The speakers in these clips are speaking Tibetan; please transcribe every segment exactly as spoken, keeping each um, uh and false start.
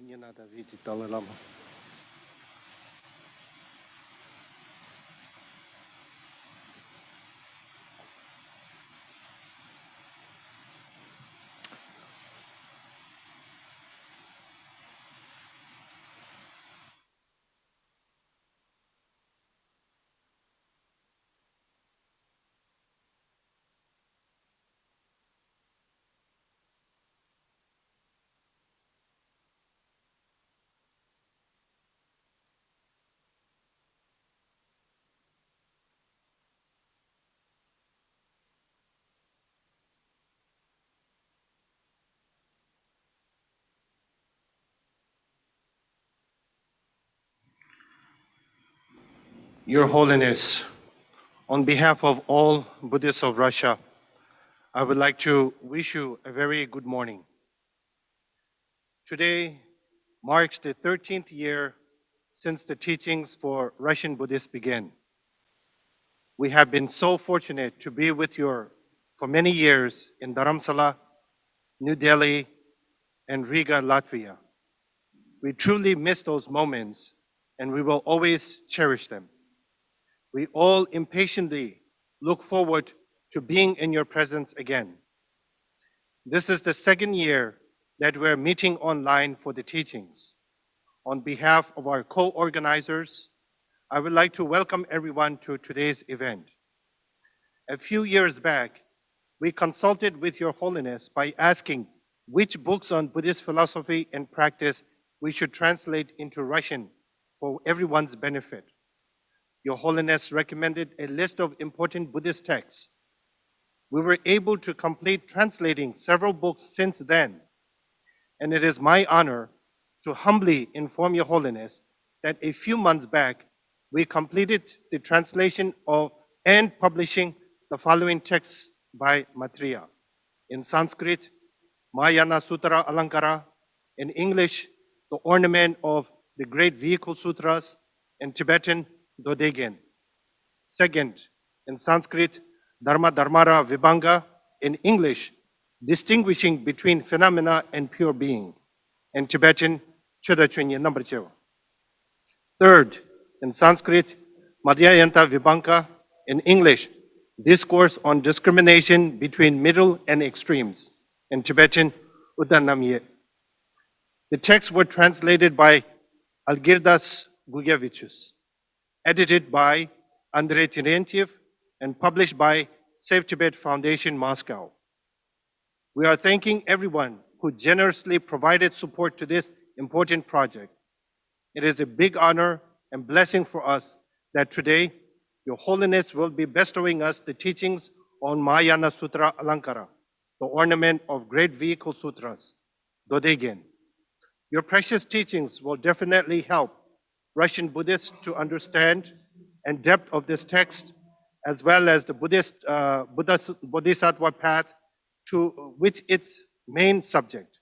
Nyena da vidi Dalai Lama. Your Holiness, on behalf of all Buddhists of Russia, I would like to wish you a very good morning. Today marks the thirteenth year since the teachings for Russian Buddhists began. We have been so fortunate to be with you for many years in Dharamsala, New Delhi, and Riga, Latvia. We truly miss those moments, and we will always cherish them. We all impatiently look forward to being in your presence again. This is the second year that we're meeting online for the teachings. On behalf of our co-organizers, I would like to welcome everyone to today's event. A few years back, we consulted with Your Holiness by asking which books on Buddhist philosophy and practice we should translate into Russian for everyone's benefit. Your Holiness recommended a list of important Buddhist texts. We were able to complete translating several books since then, and it is my honor to humbly inform Your Holiness that a few months back, we completed the translation of and publishing the following texts by Maitreya. In Sanskrit, Mahayana Sutra Alankara, in English, The Ornament of the Great Vehicle Sutras, in Tibetan, Dodegen. Second, in Sanskrit, Dharma Dharmara Vibhanga, in English, Distinguishing Between Phenomena and Pure Being, in Tibetan, Choeda Chonyi Nambarchewa. Third, in Sanskrit, Madhyayanta Vibhanga, in English, Discourse on Discrimination Between Middle and Extremes, in Tibetan, Uddhanamye. The texts were translated by Algirdas Gugiavičius, edited by Andrei Terentiev, and published by Save Tibet Foundation, Moscow. We are thanking everyone who generously provided support to this important project. It is a big honor and blessing for us that today Your Holiness will be bestowing us the teachings on Mahayana Sutra Alankara, the ornament of great vehicle sutras, Dodegen. Your precious teachings will definitely help Russian Buddhists to understand and depth of this text, as well as the Buddhist uh, Buddhas- Bodhisattva path to which its main subject.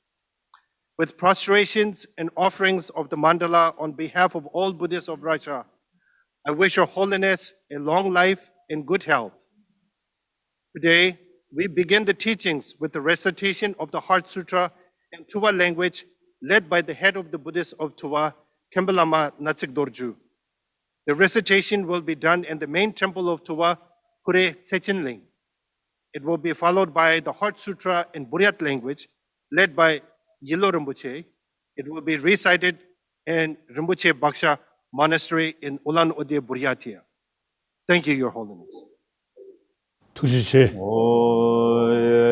With prostrations and offerings of the mandala on behalf of all Buddhists of Russia, I wish Your Holiness a long life and good health. Today, we begin the teachings with the recitation of the Heart Sutra in Tuva language, led by the head of the Buddhists of Tuva, Khenpo Lama Natsik Dorju. The recitation will be done in the main temple of Tuva, Khure Tsechenling. It will be followed by the Heart Sutra in Buryat language, led by Yilo Rinpoche. It will be recited in Rinpoche Baksha Monastery in Ulan Ude, Buryatia. Thank you, Your Holiness. ཐུགས་རྗེ་ཆེ།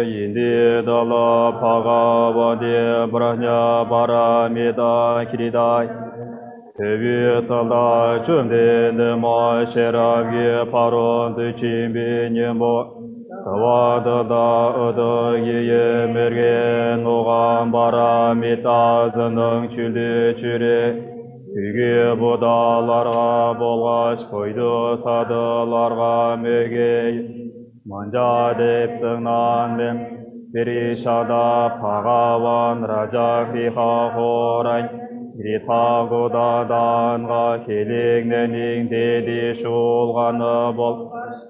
ཡིན་ཏེ་ཏཱ་ལ་བྷ་ག་ཝ་ཏི་པྲཛྙཱ་པཱ་ར་མི་ཏཱ་ཁི་རི་ཏཱ། ཐེ་བི་ཏཱ་ལ་བཅོམ་ལྡན་འདས་མ་ཤེས་རབ་ཀྱི་ཕ་རོལ་ཏུ་ཕྱིན་པའི་སྙིང་པོ། དྷཱ་ཝ་ཏུཏྟཱ་ཨུ་ཏུ་གི་ཡེ་མེ་རྒེ་ནུ་ག་པཱ་ར་མི་ཏཱ་ཛ་ནང་ཆུ་ལི་ཆུ་རེ། དུས་ཀྱི་བུ་དཱ་ལར་ག་བོ་ལ་ཤ་བོ་ཡི་དུ་ས་དུ་ལར་ག་མེ་གེ། མ་ཇ་དེབ་ཏང་ན་མེ། པེ་རི་ཤ་ད་བྷ་ག་ཝན་ར་ཛ་ཀྲི་ཧ་ཧོ་ར་ཡི་རི་ཐ་གུ་ད་དན་ག་ཁེ་ལིག་ནེ་ནིང་ཏེ་ཏི་ཤུལ་ག་ནུ་བོ་ལ་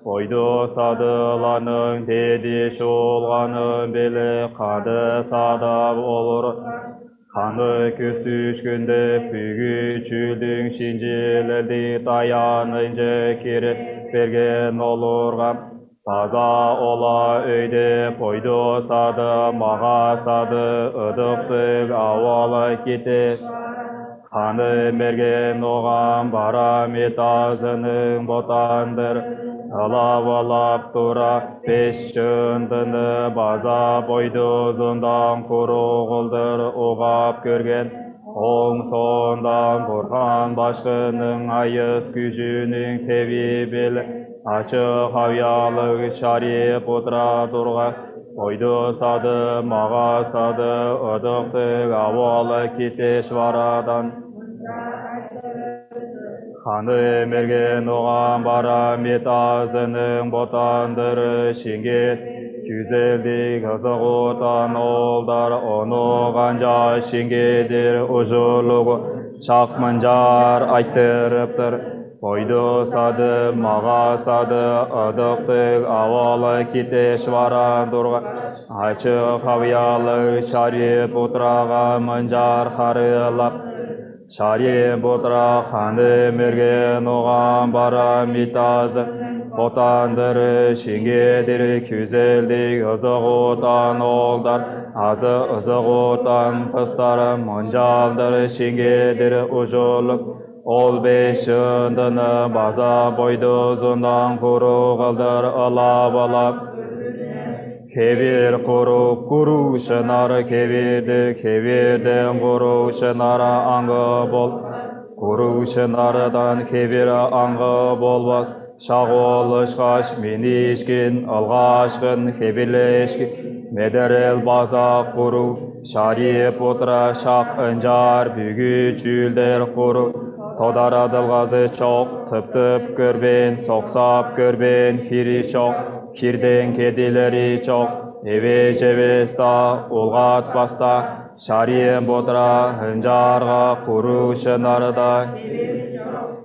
བོ་ཡི་དུ་ས་དུ་ལ་ནང་ཏེ་ཏི་ཤུལ་ག་ནུ་བེ་ལེ་ཁ་དེ་ས་ད་བོ་ལོ་ར། Tanrı küsüçkünde büyük çüldüğün şincirledi dayanınca kirip bergen olur. Baza ola öyde boydu sadı mağa sadı ıdıktık avala gitti. Kanı mergen oğan bara mitazının botandır. Alavalap dura beş çındını baza boydu zundan kuru gıldır uğap görgen. Oñ sondan Burhan başkının ayız gücünün tevi bile açıq havyalık şari putra durga. Oydu sadı mağa sadı ıdıktı avalı kiteş varadan. Hanı mergen oğan bara mitazının botandır şingi. Güzeldi kızı kutan oldar onu kanca şingidir uculuğu çakmancar ayttırıptır. Oydu sadı mağa sadı ıdıktık avalı kiteş vara durga. Açıq havyalı şari putrağa mancar harılap. Şari putra hanı mergen oğan bara mitazı. Botandır şingedir güzeldi ızıgutan oldar. Azı ızıgutan pıstar mancaldır şingedir uculuğu. Ol beş ındını baza boydu zundan kuru kıldır ılav ılav. Kevir kuru kuru şınar kevirdi kevirden kuru şınar angı bol. Kuru şınardan kevir angı bolmaz. Şağ ol ışkaş minişkin ılğaşkın kevirleşkin. Mederel baza kuru şari putra şaq ıncar bügü çülder kuru. Todara dılgazı çoq, tıp tıp körben, soqsap körben, hiri çoq, kirden kedileri çoq, eve cevesta, ulğat basta, şari putra, ıncarğa kuru şınarda.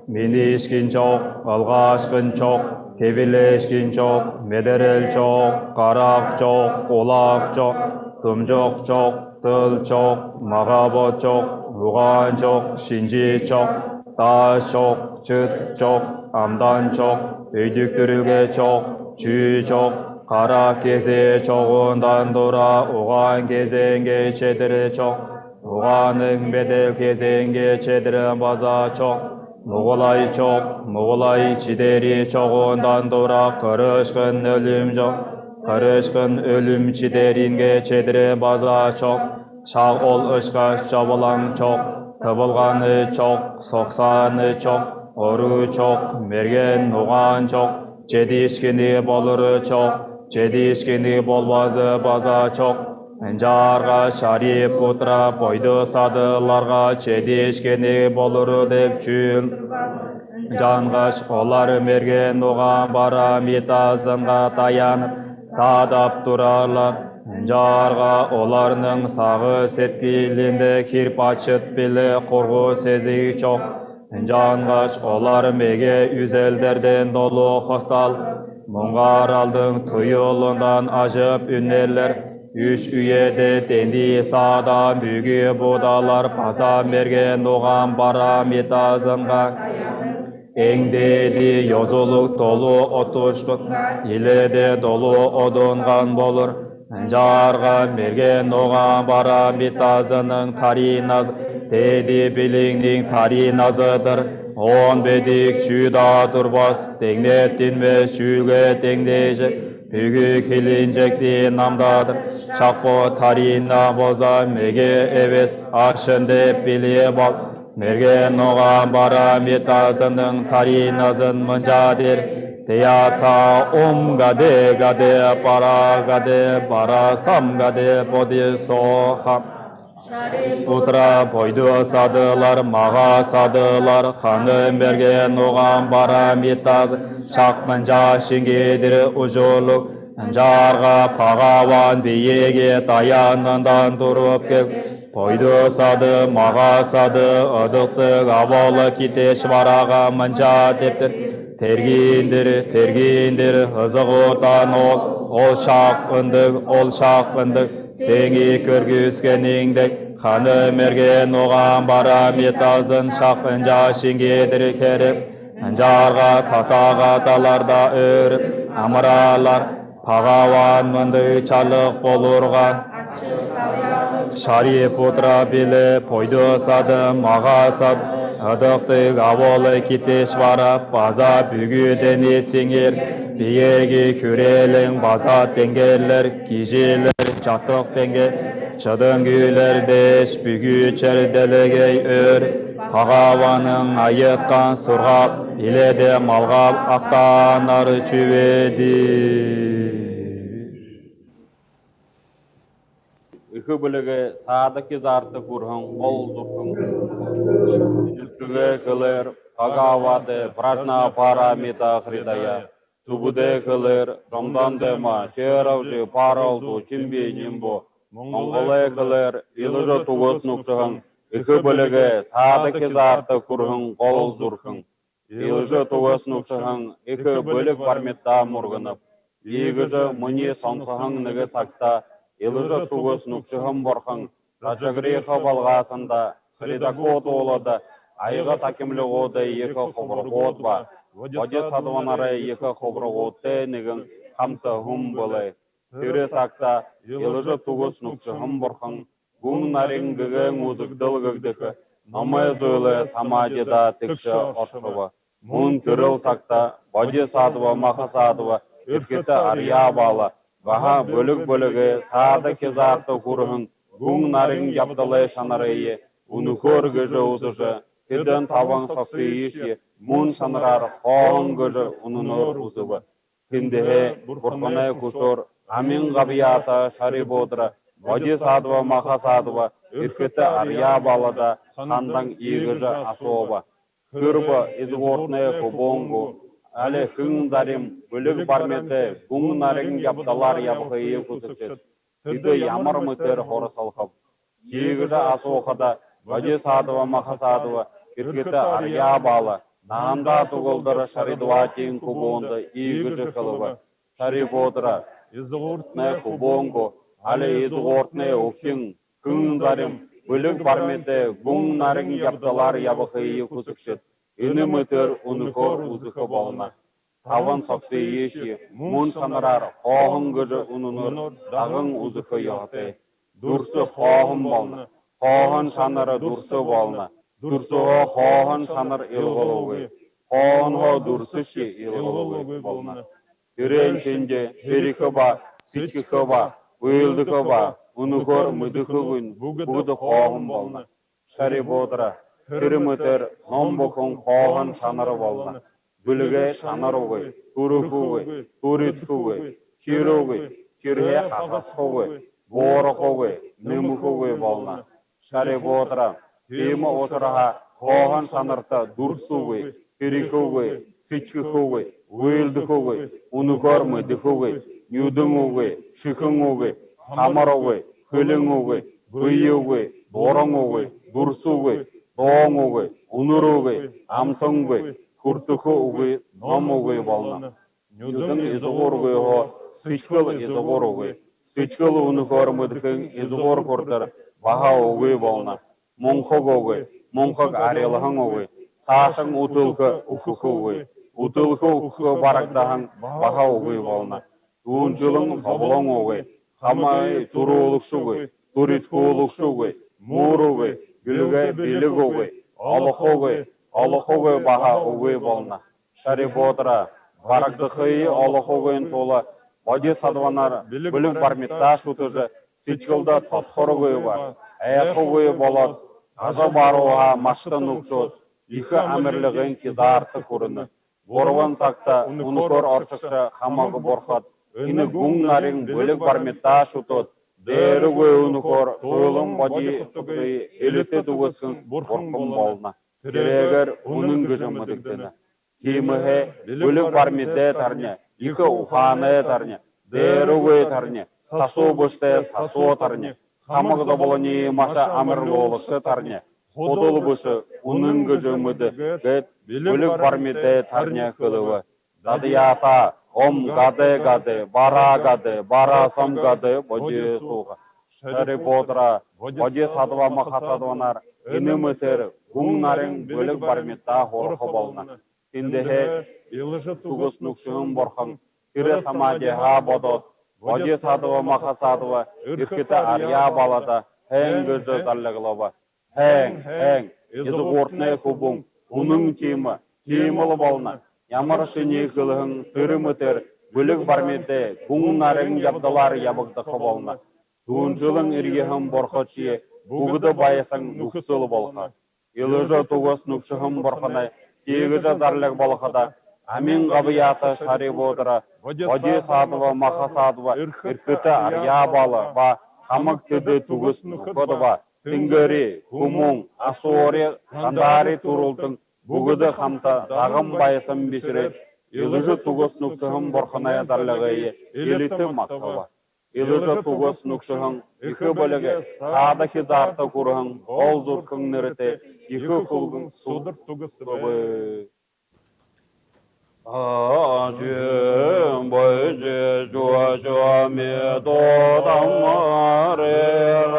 Minişkin çoq, ılğaşkın çoq, kevirleşkin çoq, mederel çoq, qaraq çoq, qulaq çoq, tumcoq çoq, Tıl çoq, mağabot çoq, uğan çoq, şinci çoq, taş çoq, çıt çoq, amdan çoq, öydüktürülge çoq, çü çoq, qara keze çoğundan dura uğan kezenge çedir çoq, uğanın bedel kezenge çedir baza çoq, muğulay çoq, muğulay çideri çoğundan dura kırışkın ölüm çoq, kırışkın ölüm çideringe çedir baza çoq, Şağ ol ışkaş çabılan çoq, tıbılğanı çoq, soqsanı çoq, oru çoq, mergen uğan çoq, cedişkini bolurı çoq, cedişkini bolbazı baza çoq. Incarğa şari putra boydu sadılarğa cedişkini bolurı dep çül. Canğaş olar mergen uğan bara mitazınğa dayanıp, sadap turarlar. Jarğa olarnıñ sağı setkilinde kirpaçıt bile qorğu sezik çoq. Canğaş olar mege üzelderden dolu hostal. Munğar aldıñ tuyulundan ajıp ünneller. Üç üyede tendi sağda bügü budalar paza mergen doğan bara mitazınğa. Eñ dedi yozuluk dolu otuşkun, ile de dolu odunğan bolur. Jarğa mergen oğan bara mitazınıñ tarinaz, dedi biliñniñ tarinazıdır. On bedik çüda turbas, teñne tinmez çülge teñdecek. Bügük hilincekti namdadır. Çakpo tarina boza mege eves, aşın dep bili bal. Mergen oğan bara mitazınıñ tarinazın mıncadir. Teyata om gade gade para gade bara sam gade bodhi soham. Şariputra boydu sadılar, mağa sadılar, hanı mergen oğan bara mitaz, şaq mınca şingidir uculuk. Jarğa Bhagavan biyege dayanından durup kep, Boydu sadı, mağa sadı, ıdıktı, avalı kiteş varağa mınca deptir. Tergindir, tergindir, ızıqotan ol, ol şaq ındık, ol şaq ındık, señi körgüskeniñdek, Ханымэргэн угаан барамитазын шахынжа шингидэр хэрэг. Жарга татага таларда өр амраалар. Бхагаван мэнды чалык болурга. Шарипутра билэ пойдо сады мага сад ыдыктыг авол Китешвара база бүгү дэни сингер. Биеги күрэлэн база тэнгээлэр гижилэр чатык тэнгэ. Чадан гүйлэр дэш бүгү чэр дэлэгэй өр. Бхагаванын айыткан сургап илэдэ малгап актанар чүвэди. Эхэ бэлэгэй саадахи зарта хүрхэн гол зүрхэн. Нүлхэгэй хэлээр Бхагавадэ Прашна Парамита Хридая. Түбэдэй хэлээр Жомдан Дэма Шеравжи Паралду Чимби Нимбу. Монголой хэлээр Илжа Түгэс нүгшэһэн эхэ бэлэгэй саадахи зарта хүрхэн гол зүрхэн. Илжа Түгэс нүгшэһэн эхэ бэлэг бармитаа мүргэнэб. Иигэжэ минии сонсоһон нэгэ сагта Илжа Түгэс нүгшэһэн бурхан Ражагриха балгаасанда Хридаку дуулада аяга тахимлигуудай ехэ хубарагууд ба бодисадванарай ехэ хубарагуудтай нэгэн хамта һэн бэлэй. Тэрэ сагта Илжа Түгэс нүгшэһэн бурхан гүн нарин гэгээн үзэгдэл гэгдэхэ номой зүйлэй самадида тэгшэ оршобо. Мүн тэрэл сагта бодисадва махасадва эрхэтэ арьяа баала баһа бэлэг бэлэгэй саадахи зарта хүрхэн гүн нарин ябадалай шанарые үнэхөөр гэжэ үзэжэ, тэдэн табан согсыешье мүн шанараар хооһон гэжэ үнэнөөр үзэбэ. Тэндэһээ бурханай хүсөөр амин габьяата Шарипутра бодисадва махасадва эрхэтэ арьяа баалада хандан иигэжэ асууба. Хэрбээ изагууртнай хүбүүн гү, али хэн зарим бэлэг бармитай гүн нарин ябадалаар ябахые хүсэгшэд, тэдэ ямар мэтээр һурасалхаб? Тиигэжэ асуухада бодисадва махасадва эрхэтэ арьяа баала наһандаа түгэлдэр Шаридватиин хүбүүндэ иигэжэ хэлэбэ. Шарипутра, изагууртнай хүбүүн гү, али изагууртнай үхин, хэн зарим бэлэг бармитай гүн нарин ябадалаар ябахые хүсэгшэд, энэ мэтээр үнэхөөр үзэхэ болоно. Табан согсыешье мүн шанараар хооһон гэжэ үнэнөөр даган үзэхэ ёһотой. Дүрсэ хооһон болоно. Хооһон шанара дүрсэ болоно. Дүрсэһөө хооһон шанар илгалгүй. Хооһонһоо дүрсэшье илгалгүй болоно. Тэрээн шэнги хирихэбэ, сэдьхэхэбэ, үйлэдэхэбэ үнэхөөр мэдэхэгүйн бүгэдэ хооһон болоно. Шарипутра, тэрэ мэтээр ном бүхэн хооһон шанар болоно. Бэлэгэй шанар үгы, түрэхэгүй, түрэдэхэгүй, хирэгүй, хирэһээ хахасхагүй, буурахагүй, нэмэхэгүй болоно. Шарипутра, тиимэ ушарһаа хооһон шанарта дүрсэ үгы, хирихэгүй, сэдьхэхэгүй, үйлэдэхэгүй, үнэхөөр мэдэхэгүй, нюдэн үгы, шэхэн үгы, хамар үгы, хэлэн үгы, бэе үгы, дуран үгы, дүрсэ үгы, дуун үгы, үнэр үгы, амтан үгы, хүртэхэ үгы, ном үгы болоно. Нюдэн изагуургүйһөө сэдьхэл изагуур үгы. Сэдьхэл үнэхөөр мэдэхын изагуур хүрэтэр баһа үгы болоно. Мунхаг үгы, мунхаг арилһан үгы, саашань үтэлхэ үхэхэ үгы. Үтэлхэ үхэхэ барагдаһан баһа үгы болоно. Түүншэлэн зоболон үгы, хамаһаа түрүүлэгшэ үгы, түрэдхүүлэгшэгүй, мүр үгы, бэлэгэй бэлэг үгы, олохогүй, олохогүй баһа үгы болоно. Шарипутра, барагдахые олохогүйн тула бодисадванар бэлэг бармитаа шүтэжэ, сэдьхэлдэ тодхоргүй ба айхагүй болоод, гажа барууһаа машта нүгшөөд, ехэ амарлигын хизаарта хүрэнэ. Гурбан сагта үнэхөөр оршогшо хамаг бурхад энэ гүн нарин бэлэг бармитаа шүтөөд, дээрэгүй үнэхөөр туйлан бодиие элитэ түгэсхын бурхан болоно. Тэрээгээр үнэн гэжэ мэдэгдэнэ. Тиимэһээ бэлэг бармитай тарни, ехэ ухаанай тарни, дээрэгүй тарни, сасуу бэшэтэй сасуу тарни, хамаг зоболониие маша амарлуулагша тарни, худал бэшэ үнэн гэжэ мэдэ гээд бэлэг бармитай тарни хэлэбэ. Дадьяата ом гадэ гадэ, бара гадэ, бара сом гадэ бодиие сууха. ཤཱ་རི་པུ་ཏྲ། བོ་དྷི་སཏྭ་མ་ཧཱ་སཏྭ་ན་ཨེ་ནི་མི་ཐེར་གུང་ན་རིང་བོད་ལུགས་བར་མི་ད་ཧོར་ཧོ་བོལ་ན། ཏིན་དེ་ཧེ། ཡེ་ལུ་ཞི་ཏུ་གུ་སྣུག་ཤི་ཧམ་བོར་ཁང་ཏི་རི་ས་མ་དེ་ཧ་བོ་དོད། བོ་དྷི་སཏྭ་མ་ཧཱ་སཏྭ་ཨི་ཁི་ཏ་ཨར་ཡ་བ་ལ་ད་ཧེང་གི་ཟོ་ཙར་ལེགས་ལོ་བ། ཧེང་ཧེང་ཨི་ཟི་གོར་ནེ་ཁུ་བུང་ཁུ་ནང་ཐི་མ་ཐི་མ་ལ་བོལ་ན། ཉ་མར་ཤི་ཉི་ཁི་ལ་ཧང་ཏི་རི་མི་ཏེར་བུ་ལིག་བར་མི་ཏེ་གུང་ན་རིང་ཡབ་ད་ལར་ཡབ་བག་ད་ཁ་བོལ་ན། དུན་ཁྲི་ལང་ཨིར་ཡི་ཧམ་བོར་ཁ་ཆི་བུ་གུ་ད་བ་ཡི་སང་ནུག་སུ་ལ་བོལ་ཁ། ཡེ་ལུ་ཞི་ཏུ་གུ་སྣུག་ཤི་ཧམ་བོར་ཁ་ན་ཏི་གི་ཇ་ཙར་ལེགས་བོལ་ཁ་ད། ཨ་མིང་ག་བ་ཡ་ད་ཤཱ་རི་པུ་ཏྲ། བོ་དྷི་སཏྭ་མ་ཧཱ་སཏྭ་ཨི་ཁི་ཏ་ཨར་ཡ་བ་ལ་བ་ཁ་མག་ཏི་དི་ཏུ་གུ་སྣུག་ཁ་ད་བ། ཏིང་ག་རི་ཁུ་མུང་ཨ་སོ་རི་ག་འདའ་རི་ཏུ་རུལ་ཏང་བུ་གུ་ད་ཧམ་ད་ད་གམ་བ་ཡི་སམ་བི་ཤི་རེ། ཡེ་ལུ་ཞི་ཏུ་གུ་སྣུག་ཤི་ཧམ་བོར་ཁ་ན་ཡ་ཙར་ལེགས་ཡེ་ཡེ་ལི་ཏི་མ་ཁ་བ། ཡེ་ལུ་ཞི་ཏུ་གུ་སྣུག་ཤི་ཧང་ཡེ་ཁི་བ་ལེགས་ས་ད་ཁི་ཙར་ད་ཁུར་ཧང་བོལ་ཟུར་ཁང་ནི་རེ་ཏེ་ཡེ་ཁི་ཁུལ་ཁང་སུ་དར་ཏུ་གུ་སི་བ། ཆོས་འབའ་ཞིག་ཆོས་ཆོས་མེ་ཏོག་དམ་རེ་ར་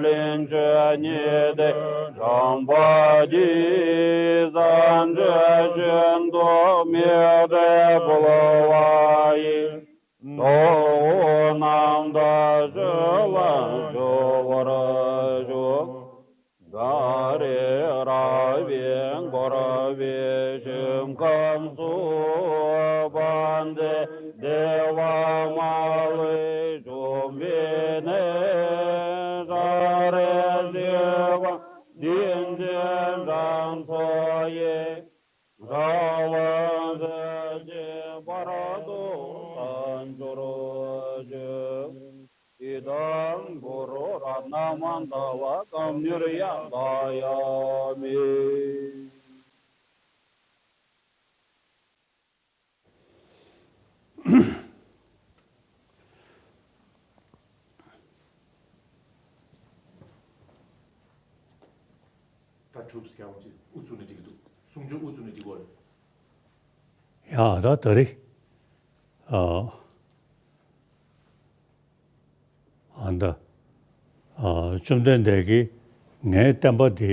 ལིན་ཆོས་ཉིད་དེ་བྱམས་པ་འདི་ས་འདྲ་བཞིན་དུ་མི་འབྲལ་བ་ཡི། དོ་རྣམ་དག་ཞི་ལ་འབྱོར་བར་ཤོག། ད་རེས་ར་བའི་འཁོར་བའི་ཞིང་ཁམས་སུ་བ་འདི་བདེ་བ་མ་ལུས་འབྱུང་བའི་གནས། ཤ་རེ་ཟི་བ་འདི་འདི་འགྲམ་ཚོ་ཡི། ར་བ་ཟེར་གྱི་བར་དུ་བྱང་ཆུབ་ཀྱི། ཡི་དམ་གུ་རུ་རཏྣ་མ་དྷ་བ་སྐམ་ནིར་ཡ་ལ་ཡ་མི། ད་གྲུབ་ཟེར་ཡག་ཅིག་ཨུ་ཚུགས་ནས་འགྲིག་གི་འདུག་གསུང་ཆོས་ཨུ་ཚུགས་ནས་འགྲིག་གོ་རེད། ཡ་ད་ད་རེད། ཨ་ཨ་ད་ཨ་བཅོམ་ལྡན་འདས་ཀྱིས་ངའི་བསྟན་པ་འདི་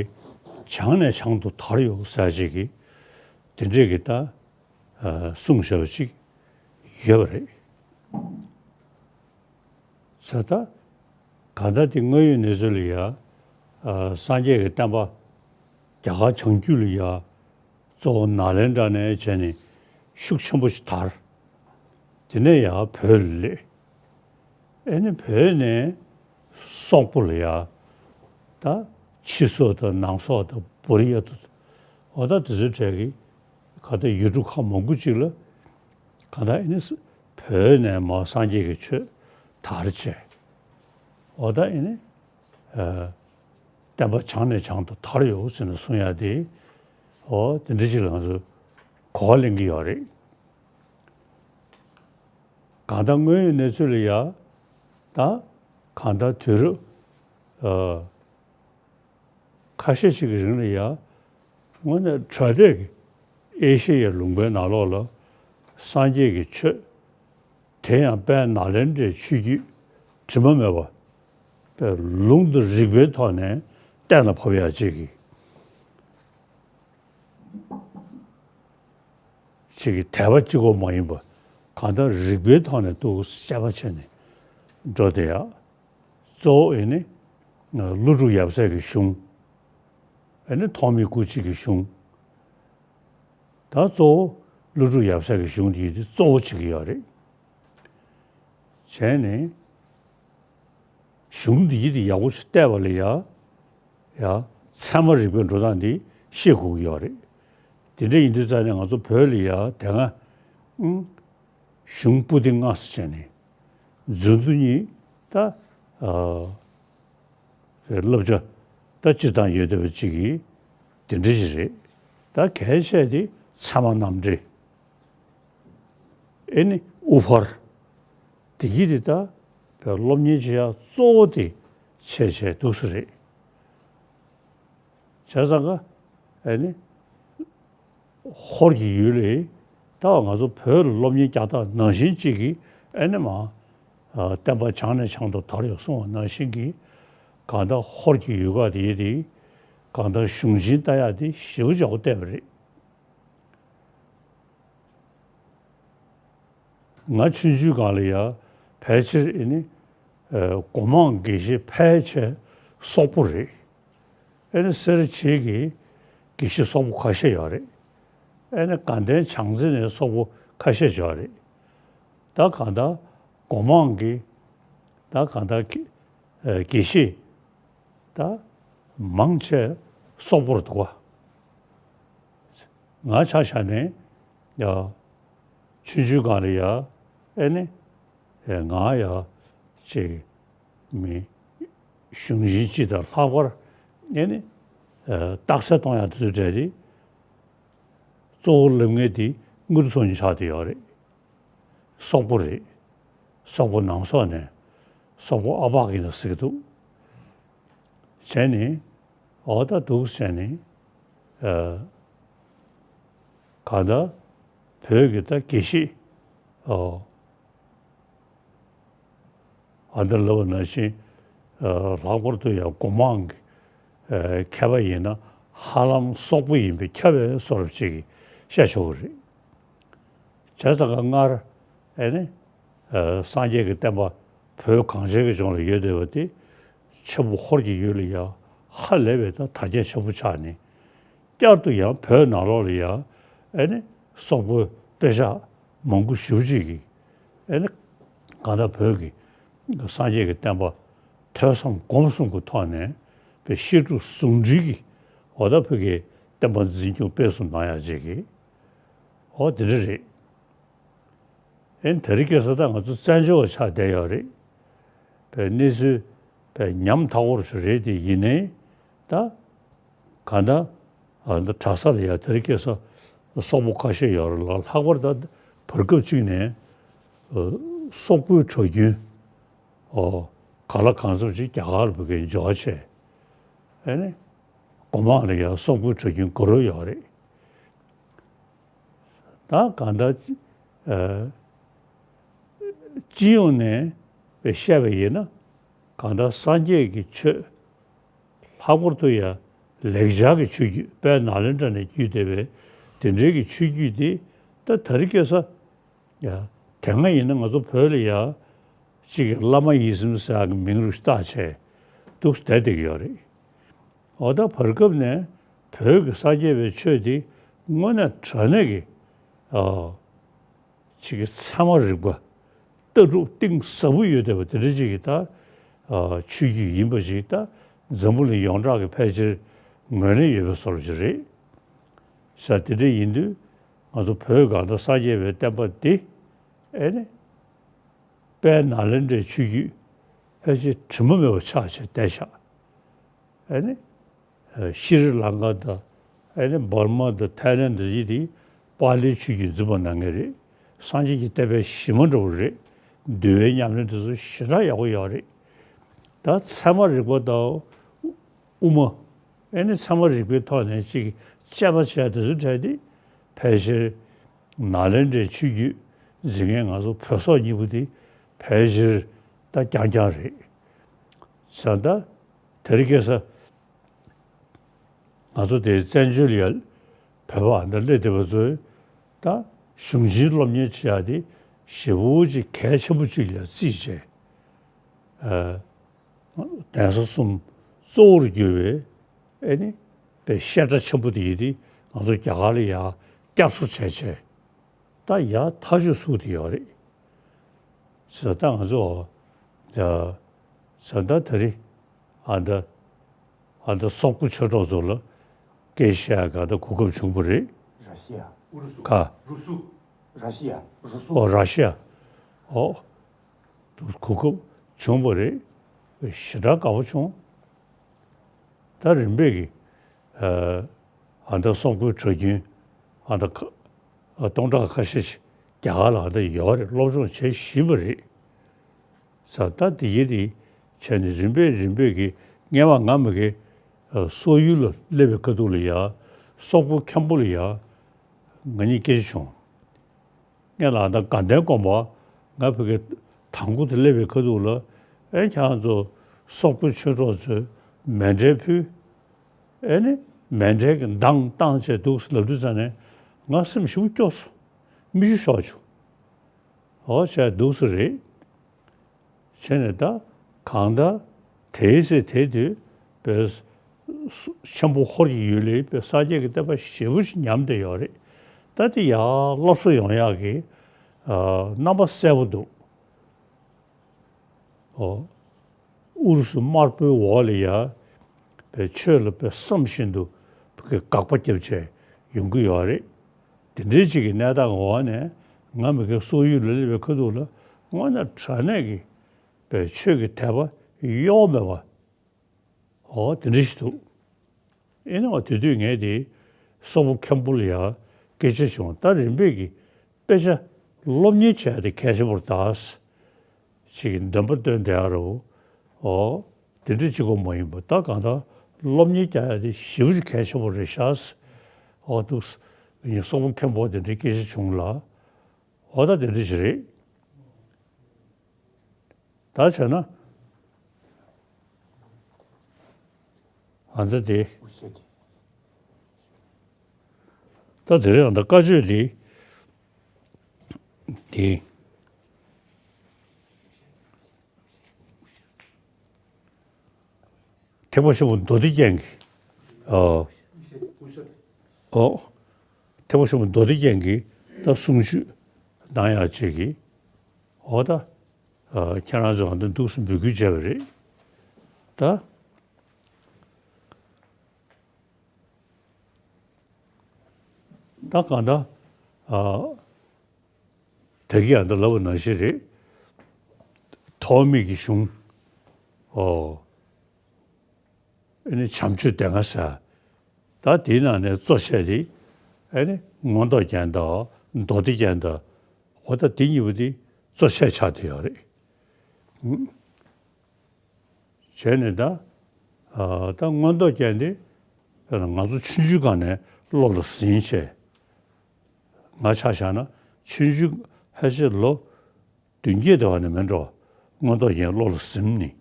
བྱང་ནས་བྱང་དུ་དར་ཡོད་ཟེར་ཅིག་གིས་དེ་འདྲས་ཀྱི་ད་ཨ་གསུངས་བཞག་པ་ཅིག་ཡོད་པ་རེད། ས་ད་ག་ད་དེ་དངོས་ཡོད་གནས་ཚུལ་ལ་ཡ། ཨ་སངས་རྒྱས་ཀྱི་བསྟན་པ་རྒྱ་གར་བྱང་རྒྱུད་ལ་ཡ། གཙོ་བོ་ནཱ་ལེནྡྲ་ནས་བྱས་ནས་ཤུགས་ཆེན་པོ་ཞིག་དར། དེ་ནས་ཡ་བོད་ལ་སླེབས། ཨེ་ནི་བོད་ནས་སོག་པོ་ལ་ཡ། ད་ཕྱི་སོག་དང་ནང་སོག་དང་བོ་རི་ཡ་དང་། འོ་ད་དེ་ཚོའི་གྲས་ཀྱི་ག་ད་ཡུལ་གྲུ་ཁག་མང་པོ་ཅིག་ལ་ག་ད་ཨེ་ནི་བོད་ནས་མར་སངས་རྒྱས་ཀྱི་ཆོས་དར་བྱས། འོ་ད་ཨེ་ནི་ཨ་བསྟན་པ་བྱང་ནས་བྱང་དུ་དར་ཡོད་ཟེར་ནས་གསུང་ཡ་དེ། འོ་དེ་འདྲ་ཅིག་ལ་ང་ཚོས་གོ་བ་ལེན་གྱི་ཡོད་རེད། གང་ལྟར་དངོས་ཡོད་གནས་ཚུལ་ལ་ཡ། ད་གང་ལྟར་དུས་རབས་ཨ་ཁ་ཤས་ཤིག་གི་རིང་ལ་ཡ། དངོས་གནས་དྲང་གནས་ཀྱི་ཨེ་ཤེ་ཡའི་ལུང་པའི་ནང་ལོགས་ལ་སངས་རྒྱས་ཀྱི་ཆོས། དེ་ཡང་དཔལ་ནཱ་ལེནྡྲའི་ཆོས་བརྒྱུད་དྲི་མ་མེད་པ། དཔེ་ལུང་དང་རིགས་པའི་ཐོག་ནས་གཏན་ལ་ཕབ་ཡག་ཅིག་གི་ཅིག་གི་དད་པ་གཅིག་པོ་མ་ཡིན་པ། གང་ལྟར་རིགས་པའི་ཐོག་ནས་ཏོག་ཙམ་དཔྱད་པ་བྱས་ནས་འགྲོ་བསྡད་ཡག་གཙོ་བོ་ཨེ་ནི་ཀླུ་སྒྲུབ་ཡབ་སྲས་ཀྱི་གཞུང་། ཨེ་ནི་ཐོགས་མེད་སྐུ་མཆེད་ཀྱི་གཞུང་། ད་གཙོ་བོ་ཀླུ་སྒྲུབ་ཡབ་སྲས་ཀྱི་གཞུང་འདི་ཡིན་ཏེ་གཙོ་བོ་བྱེད་ཀྱི་ཡོད་རེད། བྱས་ནས་གཞུང་འདི་ཡིན་ཏེ་ཡག་པོ་ཞིག་བལྟས་པ་ལ་ཡ། ཡ། ཚད་མ་རིག་པའི་འགྲོ་སྟངས་འདི་ཤེས་དགོས་ཀྱི་ཡོད་རེད། དེ་འདྲ་ཡིན་དུས་ཙང་ནས་ང་ཚོ་བོད་ལ་ཡ་དེ་སྔ་ཨང་། གཞུང་པོ་ཏི་ལྔ་ཟེར་བྱས་ནས་མཛོད་འདུ་གཉིས་ད་ཨ་བོད་བསླབ་བྱ་ད་སྤྱིར་བཏང་ཡོད་བསྡད་པ་གཅིག་གིས་དེ་འདྲ་ཞིག་རེད། ད་གལ་ཆེ་དེ་ཚད་མ་རྣམ་འགྲེལ། ཨེ་ནི་དབུ་ཕར། དེ་གི་དེ་ད་བོད་སློབ་གཉེར་བྱེད་ཡག་གཙོ་བོ་དེ་ཆེ་ཆེ་འདུག་ས་རེད། བྱས་ཙང་ཀ་ཨེ་ནི་ཧོར་གྱི་ཡུལ་ལས་ད་ང་ཚོ་བོད་ལ་སློབ་གཉེར་རྒྱག་སྟངས་ནང་བཞིན་གཅིག་གིས་ཨེ་ནི་མ་ བསྟན་པ་བྱང་ནས་བྱང་དུ་དར་ཡོད་གསུངས་པ་ནང་བཞིན་གྱི། གང་ལྟར་ཧོར་གྱི་ཡུལ་ཁག་དེ་དེ་གང་ལྟར་གཞུང་ཆེན་ལྟ་ཡག་དེ་ཞེ་པོ་ཅིག་བལྟས་པ་རེད། ང་ཆུང་ཆུང་སྒང་ལ་ཡ་ཕལ་ཆེར་ཨེ་ནི་སྒོ་མང་དགེ་བཤེས་ཕལ་ཆེར་སོག་པོ་རེད། ཨེ་ནི་སེར་བྱེས་ཀྱི་དགེ་བཤེས་སོག་པོ་ཁ་ཤས་ཡོད་རེད། ཨེ་ནི་དགའ་ལྡན་བྱང་རྩེ་ནས་སོག་པོ་ཁ་ཤས་ཡོད་རེད། ད་གང་ལྟར་སྒོ་མང་གི་ད་གང་ལྟར་དགེ་བཤེས་ད་མང་ཆེ་སོག་པོར་འདུག་བ། ང་ཆ་བཞག་ནས་ཡ་ཆུང་ཆུང་སྒང་ལ་ཡ་ཨེ་ནི་ང་ཡ་ཅིག་མི་གཞུང་ཆེན་སྤྱི་དང་ལྷག་པར་ཨེ་ནི་རྟགས་གསལ་གཏོང་ཡག་དེ་ཚོ་གྲས་དེ་གཙོ་བོ་ལབ་མཁན་དེ་དངུལ་ཚོ་གཉིས་ཆགས་བསྡད་ཡོད་རེད། སོག་པོ་རེད། སོག་པོ་ནང་སོག་ནས་སོག་པོ་ཨ་ཕ་གི་ནས་ཟེར་གི་འདུག་བྱས་ནས་འོ་ད་འདུག་བྱས་ནས་གང་ལྟར་བོད་ཀྱི་ད་དགེ་བཤེས་ཨོ། ཨ་འདི་ལབ་པ་ནང་བཞིན་ལྷག་པར་དུ་ཡང་སྒོ་མང་གི་མཁས་པ་ཡིན་ན་ཧ་ལམ་སོག་པོ་ཡིན་པས་ཁྱབ་པའི་བཟོ་འདྲ་ཅིག་བཤད་ཆོག་གི་རེད། བྱས་ཙང་ཀ་སྔར་ཨེ་ནི་སངས་རྒྱས་ཀྱི་བསྟན་པ་བོད་གངས་ཅན་གྱི་ལྗོངས་ལ་ཡོད་བསྡད་པ་དེ་ཆེན་པོ་ཧོར་གྱི་ཡུལ་ལ་ཡང་ཧ་ལས་པའི་ད་དར་རྒྱས་ཆེན་པོ་ཆགས་ནས། བསྐྱར་དུ་ཡང་བོད་ནང་ལོགས་ལ་ཡང་ཨེ་ནི་སོག་པོའི་དཔེ་ཆ་མང་པོ་ཞེ་པོ་ཅིག་གིས་ཨེ་ནི་གང་ལྟར་བོད་ཀྱི་སངས་རྒྱས་ཀྱི་བསྟན་པ་ཐོས་བསམ་སྒོམ་གསུམ་གྱི་ཐོག་ནས་དཔེ་བཤད་སྒྲུབ་ཟུང་འབྲེལ་གྱིས་འོ་ད་བོད་ཀྱི་བསྟན་པ་འཛིན་སྐྱོང་སྤེལ་གསུམ་གནང་ཡག་ཅིག་གིས་འོ་དེ་འདྲ་རེད། ཨེ་ནི་དེ་རིང་ཁ་སང་ད་ང་ཚོ་བཙན་བྱོལ་བ་ཆགས་བསྡད་ཡོད་རེད། པའི་གནས་ཚུལ་པའི་ཉམ་ཐག་པོ་ཞིག་རེད་དེ། ཡིན་ནའི་ད་གང་ལྟར་ཨ་འདི་གྲྭ་ས་ལ་ཡ་དེ་རིང་ཁ་སང་སོག་པོ་ཁ་ཤས་ཡོད་རེད་ལ། ལྷག་པར་ད་བར་སྐབས་གཅིག་ནས་ཨ་སོག་པོའི་གྲྭ་རྒྱུན་ཨོ་ག་ལ་གང་འཚམ་ཞིག་རྒྱ་གར་ལ་བོད་སྐད་འཇོག་བྱས། ཨེ་ནི་སྒོ་མང་ལ་ཡ་སོག་པོའི་གྲྭ་རྒྱུན་དགའ་རབ་ཡོད་རེད། ད་གང་ལྟར་ཨ་སྤྱི་ཡོངས་ནས་བཤད་པ་ཡིན་ན། གང་ལྟར་སངས་རྒྱས་ཀྱི་ཆོས་ལྷག་པར་དུ་ཡང་ལེགས་སྦྱར་གྱི་ཆོས་བརྒྱུད་དཔལ་ནཱ་ལེནྡྲ་ནས་བརྒྱུད་བསྡད་པའི་དེ་འབྲེལ་གྱི་ཆོས་བརྒྱུད་དེ་ད་དེ་རིང་ཁ་སང་ཡ་དེ་སྔ་ཡིན་ན་ང་ཚོ་བོད་ལ་ཡ་གཅིག་གི་བླ་མ་ཡིད་བཞིན་ཟེར་ཡག་གི་མིང་རུ་བཏགས་བྱས་འདུག་བསྡད་བསྡད་ཀྱི་ཡོད་རེད། འོ་ད་བར་སྐབས་ནས་བོད་ཀྱི་སངས་རྒྱས་པའི་ཆོས་འདི་དངོས་གནས་དྲང་གནས་ཀྱི་ཨ་ཅིག་གི་ཚད་མ་རིག་པ་ལྟ་གྲུབ་གཏིང་ཟབ་པོ་ཡོད་བསྡད་པ་དེ་འདྲ་ཅིག་གི་ད་ཨ་ཆོས་བརྒྱུད་ཡིན་པ་ཞིག་ད་འཛམ་བུ་གླིང་ཡོངས་གྲགས་ཀྱི་ཕལ་ཆེར་ངོས་ལེན་ཡོད་པའི་བཟོ་འདྲ་ཅིག་རེད། ས་དེ་འདྲ་ཡིན་དུས་ང་ཚོ་བོད་སྒང་ད་སངས་རྒྱས་པའི་བསྟན་པ་འདི་ཨེ་ནི་དཔལ་ནཱ་ལེནྡྲའི་ཆོས་བརྒྱུད་ཕལ་ཆེར་དྲི་མ་མེད་པ་ཆགས་བྱས་བསྡད་ཤག་ཨེ་ནི་ཤྲི་ལང་ཀ་དང་ཨེ་ནི་འབར་མ་དང་ཐའི་ལེན་དང་ཡི་དེ་པཱ་ལིའི་ཆོས་བརྒྱུད་འཛིན་པ་གནང་མཁན་རེད། སངས་རྒྱས་ཀྱི་བསྟན་པའི་གཞི་མ་འདྲ་བོ་རེད། འདུལ་བའི་ཉམས་ལེན་དེ་ཚོ་ཞེ་དྲག་ཡག་པོ་ཡོད་རེད། ད་ཚད་མ་རིག་པ་དང་དབུ་མ། ཨེ་ནི་ཚད་མ་རིག་པའི་ཐོག་ནས་ཅིག་དཔྱད་པ་བྱས་དེ་ཚོའི་གྲས་དེ་ཕལ་ཆེར་ནཱ་ལེནྡྲའི་ཆོས་བརྒྱུད་འཛིན་མཁན་ང་ཚོ་བོད་སོག་གཉིས་པོ་དེ་ཕལ་ཆེར་ད་རྐྱང་རྐྱང་རེད། ས་ད་དེ་རིང་ཁ་སང་ང་ཚོ་དེ་བཙན་བྱོལ་ཡ་བོད་པ་འདི་སླེབས་བསྡད་པ་ཚོས་ད་གཞུང་ཆེན་སློབ་གཉེར་བྱེད་ཡ་དེ་ཞེ་པོ་ཅིག་གལ་ཆེན་པོ་ཅིག་ལ་བརྩིས་བྱས། ཨ་གདན་ས་གསུམ་གཙོ་བོར་གྱུར་བའི་ཨེ་ནི་པའི་བཤད་གྲྭ་ཆེན་པོ་དེ་ཡིན་དེ་ང་ཚོ་རྒྱ་གར་ལ་ཡང་བསྐྱར་གསོ་བྱས་བྱས་ད་ཡར་ཐག་གཅོད་ཚུགས་བསྡད་ཡོད་རེད། ས་ད་ང་ཚོ་ད་ས་ད་དེ་རིང་ཨ་ད་ཨ་ད་སོག་པོ་ཆོས་གྲོགས་ཚོ་ལ་སྐད་ཆ་བཤད་ཡ་ག་ད་གོ་སྐབས་བྱུང་བ་རེད། ར་ཤི་ཡ། ཨུ་རུ་སུ། ག་རུ་སུ། ར་ཤི་ཡ། རུ་སུ། ཨོ་ར་ཤི་ཡ། ཨོ། གོ་སྐབས་བྱུང་བ་རེད། ཞེ་དྲག་དགའ་པོ་བྱུང་། ད་རིམ་པས་ཀྱི་ཨ་ད་སོག་པོའི་གྲྭ་རྒྱུན་ཨ་ད་ཁ་ཨ་སྟོང་ཕྲག་ཁ་ཤས་ཤིག་རྒྱ་གར་ལ་ཨ་ད་ཡོད་རེད། སློབ་སྦྱོང་བྱེད་བཞིན་པ་རེད། ས་ད་དེ་ཡི་དེ་བྱས་ནས་རིམ་པས་རིམ་པས་ཀྱི་སྔས་མ་ང་མི་གི་སོག་ཡུལ་ལ་སླེབས་པའི་ཁ་ཐུག་ལ་ཡ་སོག་པོ་མཁན་པོ་ལ་ཡ་ང་གཉིས་སྐད་ཆ་བྱུང་། ངས་ལ་ད་དགའ་ལྡན་དགོན་པ་ང་ཕ་གི་ དང་པོ་དེ་སླེབས་པའི་ཁ་ཐུག་ལ་ཨེ་ཁྱེད་རང་ཚོ་སོག་པོའི་ཆོས་གྲོགས་ཚོས་མཎྜལ་ཕུལ། ཨེ་ནི་མཎྜལ་གྱི་མདངས་བཏང་བྱས་འདུག་ལབ་དུས་ཙ་ནས་ང་སེམས་ཞེ་པོ་སྐྱོ་སོང་། མིག་ཆུ་ཤོར་བྱུང་། འོ་བྱས་འདུག་སེ་རེད། བྱས་ནས་ད་གང་ལྟར་དེའི་ཚེ་དེ་དུས་པའི་ཆེན་པོ་ཧོར་གྱི་ཡུལ་ལ་པའི་ས་སྐྱའི་བསྟན་པ་ཞེ་པོ་ཅིག་ཉམས་བསྡད་ཡོད་རེད། ད་དེ་ཡར་སློབ་གསོ་ཡོང་ཡག་གི་ཨ་རྣམ་པ་གསལ་པོ་འདུག། ཨོ། ཨུ་རུ་སུ་དམར་པོའི་འོག་ལ་ཡ། པའི་ཆོས་ལ་པའི་བསམ་བཞིན་དུ་པའི་དགག་པ་བརྒྱབ་བྱས་ཡོང་གི་ཡོད་རེད། དེ་འདྲའི་ཅིག་གི་གནས་སྟངས་འོག་ནས་ང་མི་ཁའི་སོག་ཡུལ་ལ་སླེབས་པའི་ཁ་ཐུག་ལ་དངོས་གནས་དྲང་གནས་ཀྱི་པའི་ཆོས་ཀྱི་དད་པ་གཡོ་བ་མེད་པ། ཨོ་དེ་འདྲ་ཞིག་འདུག། ཨེ་ནི་འོ་དེ་དུས་ངས་དེ་སོག་པོ་མཁན་པོ་ལ་ཡ་སྐད་ཆ་བྱུང་། ད་རིམ་པས་ཀྱི་དཔེ་ཆ་སློབ་གཉེར་བྱས་ཏེ་གལ་ཆེན་པོར་གདའ། ཅིག་གི་འདོན་པ་བཏོན་བསྡད་ཡ་རོ། ཨོ་དེ་འདྲ་གཅིག་པོ་མ་ཡིན་པ་ད་གང་ལྟར་སློབ་གཉེར་རྒྱག་ཡ་དེ་ཞེ་པོ་ཅིག་གལ་ཆེན་པོ་རེད་ཤག། ཨོ་འདུག། ངས་སོག་པོ་མཁན་པོ་དེ་འདྲའི་སྐད་ཆ་བྱུང་ལ། འོ་ད་དེ་འདྲ་ཞིག་རེད། ད་བྱས་ན། ཨ་ད་དེ། ད་དེ་རིང་ཨ་ད་བཀའ་ཆོས་དེ། དེ། ཐེག་པ་ཆེན་པོ་མདོ་སྡེ་རྒྱན་གྱི། ཨོ། ཨོ། ཐེག་པ་ཆེན་པོ་མདོ་སྡེ་རྒྱན་གྱི་ད་གསུང་ཆོས་གནང་ཡག་ཅིག་གི། ཨོ་ད། ཨ་ཁྱེད་རང་ཚོ་ཨ་ད་འདུག་སེ་འབོད་སྐུལ་བྱས་པ་རེད། ད། ད་གང་ལྟར། ཨ། ད་གིན་ཡང་ད་ལབ་པ་ནང་བཞིན་རེད། ཐོགས་མེད་ཀྱི་གཞུང་། ཨོ། ཨ་ནི་བྱམས་ཆོས་སྡེ་ལྔ་ཟེར། ད་དེའི་ནང་ནས་གཙོ་ཆེ་དེ། ཨ་ནི་མངོན་རྟོགས་རྒྱན་དང་མདོ་སྡེ་རྒྱན་དང་། འོ་ད་དེ་གཉིས་པོ་དེ་གཙོ་ཆེ་ཆགས་བསྡད་ཡོད་རེད། བྱས་ནས་ད། ཨ་ད་མངོན་རྟོགས་རྒྱན་དེ། དཔེར་ན་ང་ཚོ་ཆུང་ཆུང་སྒང་ནས་བློ་ལ་ཟིན་བྱས། ང་ཆ་བཞག་ན་ཆུང་ཆུང་ཕལ་ཆེར་ལོ་བདུན་བརྒྱད་དེ་བ་ནས་མིན་འགྲོ། མངོན་རྟོགས་རྒྱན་བློ་ལ་ཟིན་ནས།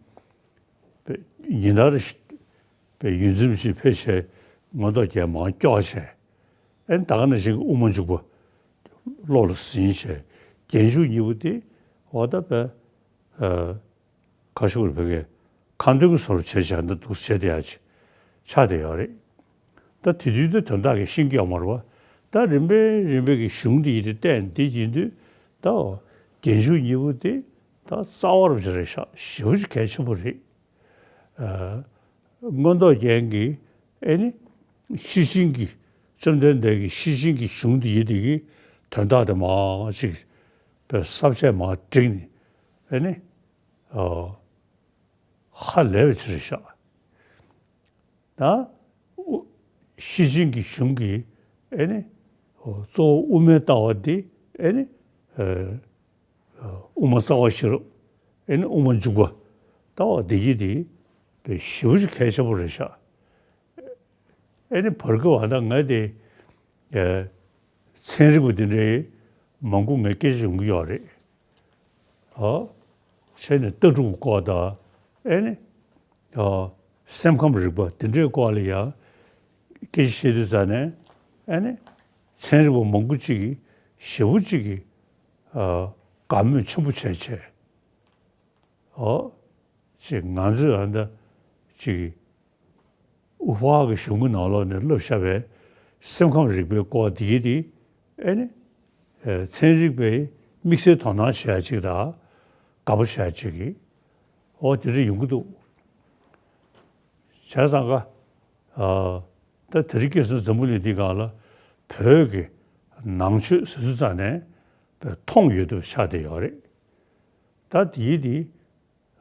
པའི་ཉིན་ལྟར་པའི་ཡུལ་འཛིན་ཅིག་ཕེབས་བྱས་མངོན་རྟོགས་རྒྱན་མར་སྐྱོར་བྱས། ཨེ་ད་ག་ནང་བཞིན་གྱི་དབུ་མ་འཇུག་པ་བློ་ལ་ཟིན་བྱས། རྒྱན་འཇུག་གཉིས་པོ་དེ་འོ་ད་པའི། ཨ། ཁ་ཤུགས་རེ་བོད་སྐད་ཁ་འདོན་གྱི་བཟོ་འདྲ་བྱས་བྱས་འདི་འདུག་བྱས་བསྡད་ཡ་ཅིག་ཆགས་བསྡད་ཡོད་རེད། ད་དེ་དུས་དེ་དོན་དག་གི་ཤེས་ཀྱི་ཡོད་མ་རེད་བ། ད་རིམ་པས་རིམ་པས་ཀྱི་གཞུང་འདི་ཡིན་དེ་བསྟན་འདི་ཡིན་དུས་ད་འོ་རྒྱན་འཇུག་གཉིས་པོ་དེ་ད་རྩ་བ་རུ་ཅིག་རེད་ཤག། ཞེ་པོ་ཅིག་གལ་ཆེན་པོ་རེད། ཨ། མངོན་རྟོགས་རྒྱན་གྱི་ཨེ་ནི་ཤེར་ཕྱིན་གྱི་བཅོམ་ལྡན་འདས་ཀྱི་ཤེར་ཕྱིན་གྱི་གཞུང་འདི་ཡིན་དེ་གི་དོན་དག་དེ་མར་ཅིག་པའི་ས་བཅད་མར་བསྒྲིགས་ནས་ཨེ་ནི། ཨ། ཧ་ལས་པའི་ཆེ་རེད་ཤག། ད་ཨུ་ཤེར་ཕྱིན་གྱི་གཞུང་གི་ཨེ་ནི་ཨོ་གཙོ་བོ་དབུ་མའི་ལྟ་བ་འདི་ཨེ་ནི་ཨ་དབུ་མ་རྩ་བ་ཤེས་རབ། ཨེ་ནི་དབུ་མ་འཇུག་པ་ལྟ་བ་འདི་གི་འདི་དཔེ་ཞེ་པོ་ཅིག་གལ་ཆེན་པོ་རེད་ཤག། ཨེ་ནི་བར་སྐབས་ཨ་ད་ང་དེ་ཨེ་ཚན་རིག་པ་འདི་འདྲའི་མང་པོ་ངས་སྐད་ཆ་ཡོང་གི་ཡོད་རེད། ཨ། བྱས་ནས་ལྟ་གྲུབ་སྐོར་དང་། ཨེ་ནི། ཨ། སེམས་ཁམས་རིག་པ་དེ་འདྲའི་སྐོར་ལ་ཡང་སྐད་ཆ་བཤད་དུས་ཙ་ནས། ཨེ་ནི། ཚན་རིག་པ་མང་པོ་ཅིག་གིས་ཞེ་པོ་ཅིག་གིས། ཨ། དགའ་མོས་ཆེན་པོ་བྱས་བྱས། ཨོ། ཅིག་ང་ཚོས་ཨ་འདྲ་ཅིག་གི་ཨུ་ཕག་གི་གཞུང་གི་ནང་ལོགས་ནས་བསླབས་བཞག་པའི་སེམས་ཁམས་རིག་པའི་སྐོར་འདི་གི་དེ་ཨེ་ནི། ཨེ་ཚན་རིག་པའི་དམིགས་བསལ་དོ་སྣང་བྱེད་ཡ་ཅིག་དང་དགའ་པོ་བྱེད་ཡ་ཅིག་གི་ཨོ་དེ་འདྲ་ཡོང་གི་འདུག། བྱས་ཙང་ཀ་ཨ་ད་དེ་རིང་ཁ་སང་འཛམ་བུ་གླིང་འདི་སྒང་ལ་བོད་ཀྱི་ནང་ཆོས་ཟེར་དུས་ཙ་ནས་མཐོང་ཡོད་དུ་ཆགས་བསྡད་ཡོད་རེད། ད་དེ་ཡི་དེ།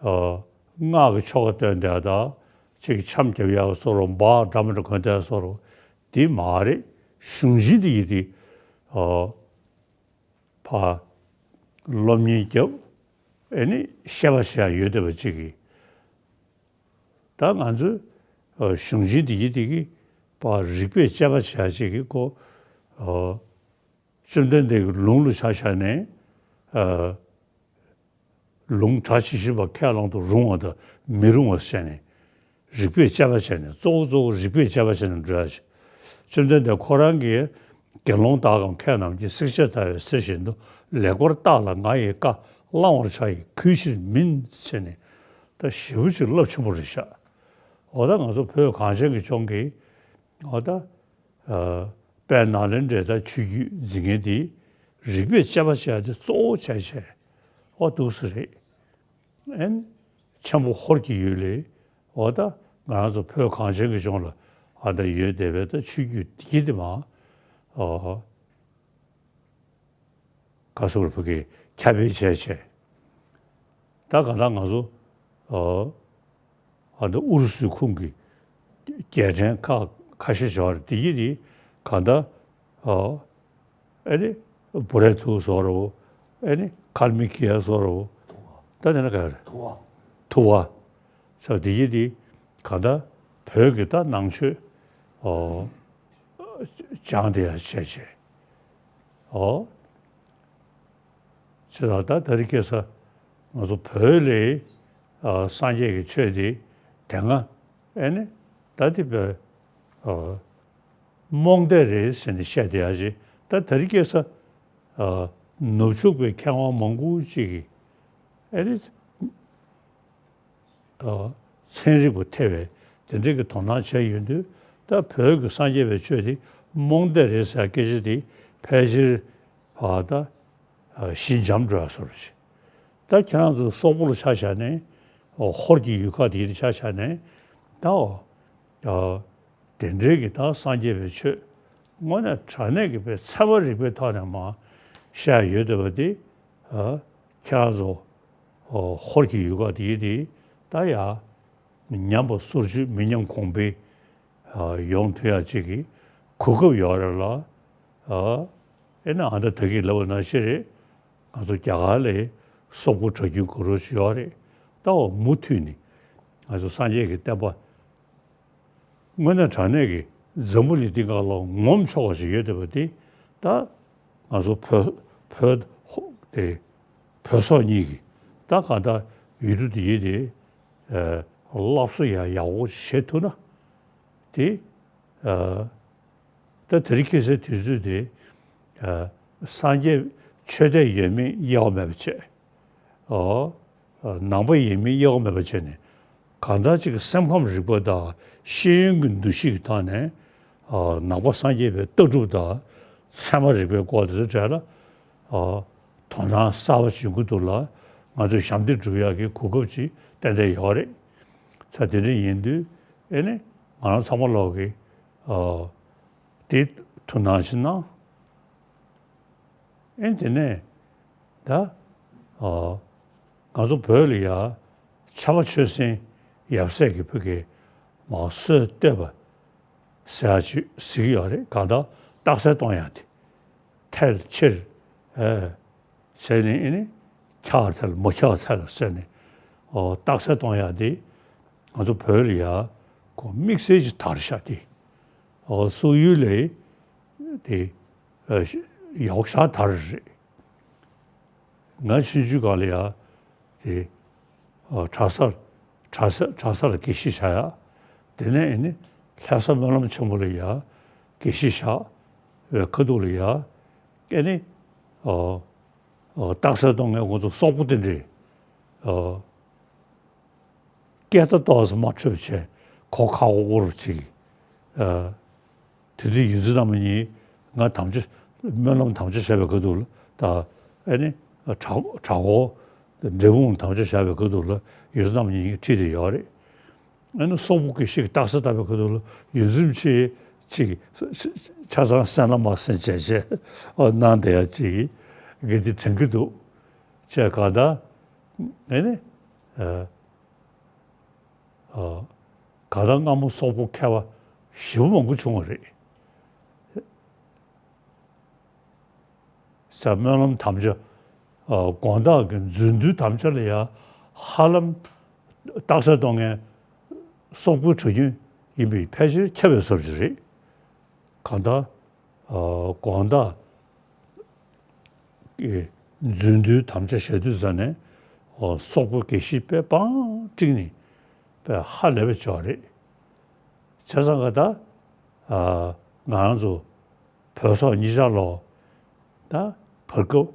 ཨ། སྔགས་ཀྱི་ཆོ་ག་བཏོན་བསྡད་དང་། ཅིག་འཆམ་རྒྱབ་ཡག་བཟོ་འདྲ་འབག་འདྲ་མི་འདྲ་གོན་བསྡད་བཟོ་འདྲ་འདི་མ་རེད། གཞུང་ཆེན་འདི་ཡི་དེ། ཨ། ཕར་སློབ་གཉེར་རྒྱབ། ཨེ་ནི་བཤད་པ་བྱེད་ཡག་ཡོད་བསྡད་པ་ཅིག་གིས། ད་ང་ཚོས་ཨ་གཞུང་ཆེན་འདི་ཡི་དེ་གིས་ཕར་རིག་པས་དཔྱད་པ་བྱེད་ཡག་ཅིག་གི་ཁོ། ཨ། བཅོམ་ལྡན་འདས་ཀྱི་ལུང་ལ་ཆ་བཞག་ནས། ཨ། ལུང་གྲགས་ཇི་བཞིན་པ་ཁས་བླངས་དུ་རུང་བ་དང་མི་རུང་བ་བཤད་ནས། རིགས་པས་དཔྱད་པ་བྱས་ནས་གཙོ་བོ་གཙོ་བོ་རིགས་པས་དཔྱད་པ་བྱས་ནས་འགྲོ་ཡ་ཆེ། བཅོམ་ལྡན་འདས་ཁོ་རང་གིས་དགེ་སློང་དག་གམ་མཁས་རྣམས་ཀྱིས་བསྲེགས་བཅད་བརྡར་བའི་གསེར་བཞིན་དུ་ལེགས་པར་བརྟགས་ལ་ང་ཡི་བཀའ་བླང་བར་བྱ་ཡི་གུས་ཕྱིར་མིན་ཟེར་ནས། ད་ཞེ་པོ་ཅིག་རླབས་ཆེན་པོ་རེད་ཤག་འོ་ད་ང་ཚོ་བོད་གངས་ཅན་གྱི་ལྗོངས་ཀྱི་འོ་ད་དཔལ་ནཱ་ལེནྡྲའི་ད་ཆོས་བརྒྱུད་འཛིན་མཁན་དེ་རིགས་པས་དཔྱད་པ་བྱས་ཏེ་གཙོ་བོ་བྱས་བྱས་འོ་འདུག་སེ་རེད། ཨན། ཆེན་པོ་ཧོར་གྱི་ཡུལ་ལས། འོ་ད་ང་རང་ཚོ་བོད་གངས་ཅན་གྱི་ལྗོངས་ལ་ཨ་ད་ཡོད་བསྡད་པའི་ད་ཆོས་བརྒྱུད་འདི་གི་དེ་མ། ཨོ། ག་སོགས་བོད་ཀྱི་ཁྱབ་སྤེལ་བྱས་བྱས། ད་ག་ད་ང་ཚོ་ཨོ། ཨ་ད་ཨུ་རུ་སུའི་ཁོངས་ཀྱི་རྒྱལ་ཕྲན་ཁ་ཁ་ཤས་ཤིག་ཡོད་རེད། དེ་གི་དེ་ག་ད། ཨོ། ཨེ་ནི། བུ་རའི་ཐུ་བོ་ཟེར་བ་རེད་བོ། ཨེ་ནི། ཁལ་མི་ཁི་ཡ་ཟེར་བ་རེད་བོ། ད་དེ་ན་ག་རེ། ཐུ་བ། ཐུ་བ། ས་དེ་ཡི་དེ་ག་ད་བོད་ཀྱི་ད་ནང་ཆོས། ཨོ། སྦྱངས་དེ་ཡ་བྱས་བྱས། ཨོ། ཅི་ད་ད་དེ་རིང་ཁ་སང་ང་ཚོ་བོད་ལ་ཨ་སངས་རྒྱས་ཀྱི་ཆོས་དེ་དེ་སྔ་ཨེ་ནི་ད་དེ་བས་ཨ་རྨོངས་དད་རེད་ཟེར་ནས་བཤད་བསྡད་ཡ་ཅིག་ད་དེ་རིང་ཁ་སང་ཨ་ནུབ་ཕྱོགས་པའི་མཁས་དབང་མང་པོ་ཅིག་གིས་ཨེ་ནི། ཨ་ཚན་རིག་པ་ཐེ་བའི་དེ་འདྲའི་གི་དོ་སྣང་བྱས་ཡོང་དུས། ད་བོད་ཀྱི་སངས་རྒྱས་པའི་ཆོས་དེ་རྨོངས་དད་རེད་ཟེར་སྐད་ཆ་དེ་ཕལ་ཆེར་ཨ་ད་ཨ་ཞི་འཇམ་འགྲོ་ཡ་བཟོ་འདྲ་ཞིག་ད་ཁྱེད་རང་ཚོ་སོག་པོ་ལ་ཆ་བཞག་ནས། ཨོ། ཧོར་གྱི་ཡུལ་ཁག་དེ་ལ་ཆ་བཞག་ནས། ད་ཨོ། ཨ་དེ་འདྲའི་གི་ད་སངས་རྒྱས་པའི་ཆོས་དངོས་གནས་དྲང་གནས་ཀྱི་པའི་ཚད་མ་རིག་པའི་ཐོག་ནས་མར་བཤད་ཡོད་བསྡད་པ་དེ། ཨ་ཁྱེད་རང་ཚོ་ཨོ་ཧོར་གྱི་ཡུལ་ཁག་དེ་ཡི་དེ་ད་ཡ་ཉམས་པ་སོར་ཆུད་མི་ཉམས་གོང་འཕེལ་ཨ་ཡོང་ཐུབ་ཡ་ཅིག་གི་གོ་སྐབས་ཡོད་རེད་ལ། ཨ་ཨེ་ན་ཨ་ད་ད་གི་ལབ་པ་ནང་བཞིན་རེད། ང་ཚོ་རྒྱ་གར་ལ་སོག་པོ་གྲྭ་རྒྱུན་གོ་རོ་ཞིག་ཡོད་རེད། ད་འོ་མུ་མཐུད་ནས་ང་ཚོ་སངས་རྒྱས་ཀྱི་བསྟན་པ་དངོས་གནས་དྲང་གནས་ཀྱི་འཛམ་བུ་གླིང་འདི་སྒང་ལ་ངོམ་ཆོག་པ་ཞིག་ཡོད་བསྡད་པ་དེ། ད་ང་ཚོ་བོད་བོད་ཧོ་དེ་བོད་སོག་གཉིས་ཀྱི་ད་གང་ལྟར་ཡུལ་གྲུ་འདི་ཡི་དེ་ཨ་སླར་གསོ་ཡ་ཡག་པོ་བྱེད་ཐུབ་ན་དེ། ཨ་ད་དེ་རིང་ཁ་སང་དུས་ཚོད་དེ་ཨ་སངས་རྒྱས་ཆོས་དད་ཡོད་མེད་དབྱེ་བ་མེད་པ་བྱས། ཨོ། ནང་པ་ཡིན་མིན་དབྱེ་བ་མེད་པ་བྱས་ནས། གང་ལྟར་ཅིག་གི་སེམས་ཁམས་རིག་པ་དང་ཤེས་ཡོན་གྱི་འདུ་ཤེས་ཀྱི་ཐོག་ནས། ཨོ། ནང་པ་སངས་རྒྱས་པའི་ལྟ་གྲུབ་དང་ཚད་མ་རིག་པའི་སྐོར་དེ་ཚོའི་གྲས་ལ། ཨོ། དོ་སྣང་གསར་པ་བྱེད་དགོས་འདུག་ལ། ང་ཚོས་ཞབས་འདེགས་སྒྲུབ་ཡག་གི་གོ་སྐབས་ཅིག་ཏན་ཏན་ཡོད་རེད། ས་དེ་འདྲ་ཡིན་དུས་ཨེ་ནི་ང་རང་ཚང་མ་ལོག་གི་ཨོ། དེ་ཐུགས་སྣང་ཞིག་གནང་། ཨེ་དེ་ནས་ད་ཨ་ང་ཚོ་བོད་ལ་ཡ་ཕྱྭ་པ་ཆོས་སེང་ཡབ་སྲས་ཀྱི་བུ་གའི་མར་སྲོལ་གཏོད་པ་ཟེར་ཡ་ཅིག་ཟེར་གྱི་ཡོད་རེད། གང་ལྟར་རྟགས་གསལ་གཏོང་ཡ་དེ་ཐལ་ཕྱིར་ཨེ་ཟེར་ནས་ཨེ་ནི་འཁྱག་ཐལ་མ་འཁྱག་ཐལ་ཟེར་ནས། ཨོ་རྟགས་གསལ་གཏོང་ཡ་དེ་ང་ཚོ་བོད་ལ་ཡ་ཁོ་དམིགས་བསལ་གྱི་དར་ཤག་དེ། ཨོ་སོག་ཡུལ་ལས་དེ་ཨ་ཡོག་ཤ་དར་རེད། ང་ཆུང་ཆུང་སྒང་ལ་ཡ་དེ་ཨ་གྲྭ་སར་གྲྭ་ས་གྲྭ་ས་ལ་དགེ་བཤེས་བྱ་ཡ། དེ་ནས་ཨེ་ནི་ལྷ་ས་སྨོན་ལམ་ཆེན་མོ་ལ་ཡ་དགེ་བཤེས་བྱ་བའི་ཁ་ཐུག་ལ་ཡ་ཨེ་ནི་ཨ་ཨ་རྟགས་གསལ་གཏོང་མཁན་ཁོང་ཚོ་སོག་པོ་དེ་འདྲས་ཨ། སྐད་བརྡ་ཏོག་ཙམ་མ་འཕྲོད་པ་བྱས། གོ་ཁ་གོ་དབོར་བ་ཅིག་ཨ། དེ་དུས་ཡོངས་འཛིན་རྣམ་གཉིས་ང་དམ་བཅའ་སྨོན་ལམ་དམ་བཅའ་བཞག་པའི་སྐབས་དུ་ལ་ད་ཨེ་ནི་གྲྭ་གྲྭ་སྐོར་འབྲས་སྤུངས་དམ་བཅའ་བཞག་པའི་སྐབས་དུ་ལ་ཡོངས་འཛིན་རྣམ་གཉིས་ཁྲིད་དེ་ཡོད་རེད། ཨེ་ནི་སོག་པོ་སྐད་ཤིག་རྟགས་གསལ་བཏབ་པའི་སྐབས་དུ་ལ་ཡོངས་འཛིན་ཆེ་ཅིག་ཆ་ཚང་གསན་ན་མ་གསན་བྱས་བྱས་ཨ་གནང་བསྡད་ཡ་ཅིག་གི་དེ་དྲན་གྱི་འདུག་བྱས་ག་ད་ཨེ་ནི་ཨ། ཨ། ག་ད་སྔ་མོ་སོག་པོ་མཁས་པ་ཞེ་པོ་མང་པོ་བྱུང་བ་རེད། ས་སྨོན་ལམ་དམ་བཅའ། ཨ། དགོང་དག་གི་རྫུ་འཕྲུལ་དམ་བཅའ་ལ་ཡ་ཧ་ལམ་རྟགས་གསལ་གཏོང་མཁན་སོག་པོའི་གྲྭ་རྒྱུན་ཡིན་པས་ཕལ་ཆེར་ཁྱབ་པའི་བཟོ་ཅིག་རེད། གང་ལྟར། ཨ། དགོང་དག་གི་རྫུ་འཕྲུལ་དམ་བཅའ་བྱེད་དུས་ཙ་ནས་ སོག་པོ་དགེ་བཤེས་དཔེ་པང་བསྒྲིགས་ནས་དཔེ་ཧ་ལས་པ་ཅིག་ཡོད་རེད། བྱས་ཙང་ཀ་ད་ང་རང་ཚོ་བོད་སོག་གཉིས་ཆར་ལོག་ད་བར་སྐབས་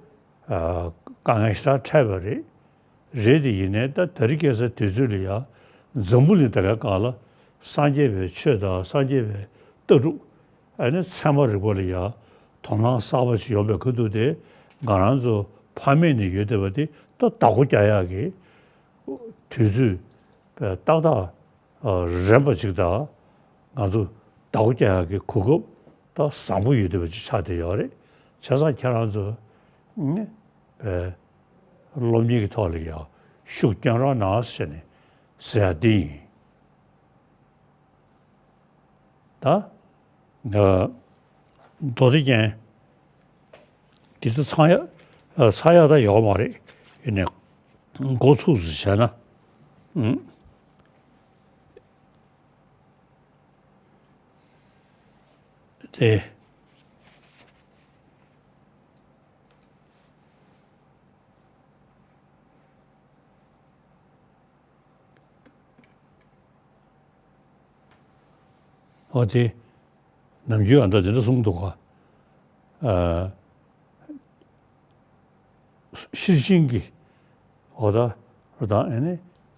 དཀའ་ངལ་ཞེ་དྲག་འཕྲད་པ་རེད། རེད་དེ་ཡིན་ནའི་ད་དེ་རིང་ཁ་སང་དུས་ཚོད་ལ་ཡ་འཛམ་བུ་གླིང་ད་གའི་སྒང་ལ་སངས་རྒྱས་པའི་ཆོས་དང་སངས་རྒྱས་པའི་ལྟ་གྲུབ། ཨ་ནི་ཚད་མ་རིག་པ་ལ་ཡ་དོ་སྣང་གསར་པ་ཞིག་ཡོང་པའི་ཁ་ཐུག་དེ་ང་རང་ཚོ་ཕ་མེས་ནས་ཡོད་བསྡད་པ་དེ་ད་བདག་པོ་རྒྱག་ཡག་གི་དུས་ཚོད་ཏག་ཏག་རན་པ་ཅིག་དང་། ང་ཚོ་བདག་པོ་རྒྱག་ཡག་གི་གོ་སྐབས་ད་བཟང་པོ་ཡོད་བསྡད་པ་ཅིག་ཆགས་བསྡད་ཡོད་རེད། བྱས་ཙང་ཁྱེད་རང་ཚོ་ནི་སློབ་གཉེར་གྱི་ཐོག་ལ་ཡང་ཤུགས་བསྐྱོན་རོགས་གནང་ཟེར་ནས་ཟེར་ཡག་འདི་ཡིན། ད། ཨ། མདོ་སྡེ་རྒྱན། འདི་ཚོ་ཚང་ཡག་ཨ། ཚང་ཡག་ད་ཡོད་མ་རེད། ཡིན་ནའི་འགོ་ཚུགས་སུ་བྱས་ན། ཨུམ། དེ། འོ་དེ། ནམ་རྒྱུན་ཨ་མདའ་དེ་འདྲ་གསུངས་འདུག་ག་ཨ། ཤེར་ཕྱིན་གྱི་འོ་ད་རུ་དང་ཨ་ནི་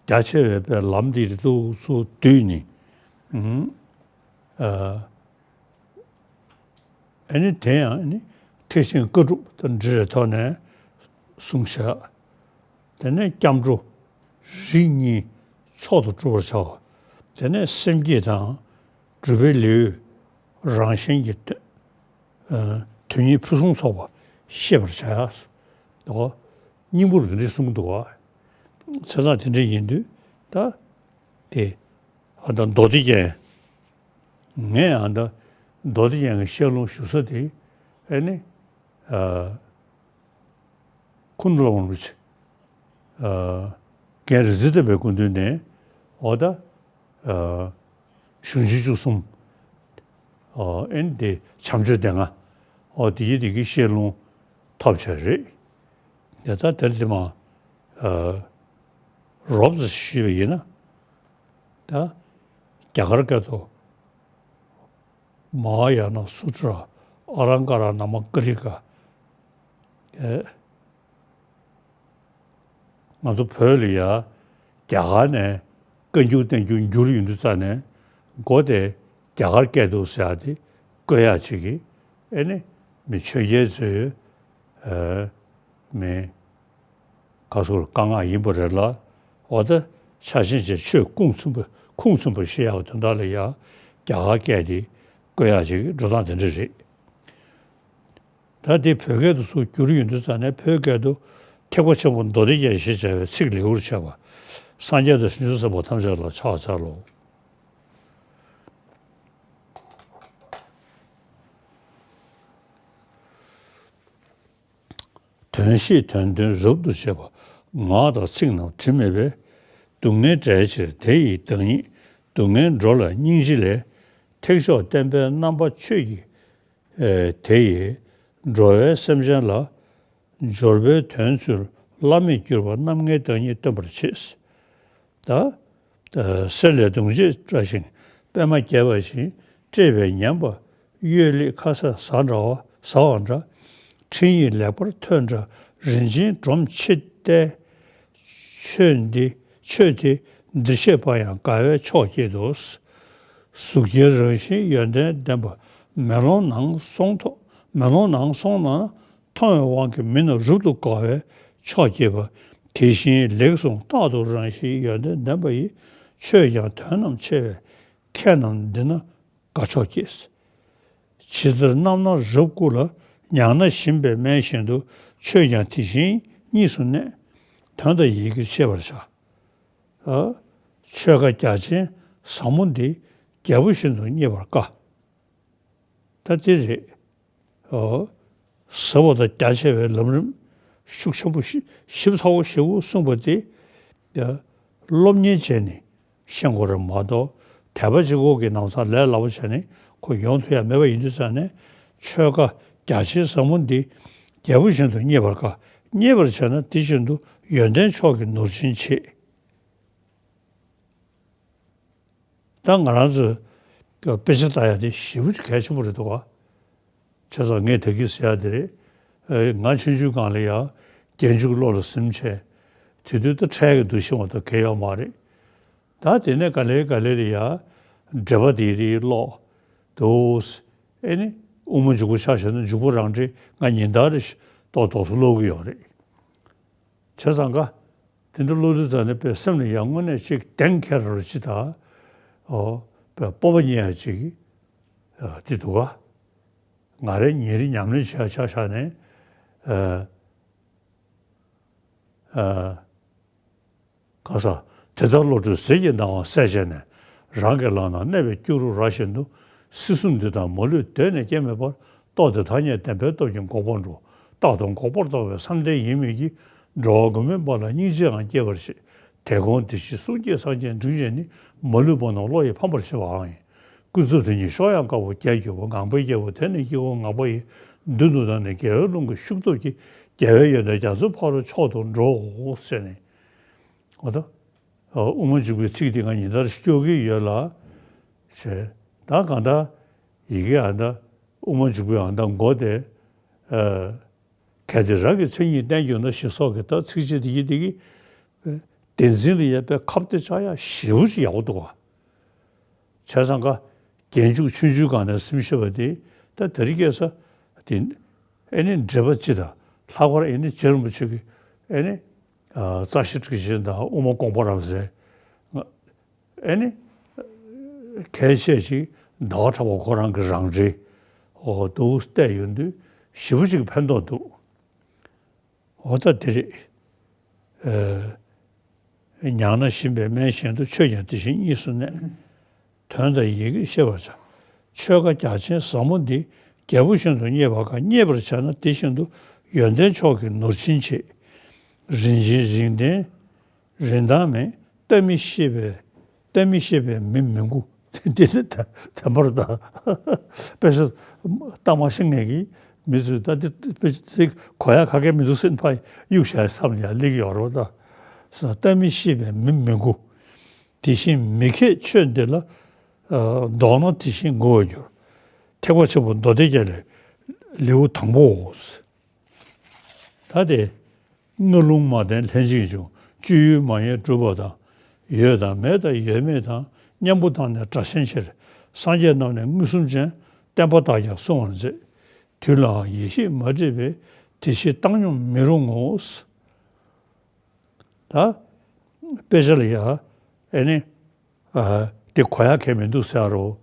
རྒྱ་ཆེ་བའི་པའི་ལམ་འདི་ལུགས་སུ་བསྡུས་ནས། ཨ། ཨ་ནི་དེ་ཡང་ཨ་ནི་ཐེག་ཆེན་བཀའ་སྒྲུབ་དང་འབྲེལ་བའི་ཐོག་ནས་གསུངས་བཞག་དེ་ནས་སྐྱབས་འགྲོ་རིགས་གཉིས་མཆོག་ཏུ་གྲུབ་པར་བྱའོ། དེ་ནས་སེམས་བསྐྱེད་དང་སྒྲུབ་པའི་ལེའུ་རང་གཞན་གྱི་དོན་ཨ། དོན་གཉིས་ཕུན་སུམ་ཚོགས་པ་ཤེས་པར་བྱ། འོ། སྙིང་པོར་འདི་འདྲ་གསུངས་འདུག་བ། བྱས་ཙང་དེ་འདྲ་ཡིན་དུས་ད་དེ་ཨ་ད་མདོ་སྡེ་རྒྱན། ངས་ཨ་ད་མདོ་སྡེ་རྒྱན་གྱི་བཤད་ལུང་ཞུ་ས་དེ་ཨ་ནི། ཨ། ཀུན་མཁྱེན་རིན་པོ་ཆེ། ཨ། རྒན་རིག་འཛིན་བསྟན་པའི་སྐུ་མདུན་ནས་འོ་ད། ཨ། གཞུང་ཆེན་བཅུ་གསུམ། ཨ། ཨེ་ནི་དེ་བྱམས་ཆོས་སྡེ་ལྔ། འོ་དེ་གི་དེ་གི་བཤད་ལུང་ཐོབ་བྱས་རེད། དེ་ལྟར་དེར་དེ་མ། ཨ། རོབ་ཙམ་ཞུས་པ་ཡིན་ན། ད་རྒྱ་གར་སྐད་དུ། མ་ཧཱ་ཡ་ན་སུ་ཏྲ། ཨ་ལངྐ་ར་ན་མ་ཀ་ལི་ཀ། ཨེ། ང་ཚོ་བོད་ལ་ཡ་རྒྱ་གར་ནས་བཀའ་འགྱུར་བསྟན་འགྱུར་འགྱུར་ཡོང་དུས་ཙ་ནས་མགོ་དེ་རྒྱ་གར་སྐད་དུ་ཟེར་ཡ་དེ་བཀོད་ཡག་ཅིག་གི་ཨེ་ནི་མི་ཆོས་རྒྱལ་ཚོའི་ཨེ་མི། ག་ཟེར་དཀའ་ངལ་ཡིན་པ་རེད་ལ། འོ་ད་ཆ་ཤས་ཅན་ཆོས་ཁུངས་མཚུངས་པ་ཁུངས་མཚུངས་པ་བཤད་ཡག་དོན་དག་ལ་ཡ་རྒྱ་གར་སྐད་དེ་བཀོད་ཡག་ཅིག་འགྲོ་སྟངས་དེ་འདྲ་རེད། ད་དེ་བོད་སྐད་དུ་ཚུར་བསྒྱུར་ཡོང་དུས་ཙ་ནས་བོད་སྐད་དུ་ཐེག་པ་ཆེན་པོ་མདོ་སྡེ་རྒྱན་ཞེས་བྱ་བའི་ཚིག་ལེའུར་བྱས་པ། སངས་རྒྱས་དང་བྱང་ཆུབ་སེམས་དཔའ་ཐམས་ཅད་ལ་ཕྱག་འཚལ་ལོ། དོན་ཤེས་དོན་སྟོན་རབ་ཏུ་བྱེད་པ། ངག་དང་ཚིག་རྣམས་དྲི་མེད་པས། སྡུག་བསྔལ་བྲལ་ཕྱིར་དེ་ཡི་བདག་ཉིད། སྡུག་བསྔལ་འགྲོ་ལ་སྙིང་རྗེ་ལས། ཐེག་མཆོག་བསྟན་པའི་རྣམ་པ་ཆོས་ཀྱི་ཨེ་དེ་ཡི། འགྲོ་བའི་སེམས་ཅན་ལ། འབྱོར་པའི་དོན་ཚུལ་བླ་མེད་གྱུར་པ་རྣམ་ལྔའི་བདག་ཉིད་སྟོན་པར་བྱེད། ད། གསེར་ལས་གདུང་བྱེད་བཀྲ་ཞིང་པདྨ་རྒྱས་པ་བཞིན། བཀྲེས་པས་ཉམས་པ་གཡོས་ལེགས་ཁ་ཟས་ཟ་འདྲ་བ་ཟ་བ་འདྲ། འཕྲིན་ཡིག་ལེགས་པར་ཐོས་འདྲ་རིན་ཆེན་སྒྲོམ་ཕྱེ་སྟེ། ཆོས་འདི་ཆོས་དེ་འདིར་བཤད་པ་ཡང་དགའ་བས་མཆོག་བསྐྱེད་དོ། གཟུགས་ཅན་རང་བཞིན་ཡོན་ཏན་ལྡན་པ། མེ་ལོང་ནང་སོང་ཐོག་མེ་ལོང་ནང་སོང་ན། མཐོང་བའི་དབང་གིས་མི་རྣམས་རབ་ཏུ་དགའ་བས་མཆོག་བསྐྱེད་པ། དེ་བཞིན་ལེགས་གསུངས་རྟག་ཏུ་རང་བཞིན་ཡོན་ཏན་ལྡན་པ་ཡི། ཆོས་ཀྱང་དོན་རྣམས་ཕྱེ་བས་མཁས་རྣམས་འདི་ན་དགའ་མཆོག་བསྐྱེད། ཇི་ལྟར་རྣམ་སྣང་རབ་བསྐུལ་ལ། ཉང་ན་བཞིན་པའི་སྨན་བཞིན་དུ། ཆོས་ཀྱང་དེ་བཞིན་གཉིས་སུ་གནས། དོན་དང་ཡི་གེར་ཤེས་པར་བྱ། ཨ། ཆོས་བཀའ་རྒྱ་ཆེན་ཟབ་མོ་འདི། རྒྱལ་པོ་བཞིན་དུ་མཉེས་པར་དཀའ། ད་དེ་རེད། ཨོ། ཟབ་པོ་དང་རྒྱ་ཆེ་བའི་ལམ་རིམ་ཤུགས་ཆེན་པོ་ཞིབ་ཞིབ་ཚགས་པོ་ཞེ་པོ་གསུངས་པ་དེ། ཡ། སློབ་གཉེར་བྱས་ནས་ཤེས་དགོས་རེད་མ་གཏོགས། དད་པ་གཅིག་པོ་གིས་ནམ་སང་ལས་སླ་པོ་བྱས་ནས་ཁོ་ཡོང་ཐུབ་ཡ་མེད་པ་ཡིན་དུས་ཙང་ནས། ཆོས་བཀའ་རྒྱ་ཆེན་ཟབ་མོ་འདི་རྒྱལ་པོ་བཞིན་དུ་མཉེས་པར་དཀའ། མཉེས་པར་བྱས་ན་དེ་བཞིན་དུ་ ཡོན་ཏན་མཆོག་གི་ནོར་ཆེན་ཆེ། ད་ང་རང་ཚོས་དཔེ་ཆ་ལྟ་ཡ་དེ་ཞེ་པོ་ཅིག་གལ་ཆེན་པོ་རེད་འདུག་ག་བྱས་ཙང་ངས་ད་གིན་ཟེར་ཡ་དེ་རེད། ཨེ། ང་ཆུང་ཆུང་སྒང་ལ་ཡ་རྒྱན་འཇུག་བློ་ལ་སིམ་བྱས། དེ་དུས་ད་འཕྲལ་གྱི་འདུ་ཤེས་མ་གཏོགས་གང་ཡང་ཡོད་མ་རེད། ད་དེ་ནས་ག་ལེ་ག་ལེ་ལ་ཡ་འགྲེལ་པ་དེ་རེ་ཀློག་འདུག་ཨེ་ནི་དབུ་མ་འཇུག་པ་ཆ་བཞག་ན་འཇུག་པ་རང་འགྲེལ་ང་ཉིན་ལྟར་རེ་ཏོག་ཏོག་ཙམ་ཀློག་གི་ཡོད་རེད། བྱས་ཙང་ག་དེ་འདྲ་ཀློག་དུས་ཙམ་ནས་དཔེ་སེམས་ལ་ཡ་དངོས་གནས་ཅིག་གདེང་འཁེལ་རོ་ཅིག་དང་། ཨོ། དཔེ་སྤོབས་པ་རྙེད་ཡ་ཅིག་ཨ། དེ་འདུག་ག་ང་རང་ཉིན་རེ་ཉམས་ལེན་བྱེད་ཡ་ཆ་བཞག་ནས། ཨ། ཨ། གང་ཟག་དེ་ལྟར་བློ་གྲོས་ཟིལ་གྱིས་གནང་བ་གསལ་བྱས་ནས། རང་གི་ལག་ན་གནས་པའི་སྐྱུ་རུ་ར་བཞིན་དུ། སྲིད་གསུམ་འདི་དག་མ་ལུས་གདོད་ནས་སྐྱེ་མེད་པར། རྟོགས་ཏེ་ཐ་སྙད་བདེན་པའི་སྟོབས་ཀྱིས་འགོག་པར་འགྲོ། རྟག་ཏུ་འགོག་པར་རྟོག་པའི་བསམ་གཏན་ཡིན་མོད་ཀྱི། འགྲོ་བ་མགོན་མེད་པ་ལ་སྙིང་རྗེའང་སྐྱེ་བར་བྱེད། དེ་དགོངས་དེ་བཞིན་གསུང་སྐྱེས་སངས་རྒྱས་འབྲིང་ཆེན་ནི། མ་ལུས་བར་སྣང་བློ་ཡིས་ཕམ་པར་བྱེད་པའང་ཡིན། ཀུན་རྫོབ་དེ་ཉིད་གཤོག་ཡངས་དཀར་པོ་བརྒྱད་གྱུར་པ། ངང་པའི་རྒྱལ་པོ་དེ་ནི་དཀྱིལ་འཁོར་ལྔ་པ་ཡི། མདུན་དུ་བདར་ནས་རྒྱལ་བའི་ཀླུང་གི་ཤུགས་སྟོབས་ཀྱིས། རྒྱལ་བའི་ཡོན་ཏན་རྒྱ་མཚོའི་ཕ་རོལ་མཆོག་ཏུ་འགྲོའོ་ཟེར་ནས། འོ་ད། དབུ་མ་འཇུག་པའི་ཚིག་དེ་ང་ཉིན་ལྟར་སྐྱོར་གྱི་ཡོད་ལ། ཞེས། ད་གང་ལྟར་ཡི་གེ་ཨ་ད་དབུ་མ་འཇུག་པའི་ཨ་ད་མགོ་དེ། ཨ། གལ་ཏེ་རང་གི་མཚན་ཉིད་བསྟན་གྱུར་ན་ཞེས་སོགས་ཀྱི་ད་ཚིགས་བཅད་འདི་གི་འདི་གི་བདེན་འཛིན་ལ་ཡ་དཔེ་ཁ་གཏད་བཅག་ཡ་ཞེ་པོ་ཅིག་ཡག་པོ་འདུག་ག་བྱས་ཙང་ཀ་རྒྱན་འཇུག་ཆུང་ཆུང་སྒང་ནས་སེམས་ཤེས་པ་དེ་ད་དེ་རིང་ཁ་སང་དེ་ཨེ་ནི་འགྲེལ་པ་སྤྱི་དང་ལྷག་པར་ཨེ་ནི་རྗེ་རིན་པོ་ཆེ་གི་ཨེ་ནི་ཨ་རྩ་ཤེ་ཊཱིཀ་ཆེན་དང་དབུ་མ་དགོངས་པ་རབ་གསལ། ཨེ་ནི། གལ་ཆེ་ཞིག་ཟླ་བ་གྲགས་པ་ཁོ་རང་གི་རང་འགྲེལ། འོ་འདུག་བལྟས་ཡོང་དུས་ཞེ་པོ་ཅིག་ཕན་ཐོགས་འདུག་འོ་ད་དེ་རེད། ཨེ། མྱང་ན་ཞིམ་པའི་སྨན་བཞིན་དུ། ཆོས་ཀྱང་དེ་བཞིན་གཉིས་སུ་གནས། དོན་དང་ཡི་གེ་ཤེས་པར་བྱ། ཆོས་བཀའ་རྒྱ་ཆེན་ཟབ་མོ་འདི། རྒྱལ་པོ་བཞིན་དུ་མཉེས་པ་དཀའ། མཉེས་པར་བྱས་ན་དེ་བཞིན་དུ། ཡོན་ཏན་མཆོག་གི་ནོར་ཆེན་ཆེ། རིན་ཆེན་རིན་ལྡན་རིན་ཐང་མེད། ལྟ་མི་ཤེས་པའི་ལྟ་མི་ཤེས་པའི་མི་མི་མགུ། འདི་ནི་ད་དེ་འབར་ད། དཔེ་ཆ་ལྟ་མ་ཤེས་མཁན་གྱི་མི་ཚོས་ད་འདི་དཔེ་ཆ་གོ་ཡ་ག་གེ་མི་འདུག་ཟེར་ཕར་གཡུག་བཞག་བསམ་ཡ་སླེབས་ཀྱི་ཡོད་རེད་པ། ད་ལྟ་མི་ཤེས་པའི་མི་མི་མགུ། དེ་བཞིན་མི་མཁས་ཆོས་འདི་ལ། ལྡོག་ན་དེ་བཞིན་མགུ་བར་འགྱུར། ཐེག་པ་ཆེན་པོ་མདོ་སྡེ་རྒྱན་ལས། ལེའུ་དང་པོའོ། ད་དེ། ངར་རླུང་མ་ལྡན་ལྷན་ཅིག་འབྱུང་། སྤྱོད་ཡུལ་མ་ཡིན་གྲུབ་པ་དང་། ཡོད་དང་མེད་དང་ཡོད་མེད་དང་། མཉམ་པོ་དང་ནི་སྒྲ་གཞན་ཕྱིར། སངས་རྒྱས་རྣམས་ནི་མངོན་སུམ་ཅན། བསྟན་པ་དག་ཀྱང་བསྲུང་བར་མཛད། དུས་ལའང་ཡེ་ཤེས་མ་འདྲེས་པས། དེ་ཕྱིར་བཏང་སྙོམས་མི་རུང་ངོ་། ད། དཔེ་ཆ་ལ་ཡ། ཨེ་ནི། ཨ། འདི་གོ་ཡ་གལ་མི་འདུག་ཟེར་རོ།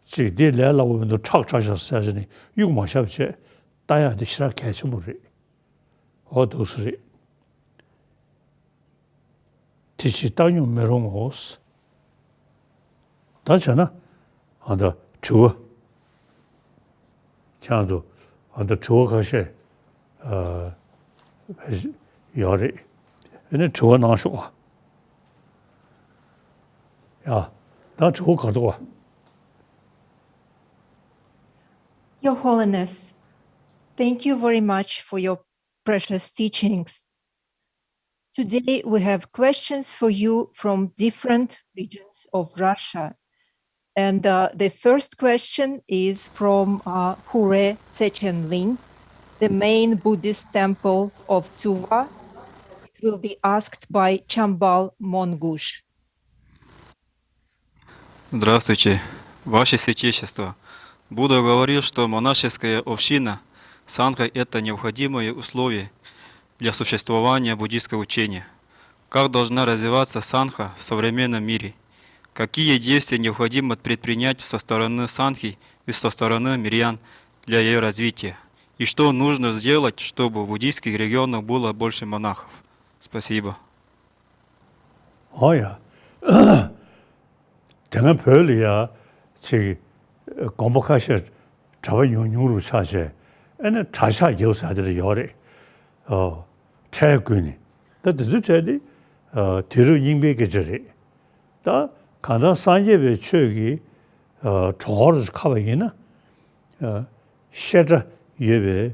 ཅིག་འདི་ལས་སླ་པོ་མི་འདུག་ཁྲག་ཁྲག་ཤག་ཟེར་ཟེར་ནས་གཡུག་མ་བཞག་བྱས། ལྟ་ཡ་འདི་ཞེ་དྲག་གལ་ཆེན་པོ་རེད། འོ་འདུག་སེ་རེད། དེ་ཕྱིར་བཏང་སྙོམས་མི་རུང་ངོ་། ད་བྱས་ན། ཨ་ད་དྲི་བ། ཁྱེད་ཚོ་ཨ་ད་དྲི་བ་ཁ་ཤས་ཨ་ཡོད་རེད། ཨ་ནི་དྲི་བ་གནང་ཤོག་ཨ། ཡ། ད་དྲི་བ་ག་འདུག་ཨ། Your Holiness, thank you very much for your precious teachings. Today we have questions for you from different regions of Russia. And uh, the first question is from uh, Hure Tsechenling, the main Buddhist temple of Tsuwa. It will be asked by Chambal Mongush. Здравствуйте, Ваше Святейшество. Будда говорил, что монашеская община, сангха, это необходимое условие для существования буддийского учения. Как должна развиваться сангха в современном мире? Какие действия необходимо предпринять со стороны сангхи и со стороны мирян для ее развития? И что нужно сделать, чтобы в буддийских регионах было больше монахов? Спасибо. ཨོ་ཡ། དེ་སྔ་བོད་ལ་ཡ་ཅིག་དགོན་པ་ཁ་ཤས་གྲྭ་པ་ཉུང་ཉུང་རུ་ཆགས་བྱས། ཨ་ནི་གྲྭ་ཆགས་རྒྱག་ཟེར་དེ་ལ་ཡོད་རེད། ཨོ། འཕྲལ་དགོས་ནི། ད་དེ་ཚོའི་གྲས་དེ་དུས་རབས་རྙིང་པའི་སྐད་ཆ་རེད། ད་གང་ལྟར་སངས་རྒྱས་པའི་ཆོས་ཀྱི་གྲོགས་པོར་ཁ་བ་ཡིན་ན། བཤད་གྲྭ་ཡོད་པའི་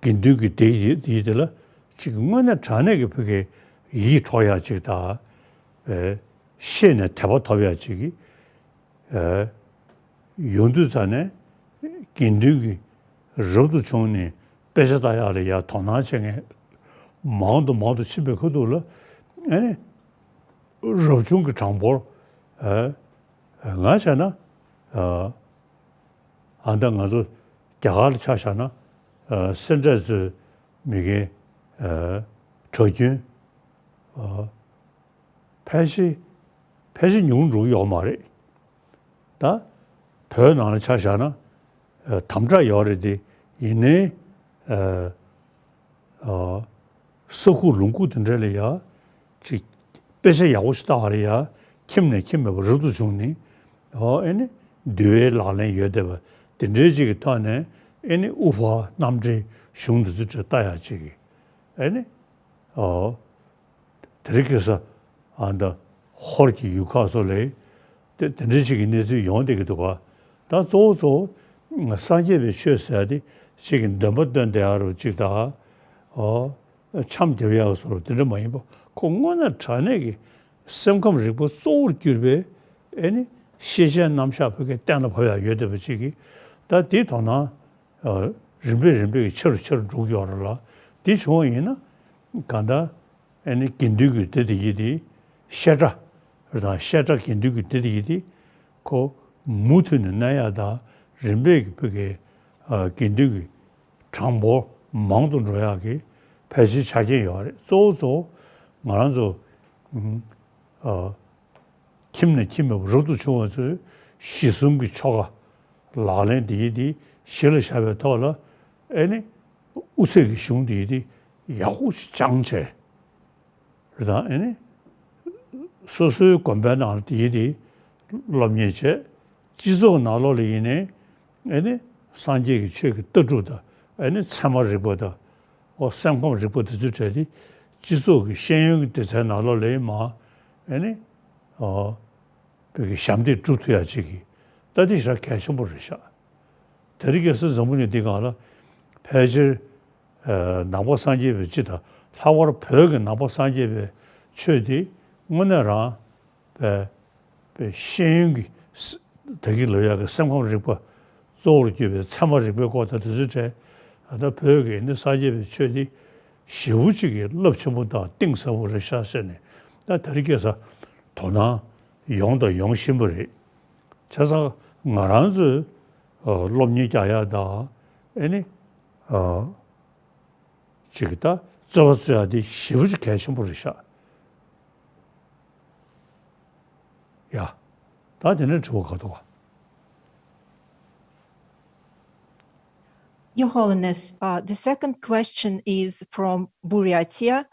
དགེ་འདུན་གྱི་སྡེ་ཡི་དེ་ལ་ཅིག་དངོས་གནས་དྲང་གནས་ཀྱི་བོད་ཀྱི་ ཡིད་འཕྲོག་ཡག་ཅིག་དང་། ཨེ། ཤེས་ནས་དད་པ་ཐོབ་ཡག་ཅིག་གི། ཨེ། ཡོང་དུས་ཙ་ནས་དགེ་འདུན་གྱིས་རབ་ཏུ་བྱུང་ནས་དཔེ་ཆ་ལྟ་ཡག་ལ་ཡ་དོ་སྣང་བྱེད་མཁན་མང་དུ་མང་དུ་ཕྱིན་པའི་ཁུལ་དུ་ལ། ཨེ། རབ་བྱུང་གི་གྲངས་འབོར། ཨེ། ང་བྱས་ན། ཨ། ཨ་ད་ང་ཚོ་རྒྱ་གར་ལ་ཆ་བཞག་ན། ཨ། སེ་འབྲས་ཚོའི་མི་རྒན། ཨ། གྲྭ་རྒྱུན། ཨ། ཕལ་ཆེར་ཕལ་ཆེར་ཉུང་འགྲོ་གི་ཡོད་མ་རེད། ད་བོད་ནང་ལ་ཆ་བཞག་ན། ཨ། དམ་དྲག་ཡོད་རེད་དེ། ཡིན་ནའི། ཨ། ཨ། ས་ཁུག་ལུང་ཁུག་དེ་འདྲ་ལ་ཡ་ཅིག་དཔེ་ཆ་ཡག་པོ་ཞིག་ལྟ་བ་ལ་ཡ་ཁྱིམ་ནས་ཁྱིམ་མེད་པར་རབ་ཏུ་བྱུང་ནས། ཨོ། ཨེ་ནི་འདུལ་བའི་ལག་ལེན་ཡོད་བསྡད་པ་དེ་འདྲའི་ཅིག་གི་ཐོག་ནས། ཨེ་ནི་དབུ་ཕར་རྣམ་འགྲེལ་གཞུང་འདི་ཚོ་འདྲ་ལྟ་ཡག་ཅིག་གི། ཨེ་ནི། ཨོ། དེ་རིང་ཁ་སང་ཨ་ད་ཧོར་གྱི་ཡུལ་ཁག་སོགས་ལ་དེ་དེ་འདྲ་ཅིག་གི་གནས་ཚུལ་ཡོང་བསྡད་ཀྱི་འདུག་ག་ད་གཙོ་བོ་གཙོ་བོ་སངས་རྒྱས་པའི་ཆོས་ཟེར་ཡ་དེ་ཅིག་གི་འདོན་པ་འདོན་བསྡད་ཡ་རུ་ཅིག་དང་། ཨོ། འཆམ་རྒྱབ་ཡག་སོགས་དེ་འདྲ་མ་ཡིན་པ། ཁོ་དངོས་གནས་དྲང་གནས་ཀྱི་སེམས་ཁམས་རིག་པ་གཙོ་བོར་གྱུར་པའི། ཨེ་ནི་ཤེས་བྱའི་རྣམ་གཞག་བོད་སྐད་གཏན་ལ་ཕབ་ཡག་ཡོད་བསྡད་པ་ཅིག་གིས། ད་དེའི་དོ་སྣང་ཨ། རིམ་པས་རིམ་པས་ཀྱི་ཆེ་རུ་ཆེ་རུ་འགྲོ་གི་ཡོད་རེད་ལ། འདི་བྱུང་བ་ཡིན་ན་གང་ལྟར། ཨེ་ནི་དགེ་འདུན་གྱི་སྡེ་དེ་ཡི་དེ་བཤད་གྲྭ་རེད་དང་། བཤད་གྲྭ་དགེ་འདུན་གྱི་སྡེ་དེ་ཡི་དེ་ཁོ་མུ་མཐུད་ནས་གནས་ཡག་དང་། རིམ་པས་ཀྱི་བོད་ཀྱི་ཨ། དགེ་འདུན་གྱི་གྲངས་འབོར་མང་དུ་འགྲོ་ཡག་གི་ཕལ་ཆེར་ཆ་རྐྱེན་ཡོད་རེད། གཙོ་བོ་གཙོ་བོ་ང་རང་ཚོ་ཨ། ཁྱིམ་ནས་ཁྱིམ་མེད་པར་རབ་ཏུ་བྱུང་བ་ཚོས་གཞི་གསུམ་གྱི་ཆོ་ག་ལག་ལེན་དེ་ཡི་དེ་གཞི་ལ་བཞག་པའི་ཐོག་ལ། ཨེ་ནི་དབུ་ཚད་ཀྱི་གཞུང་དེ་ཡི་དེ་ཡག་པོ་ཞིག་སྦྱངས་བྱས་རེད་དང་། ཨེ་ནི་སོ་སོའི་དགོན་པའི་ནང་ལ་དེ་ཡི་དེ་སློབ་གཉེར་བྱས། སྤྱི་ཚོགས་ནང་ལོགས་ལ་ཡིན་ནའི། ཨེ་ནི་སངས་རྒྱས་ཀྱི་ཆོས་ཀྱི་ལྟ་གྲུབ་དང་། ཨེ་ནི་ཚད་མ་རིག་པ་དང་། ཨོ། སེམས་ཁམས་རིག་པ་དེ་ཚོའི་གྲས་དེ་སྤྱི་ཚོགས་ཀྱི་ཤེས་ཡོན་གྱི་སྡེ་ཚན་ནང་ལོགས་ལ་ཡིན་མ། ཨེ་ནི། ཨོ། བོད་ཀྱི་ཞབས་འདེགས་སྒྲུབ་ཐུབ་ཡ་ཅིག་གི་ད་དེ་ཞེ་དྲག་གལ་ཆེན་པོ་རེད་ཤག་དེ་རིང་ཁ་སང་འཛམ་བུ་གླིང་འདི་སྒང་ལ་ཕལ་ཆེར། ཨ། ནང་པ་སངས་རྒྱས་པའི་སྤྱི་དང་། ལྷག་པར་བོད་ཀྱི་ནང་པ་སངས་རྒྱས་པའི་ཆོས་འདི་དངོས་གནས་རང་པའི་པའི་ཤེས་ཡོན་གྱི་ས་ད་གིན་ལབ་ཡག་གི་སེམས་ཁམས་རིག་པ་གཙོ་བོར་གྱུར་པའི་ཚད་མ་རིག་པའི་སྐོར་དང་དེ་ཚོའི་གྲས། ད་ལྟ་བོད་ཀྱི་ནི་སངས་རྒྱས་པའི་ཆོས་འདི་ཞེ་པོ་ཅིག་གི་རླབས་ཆེན་པོ་དང་གཏིང་ཟབ་པོ་རེད་ཤག་ཟེར་ནས། ད་དེ་རིང་ཁ་སང་དོ་སྣང་ཡོང་དང་ཡོང་བཞིན་པ་རེད། བྱས་ཙང་ང་རང་ཚོས་ཨ། སློབ་གཉེར་རྒྱག་ཡག་དང་། ཨེ་ནི་ཨ། ཅིག་ད་རྩོད་པ་རྩོད་ཡག་འདི་ཞེ་པོ་ཅིག་གལ་ཆེན་པོ་རེད་ཤག་ཡ། ད་དེ་ནས་དྲི་བ་ག་འདུག་ག Your Holiness, uh, the second question is from Buryatia,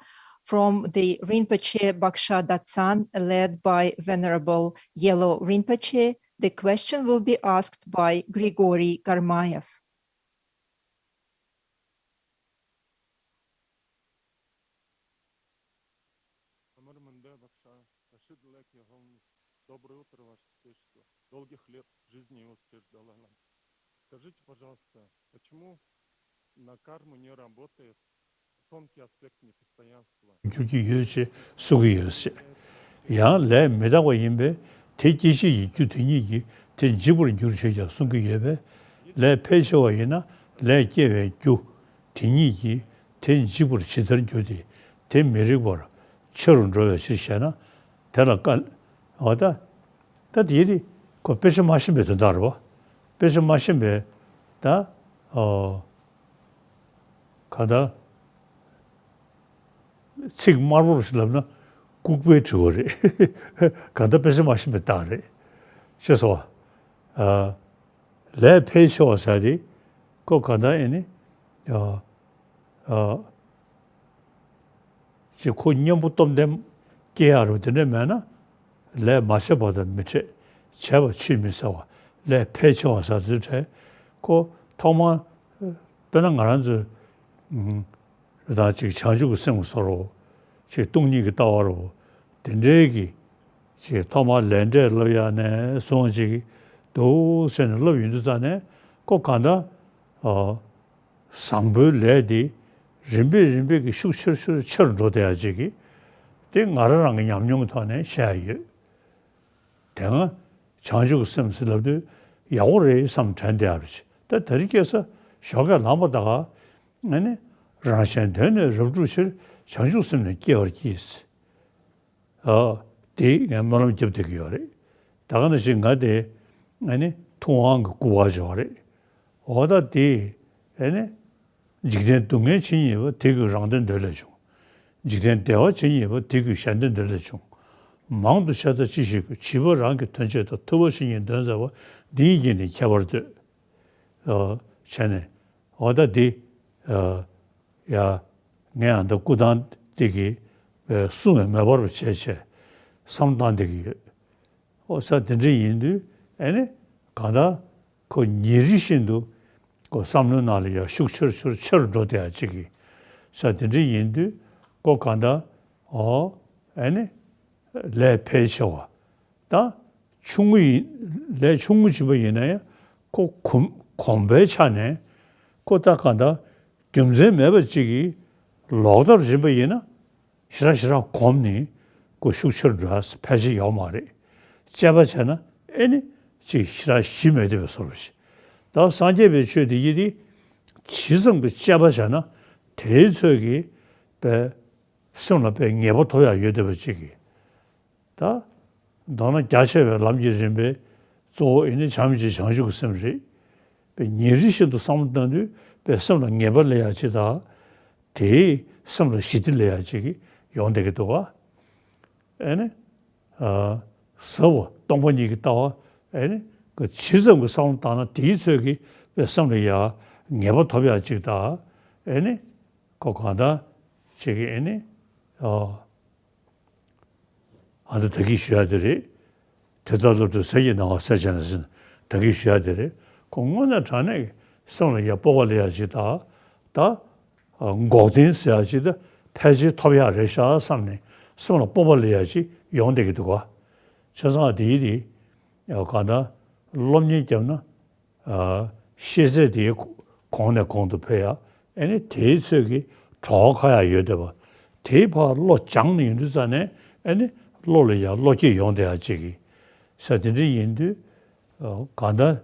from the Rinpoche Baksha Datsan, led by Venerable Yelo Rinpoche. The question will be asked by Grigory Karmaev. Амар мэндэ, багшаа. Ашид Лэки Холмс. Доброе утро, Ваше Святейшество. Долгих лет жизни и успех желаю вам. Скажите, пожалуйста, почему на карму не работает тонкий аспект непостоянства? འགྱུར་གྱི་ཡོད་ཅེས་གསུང་གི་ཡོད་ཅེས། ཡང་ལས་མི་རྟག་པ་ཡིན་པས། དེ་སྐྱེད་བྱེད་ཀྱི་རྒྱུ་དེ་ཉིད་ཀྱིས་དེ་འཇིག་པར་འགྱུར་ཞེས་ཀྱང་གསུང་གི་ཡོད་པས། ལས་འཕེལ་ཆེ་བ་ཡིན་ན་ལས་སྐྱེ་བའི་རྒྱུ་དེ་ཉིད་ཀྱིས་དེ་འཇིག་པར་ཇི་ལྟར་འགྱུར་ཏེ་དེ་མི་རིགས་པར་ཆེ་རུ་འགྲོ་བའི་ཕྱིར་ཞེ་ན། དེ་ལ་བཀའ། འོ་ད། ད་དེ་ཡི་དེ་ཁོ་དཔེ་ཆ་མ་ཤེས་པའི་དོན་དག་རེད་བ། དཔེ་ཆ་མ་ཤེས་པའི་ད། ཨོ། གང་ལྟར། ཚིག་དམར་པོ་ཞིག་ལབ་ན་ལྐུགས་པའི་དྲི་བ་རེད། གང་ལྟར་དཔེ་ཆ་མ་ཤེས་པའི་རྟགས་རེད། ཤེས་སོང་བ། ཨ། ལས་འཕེལ་ཆེ་བ་ཟེར་དེ་ཁོ་གང་ལྟར་ཨེ་ནི། ཨ། ཨ། ཅིག་ཁོ་གཉེན་པོ་སྟོབས་ལྡན་སྐྱེ་ཡག་རུ་དེ་འདྲ་མེད་ན། ལས་མ་བྱས་པ་དང་མི་འཕྲད། བྱས་པ་ཆུད་མི་ཟ་བ། ལས་འཕེལ་ཆེ་བ་ཟ་ཚུལ་འཕྲད། ཁོ་ཐོག་མར། དཔེར་ན་ང་རང་ཚོའི། ཨུམ། རེད་དང་ཅིག་བྱང་ཆུབ་ཀྱི་སེམས་ཀྱི་བཟོ་འདྲ། ཅིག་སྟོང་ཉིད་ཀྱི་ལྟ་བ་འདྲ། དེ་འདྲའི་གི། ཅིག་ཐོག་མར་ལས་འབྲས་སློབ་ཡག་ནས་བཟུང་ཅིག་འདུག་ཟེར་ནས་སློབ་ཡོང་དུས་ཙ་ནས་ཁོ་གང་ལྟར། ཨོ། བཟང་པོའི་ལས་དེ་རིམ་པས་རིམ་པས་ཀྱིས་ཤུགས་ཆེར་ཆེར་ཆེ་རུ་འགྲོ་བསྡད་ཡག་ཅིག་གི། དེ་ང་རང་རང་གི་ཉམས་མྱོང་གི་ཐོག་ནས་བཤད་ཡ་ཡོད། དེ་སྔ་བྱང་ཆུབ་ཀྱི་སེམས་ཟེར་ལབ་དུས་ཡག་པོ་རེད་བསམ་དྲན་བསྡད་ཡ་རེད། ད་དེ་རིང་ཁ་སང་ཞོགས་ཀས་ལངས་པ་ད་ག་ཨ་ནི་རང་གཞན་དོན་ནི་རབ་བསྒྲུབ་ཕྱིར། བྱང་ཆུབ་སེམས་ནི་སྐྱེ་བར་གྱིས། ཨ། དེ་ངས་སྨོན་ལམ་བརྒྱབ་བསྡད་ཀྱི་ཡོད་རེད། ད་ག་ནང་བཞིན་ང་དེ་ཨ་ནི་ཐུབ་དབང་གི་སྐུ་པར་ཅིག་ཡོད་རེད། འོ་ད་དེ་ཨ་ནི། འཇིག་རྟེན་སྡུག་བསྔལ་ཇི་སྙེད་པ། དེ་ཀུན་རང་དོན་འདོད་ལས་བྱུང་། འཇིག་རྟེན་བདེ་བ་ཇི་སྙེད་པ། དེ་ཀུན་གཞན་དོན་འདོད་ལས་བྱུང་། མང་དུ་བཤད་ད་ཅི་ཞིག་དགོས། བྱིས་པ་རང་གི་དོན་བྱེད་དོ། ཐུབ་པ་ཇི་སྙེད་འདོད་མཛད་པ། འདི་ཡིས་བགྱིས་ནས་ཁྱད་པར་འདོད། ཨ། བྱས་ནས་འོ་ད་འདི། ཨ། ཡ། ངས་ཨ་ད་སྐུ་ཐང་འདི་གི་ཨ་སྲུང་བའི་མེ་འབར་བ་བྱས་བྱས་བསམ་བློ་བཏང་བསྡད་ཀྱི་ཡོད། ཨོ་ས་དེ་འདྲ་ཡིན་དུས་ཨ་ནི་གང་ལྟར་ཁོ་ཉིན་རེ་བཞིན་དུ་ཁོ་བསམ་བློའི་ནང་ལ་ཡང་ཤུགས་ཆེར་ཆེར་ཆེར་འགྲོ་བསྡད་ཡ་གཅིག་གིས། ས་དེ་འདྲ་ཡིན་དུས་ཁོ་གང་ལྟར་ཨོ་ཨ་ནི་ལས་ཕལ་ཆེ་བ་ད་ཆུང་ངུ་ཡིན། ལས་ཆུང་ངུ་བྱིན་པ་ཡིན་ན་ཡང་ཁོ་གོམས་གོམས་པའི་ཆ་ནས་ཁོ་ད་གང་ལྟར་རྒྱུ་མཚན་མེད་པ་གཅིག་གིས་ལོག་ལྟར་བྱིན་པ་ཡིན་ན། ཞེ་དྲག་ཞེ་དྲག་གོམས་ནས་ཁོ་ཤུགས་ཆེར་འགྲོ་ཡ་ཕལ་ཆེར་ཡོད་མ་རེད། དཔྱད་པ་བྱས་ན་ཨེ་ནི་ཅིག་ཞེ་དྲག་ཞི་མེད་བསྡད་པའི་བཟོ་འདྲ་ཞིག་ད་སངས་རྒྱས་པའི་ཆོས་དེ་ཡི་དེ་ཇི་ཙམ་གྱི་དཔྱད་པ་བྱས་ན་དེའི་ཚོད་ཀྱིས་པའི་སེམས་ལ་པའི་ངེས་པ་ཐོབ་ཡ་ཡོད་བསྡད་པ་ཅིག་གིས། ད། མདོར་ན་རྒྱ་ཆེ་བའི་ལམ་གྱི་རིམ་པའི་གཙོ་བོ་ཨེ་ནི་བྱམས་བརྩེ་བྱང་ཆུབ་ཀྱི་སེམས་རེད། པའི་ཉིན་རེ་བཞིན་དུ་བསམ་བློ་བཏང་དུས་པའི་སེམས་ལ་ངེས་པ་སླེབས་ཡ་ཅིག་དང་། དེས་སེམས་ལ་ཞི་བདེ་སླེབས་ཡ་ཅིག་ཡོང་བསྡད་ཀྱི་འདུག་ག་ཨེ་ནི། ཨ། ཟབ་པོ་སྟོང་པ་ཉིད་ཀྱི་ལྟ་བ་ཨེ་ནི་ག་ཇི་ཙམ་གྱི་བསམ་བློ་བཏང་ན་དེའི་ཚོད་ཀྱིས་པའི་སེམས་ལ་ཡ་ངེས་པ་ཐོབ་ཡ་ཅིག་དང་། ཨེ་ནི། ཁོ་གང་ལྟར་ཅིག་གིས་ཨེ་ནི། ཨ། ཨ་ད་ད་གིན་ཞུ་ཡ་དེ་རེད། དེ་ལྟར་བློ་གྲོས་ཟས་ཀྱི་སྣང་བ་ཟད་བྱས་ན་ཟེར་ན་ད་གིན་ཞུ་ཡ་དེ་རེད། ཁོ་དངོས་གནས་དྲང་གནས་ཀྱི་སེམས་ལ་ཡ་སྤོབས་པ་སླེབས་ཡ་ཅིག་དང་། ད། ཨ། འགོག་བདེན་ཟེར་ཡ་ཅིག་ད་ཕལ་ཆེར་ཐོབ་ཡ་རེད་ཤག་བསམ་ནས་སེམས་ལ་སྤོབས་པ་སླེབས་ཡ་ཅིག་ཡོང་བསྡད་ཀྱི་འདུག་ག་བྱས་ཙང་དེ་ཡི་དེ། ཡ་གང་ལྟར་སློབ་གཉེར་བརྒྱབ་ན། ཨ། ཤེས་ཚད་དེ་གོང་ནས་གོང་དུ་འཕེལ་ཡ། ཨེ་ནི་དེའི་ཚོད་ཀྱི་གྲོགས་ཁ་ཡ་ཡོད་བསྡད་པ། དེའི་ཕར་བློ་སྦྱངས་ནས་ཡོང་དུས་ཙ་ནས་ཨེ་ནི་བློ་ལ་ཡ་བློ་སྐྱེད་ཡོང་བསྡད་ཡ་ཅིག་གིས། ས་དེ་འདྲ་ཡིན་དུས། ཨ། གང་ལྟར་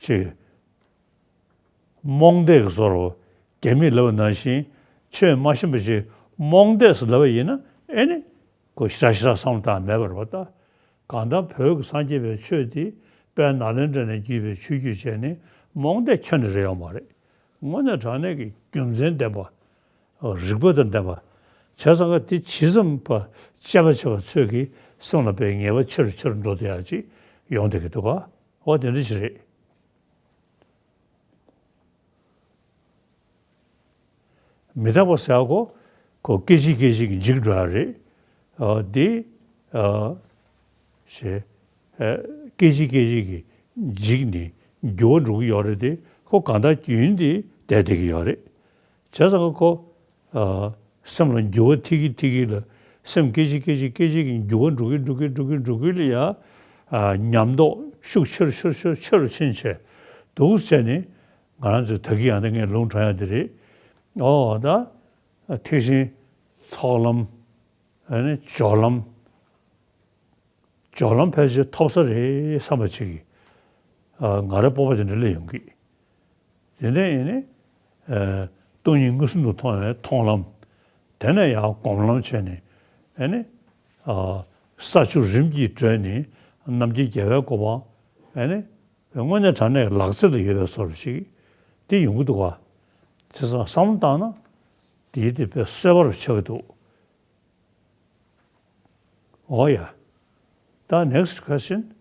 ཅིག་རྨོངས་དད་ཀྱི་བཟོ་འདྲ་རྒྱ་མིས་ལབ་པ་ནང་བཞིན་ཆོས་མ་ཤེས་པ་ཅིག་རྨོངས་དད་ཟེར་ལབ་པ་ཡིན་ན་ཨེ་ནི་ཁོ་ཞེ་དྲག་ཞེ་དྲག་བསམ་བློ་བཏང་མེད་པ་རེད་པ་ད། གང་ལྟར་བོད་ཀྱི་སངས་རྒྱས་པའི་ཆོས་འདི་དཔལ་ནཱ་ལེནྡྲ་ནས་བརྒྱུད་པའི་ཆོས་བརྒྱུད་བྱས་ནས་རྨོངས་དད་ཁྱོན་ནས་རེ་ཡོད་མ་རེད། དངོས་གནས་དྲང་གནས་ཀྱི་རྒྱུ་མཚན་ལྡན་པ། རིགས་པ་དང་ལྡན་པ། བྱས་ཙང་ཀ་དེ་ཇི་ཙམ་པ་དཔྱད་པ་བྱས་པ་ཚོད་ཀྱིས་སེམས་ལ་པའི་ངེས་པ་ཆེ་རུ་ཆེ་རུ་འགྲོ་བསྡད་ཡ་ཅིག་ཡོང་བསྡད་ཀྱི་འདུག་ག་འོ་དེ་འདྲ་ཞིག་རེད། མི་རྟག་པ་ཟེར་གོ་ཁོ་སྐད་ཅིག་སྐད་ཅིག་གིས་འཇིག་འགྲོ་ཡ་རེད། ཨ། འདི། ཨ། ཞེས། ཨ། སྐད་ཅིག་སྐད་ཅིག་གིས་འཇིག་ནས་འགྱུར་བ་འགྲོ་གི་ཡོད་རེད་དེ་ཁོ་གང་ལྟར་རྒྱུན་དེ་བསྡད་བསྡད་ཀྱི་ཡོད་རེད། བྱས་ཙང་ཁོ། ཨ། སེམས་ལ་འགྱུར་བ་ཐེབས་ཀྱི་ཐེབས་ཀྱི་ལ། སེམས་སྐད་ཅིག་སྐད་ཅིག་སྐད་ཅིག་གིས་འགྱུར་བ་འགྲོ་གི་འགྲོ་གི་འགྲོ་གི་འགྲོ་གི་ལ་ཡ། ཨ། ཉམས་རྟོགས་ཤུགས་ཆེ་རུ་ཆེ་རུ་ཆེ་རུ་ཆེ་རུ་ཕྱིན་བྱས། འདུག་བྱས་ནས་ང་རང་ཚོས་ད་གིན་ཡང་ད་ངས་ལུང་དྲངས་ཡ་དེ་རེད། ཨོ་ད། ཐེག་ཆེན་ཚོགས་ལམ། ཨ་ནི་སྦྱོར་ལམ། སྦྱོར་ལམ་ཕལ་ཆེར་ཐོབ་ས་རེད་བསམ་པ་ཅིག་གིས། ཨ། ང་རའི་སྤོབས་པ་དེ་འདྲ་སླེབས་ཡོང་གི། དེ་ནས་ཡིན་ནི། ཨ། སྟོང་ཉིད་མངོན་སུམ་དུ་མཐོང་བའི་མཐོང་ལམ། དེ་ནས་ཡང་སྒོམ་ལམ་བྱས་ནས། ཨ་ནི། ཨ། ས་བཅུ་རིམ་གྱིས་བགྲོད་ནས་རྣམ་མཁྱེན་རྒྱལ་བའི་གོ་འཕང་། ཨ་ནི། དངོས་གནས་དྲང་གནས་ལག་རྩལ་དུ་ཡོད་པའི་བཟོ་འདྲ་ཞིག་དེ་ཡོང་གི་འདུག་ག་བྱས་ཙང་བསམ་བློ་བཏང་ན་དེའི་དེ་དཔེ་གསོད་པ་རུ་ཆགས་ཀྱི་འདུག་འོ་ཡ། ད་next question.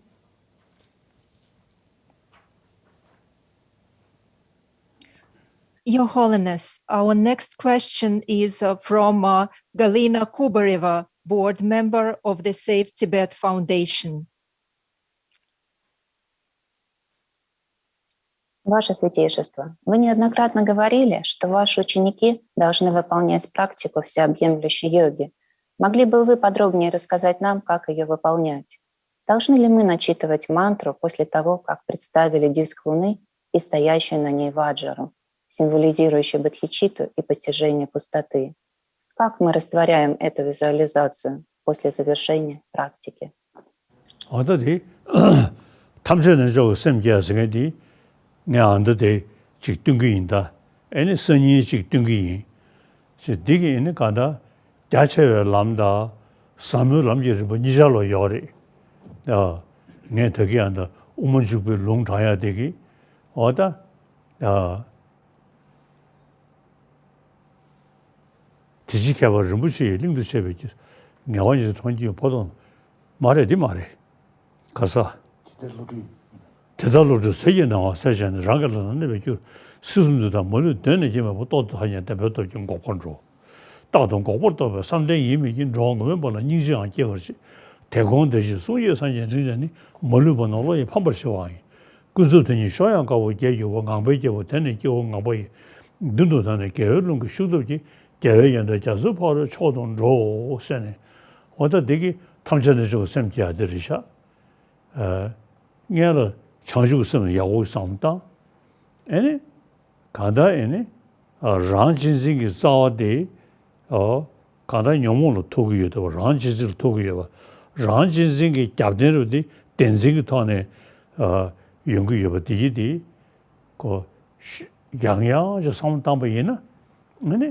Your Holiness, our next question is uh, from uh, Galina Kubareva, board member of the Save Tibet Foundation. Ваше Святейшество, вы неоднократно говорили, что ваши ученики должны выполнять практику всеобъемлющей йоги. Могли бы вы подробнее рассказать нам, как ее выполнять? Должны ли мы начитывать мантру после того, как представили диск Луны и стоящую на ней ваджру, символизирующую бодхичитту и постижение пустоты? Как мы растворяем эту визуализацию после завершения практики? འོ་ད་དེ། ཐམས་ཅད་རྣལ་འབྱོར་གྱི་སེམས་བསྐྱེད་ཟེར་མཁན་དེ། ངས་ཨ་འདི་དེ་ཅིག་སྟོན་གྱི་ཡིན་ད། ཨེ་ནི་སང་ཉིན་ཅིག་སྟོན་གྱི་ཡིན། ཅེས་འདི་གི་ཨེ་ནི་གང་ལྟར་རྒྱ་ཆེ་བའི་ལམ་དང་། ཟབ་མོའི་ལམ་གྱི་རིམ་པ་གཉིས་ཆར་ལ་ཡོད་རེད། ཨ། ངས་ད་གི་ཨ་འདི་དབུ་མ་འཇུག་པའི་ལུང་དྲངས་ཡ་དེ་གི། འོ་ད། ཨ། དེ་ཕྱིའི་ཁྱད་པར་རིན་པོ་ཆེ་ཡི་གླིང་དུ་བྱས་པའི་ངལ་བ་ཉིད་དུ་མཐོང་གྱུར་པ་དང་། མ་རེད། འདི་མ་རེད། ག་ས། དེ་ལྟར་བློ་གྲོས། དེ་ལྟར་བློ་གྲོས་ཟིལ་གྱིས་གནོན་པ་ཟད་བྱས་ནས། རང་གི་ལག་ན་གནས་པར་གྱུར། སྲིད་གསུམ་འདི་དག་མ་ལུས་གདོད་ནས་མཁྱེན་པའི་ཕ། རྟོག་ཏུ་ཐལ་ཉེ་བསྟན་པའི་སྟོབས་ཀྱིས་འགོག་པར་འགྲོ། རྟག་ཏུ་འགོག་པར་རྟོག་པའི་བསམ་གཏན་ཡིད་མི་བརྗེད། འགྲོ་བ་ངུ་མེད་པ་ལ་སྙིང་རྗེའང་སྐྱེ་བར་བྱེད། དེ་དགོངས་དེ་བཞིན་གསུང་བཞིན་སངས་རྒྱས་དྲིན་ཅན་ནི། མ་ལུས་པ་རྣམས་བློ་ཡིས་ཕམ་པར་བྱེད་པའང་ཡིན། ཀུན་རྫོབ་དེ་ཉིད་གཞོམ་ཡང་དཀའ་བ་བརྒྱད་གྱུར་པ། ངང་པའི་སྐྱེ་བོ་དེ་ནི་སྐྱེ་བོ་ངང་པ་ཡི། མདུན་དུ་བདར་ནས་དགེ་བའི་རླུང་གི་ཤུགས་སྟོབས་ཀྱིས། རྒྱལ་བའི་ཡོན་ཏན་རྒྱ་མཚོའི་ཕ་རོལ་མཆོག་ཏུ་འགྲོའོ་ཟེར་ནས། འོ་ད་འདི་གི་ཐམས་ཅད་རྣལ་འབྱོར་གྱི་སེམས་བསྐྱེད་ཡ་དེ་རེད་ཤག་ཨ། སྔོན་ལ་བྱང་ཆུབ་ཀྱི་སེམས་ལ་ཡག་པོ་བསམ་བློ་བཏང་། ཨེ་ནི། གང་ལྟར་ཨེ་ནི། ཨ། རང་གཅེས་འཛིན་གྱི་རྩ་བ་དེ། ཨོ། གང་ལྟར་ཉོན་མོངས་ལ་ཐུག་གི་ཡོད་དེ། རང་གཅེས་འཛིན་ལ་ཐུག་གི་ཡོད་པ། རང་གཅེས་འཛིན་གྱི་རྒྱབ་རྟེན་རུ་དེ་བདེན་འཛིན་གྱི་ཐོག་ནས། ཨ། ཡོང་གི་ཡོད་པ་དེ་ཡིན་ཏེ། ཁོ། ཤུ། ཡང་ཡང་ཅིག་བསམ་བློ་བཏང་པ་ཡིན་ན། ཨེ་ནི།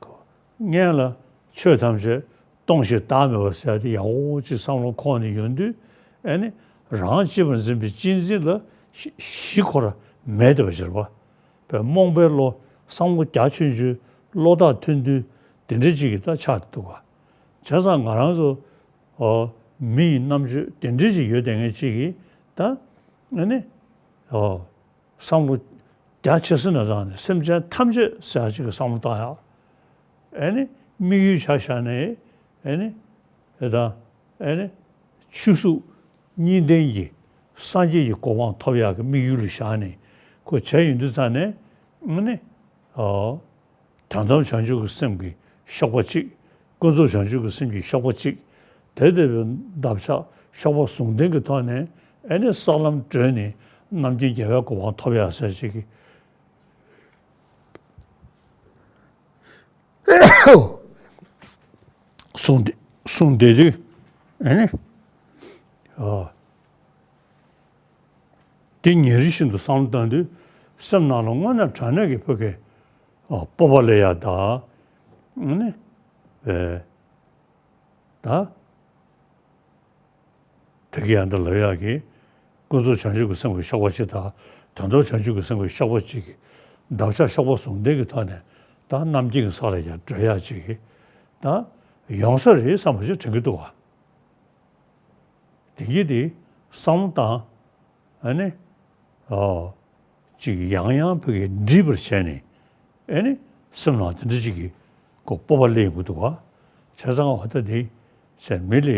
ཁོ། སྔོན་ལ་ཆོས་ཐམས་ཅད་སྟོང་ཞིང་བདག་མེད་པ་ཟེར་དེ་ཡག་པོ་ཅིག་བསམ་བློ་འཁོར་ནས་ཡོང་དུས། ཨེ་ནི། རང་གཅེས་པར་འཛིན་པའི་གཅེས་འཛིན་ལ་གཞི་གཞི་ཁོ་རང་མེད་བསྡད་པ་ཅིག་རེད་པ། བས་རྨོངས་པའི་བློ། བསམ་བློ་རྒྱ་ཆུང་ཆུང་། བློ་ཐག་ཐུང་ཐུང་དེ་འདྲ་ཅིག་གི་ད་ཆགས་འདུག་ག་བྱས་ཙང་ང་རང་ཚོ། ཨོ། མི་ཡི་རྣམ་དཔྱོད་དེ་འདྲ་ཅིག་ཡོད་བསྡད་མཁན་ཅིག་གིས་ད། ཨེ་ནི། ཨོ། བསམ་བློ་རྒྱ་ཆེ་ས་ནས་བཏང་ནས་སེམས་ཅན་ཐམས་ཅད་ཟེར་ཡ་ཅིག་གི་བསམ་བློ་བཏང་ཡག་ཨེ་ནི་དམིགས་ཡུལ་ཆ་བཞག་ནས། ཨེ་ནི། ཨེ་ད། ཨེ་ནི། ཆོས་གཟུགས་གཉིས་ལྡན་གྱི་སངས་རྒྱས་ཀྱི་གོ་འཕང་ཐོབ་ཡག་གི་དམིགས་ཡུལ་ལ་བཞག་ནས་ཁོ་བྱས་ཡོང་དུས་ཙང་ནས། ཨེ་ནི། ཨོ། དོན་དམ་བྱང་ཆུབ་ཀྱི་སེམས་ཀྱི་གཤོག་པ་གཅིག་ཀུན་རྫོབ་བྱང་ཆུབ་ཀྱི་སེམས་ཀྱི་གཤོག་པ་གཅིག་དེ་ལྟ་བུའི་འདབ་ཆགས་གཤོག་པ་ཟུང་ལྡན་གྱི་ཐོག་ནས། ཨེ་ནི་ས་ལམ་བགྲོད་ནས་རྣམ་མཁྱེན་རྒྱལ་བའི་གོ་འཕང་ཐོབ་ཡག་ཟེར་ཅིག་གི། གསུངས་ཏེ། གསུངས་བསྡད་དུས། ཨེ་ནི། ཨ། དེ་ཉིན་རེ་བཞིན་དུ་བསམ་བློ་བཏང་དུས། སེམས་ནང་ལ་དངོས་གནས་དྲང་གནས་ཀྱི་ཕ་གི། ཨ། སྤོབས་པ་སླེབས་ཡག་དང་། ཨེ་ནི། ཨེ། ད། དེ་གི་ཡང་འདི་ལབ་ཡག་གི། ཀུན་རྫོབ་བྱང་ཆུབ་ཀྱི་སེམས་ཀྱི་གཤོག་པ་གཅིག་དང་། དོན་དམ་བྱང་ཆུབ་ཀྱི་སེམས་ཀྱི་གཤོག་པ་གཅིག་གི། འདབ་ཆགས་གཤོག་པ་ཟུང་ལྡན་གྱི་ཐོག་ནས། ད་རྣམ་མཁྱེན་གྱི་ས་ལ་ཡང་བགྲོད་ཡག་གཅིག་གི། ད་ཡོང་ས་རེད་བསམ་པ་ཞིག་དྲན་གྱི་འདུག་ག་དེ་གི་དེ་བསམ་བློ་བཏང་། ཨ་ནི། ཨོ། ཅིག་ཡང་ཡང་ཕ་གི་འདྲིས་པར་བྱས་ནས། ཨེ་ནི། སེམས་ནང་དེ་འདྲ་ཅིག་གི་ཁོ་སྤོབས་པ་སླེབས་ཡོང་གི་འདུག་ག་བྱས་ཙང་འོ་ད་དེ་བྱས་མི་ལ།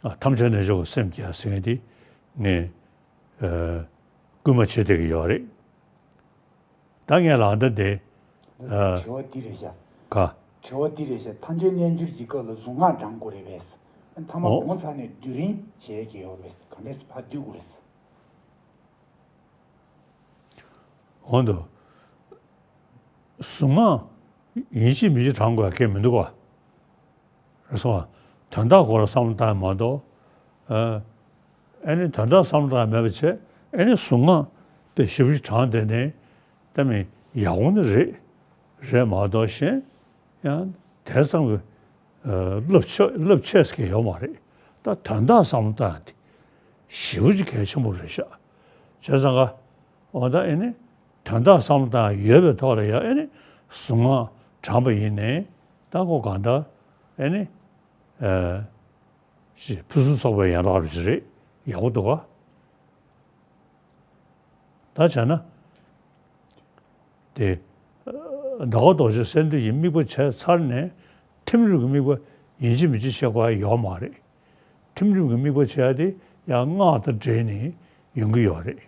ཨ། ཐམས་ཅད་རྣལ་འབྱོར་གྱི་སེམས་བསྐྱེད་ཟེར་མཁན་དེ་ངས། ཨ། སྐུལ་མ་བྱེད་བསྡད་ཀྱི་ཡོད་རེད། ད་ངས་ལབ་ད་དེ། ཨ། དྲི་བ་འདི་རེད་ཤག་ག་དྲི་བ་འདི་རེད་ཤག་ཐམས་ཅད་རྣལ་འབྱོར་གྱི་སྐབས་ལ་གཟུངས་སྔགས་བགྲང་དགོས་རེད་པས། མཐའ་མ། ཨོ། སྒོམ་ཚར་ནས་སྡུད་རན་བྱེད་ཀྱི་ཡོད་རེད་པས། ག་འདྲས་ཕར་སྡུད་དགོས་རེད། འོ་འདུག་གཟུངས་སྔགས་ཡིན་གཅིག་མིན་གཅིག་བགྲང་དགོས་ཡ་གང་ཡང་མི་འདུག་ག་རེད་སོང་ང་། དོན་དག་སྐོར་ལ་བསམ་བློ་བཏང་ཡ་མ་གཏོགས། ཨ། ཨེ་ནི་དོན་དག་བསམ་བློ་བཏང་ཡ་མེད་པ་བྱས། ཨེ་ནི་གཟུངས་སྔགས་དཔེ་ཞེ་པོ་ཅིག་བགྲངས་བསྡད་ནས། ད་མི་ཡག་པོ་ནི་རེད། རེད་མ་གཏོགས་གཞན་ཡང་དེ་ཙམ་གྱི། ཨ། རླབས་ཆེ། རླབས་ཆེ་ཟེར་མཁན་ཡོད་མ་རེད། ད་དོན་དག་བསམ་བློ་བཏང་ཡ་དེ་ཞེ་པོ་ཅིག་གལ་ཆེན་པོ་རེད་ཤག་བྱས་ཙང་ཀ་འོ་ད་ཨེ་ནི་དོན་དག་བསམ་བློ་བཏང་ཡ་ཡོད་པའི་ཐོག་ལ་ཡང་ཨེ་ནི་གཟུངས་སྔགས་བགྲངས་པ་ཡིན་ནའི། ད་ཁོ་གང་ལྟར་ཨེ་ནི། ཨ། ཅིག་ཕུན་སུམ་ཚོགས་པའི་ཡན་ལག་རུ་ཅིག་རེད། ཡག་པོ་འདུག་ག་ད་བྱས་ན། དེ། ཟླ་བ་རྡོ་རྗེ་གསེར་མདོག་གི་དམིགས་པ་བྱས་ཚར་ནས། ཐིམ་རིམ་གྱི་དམིགས་པ་ཡིན་གཅིག་མིན་གཅིག་བྱེད་དགོས་ཡ་ཡོད་མ་རེད། ཐིམ་རིམ་གྱི་དམིགས་པ་བྱེད་ཡ་དེ་ཡང་སྔགས་དང་འབྲེལ་ནས་ཡོང་གི་ཡོད་རེད།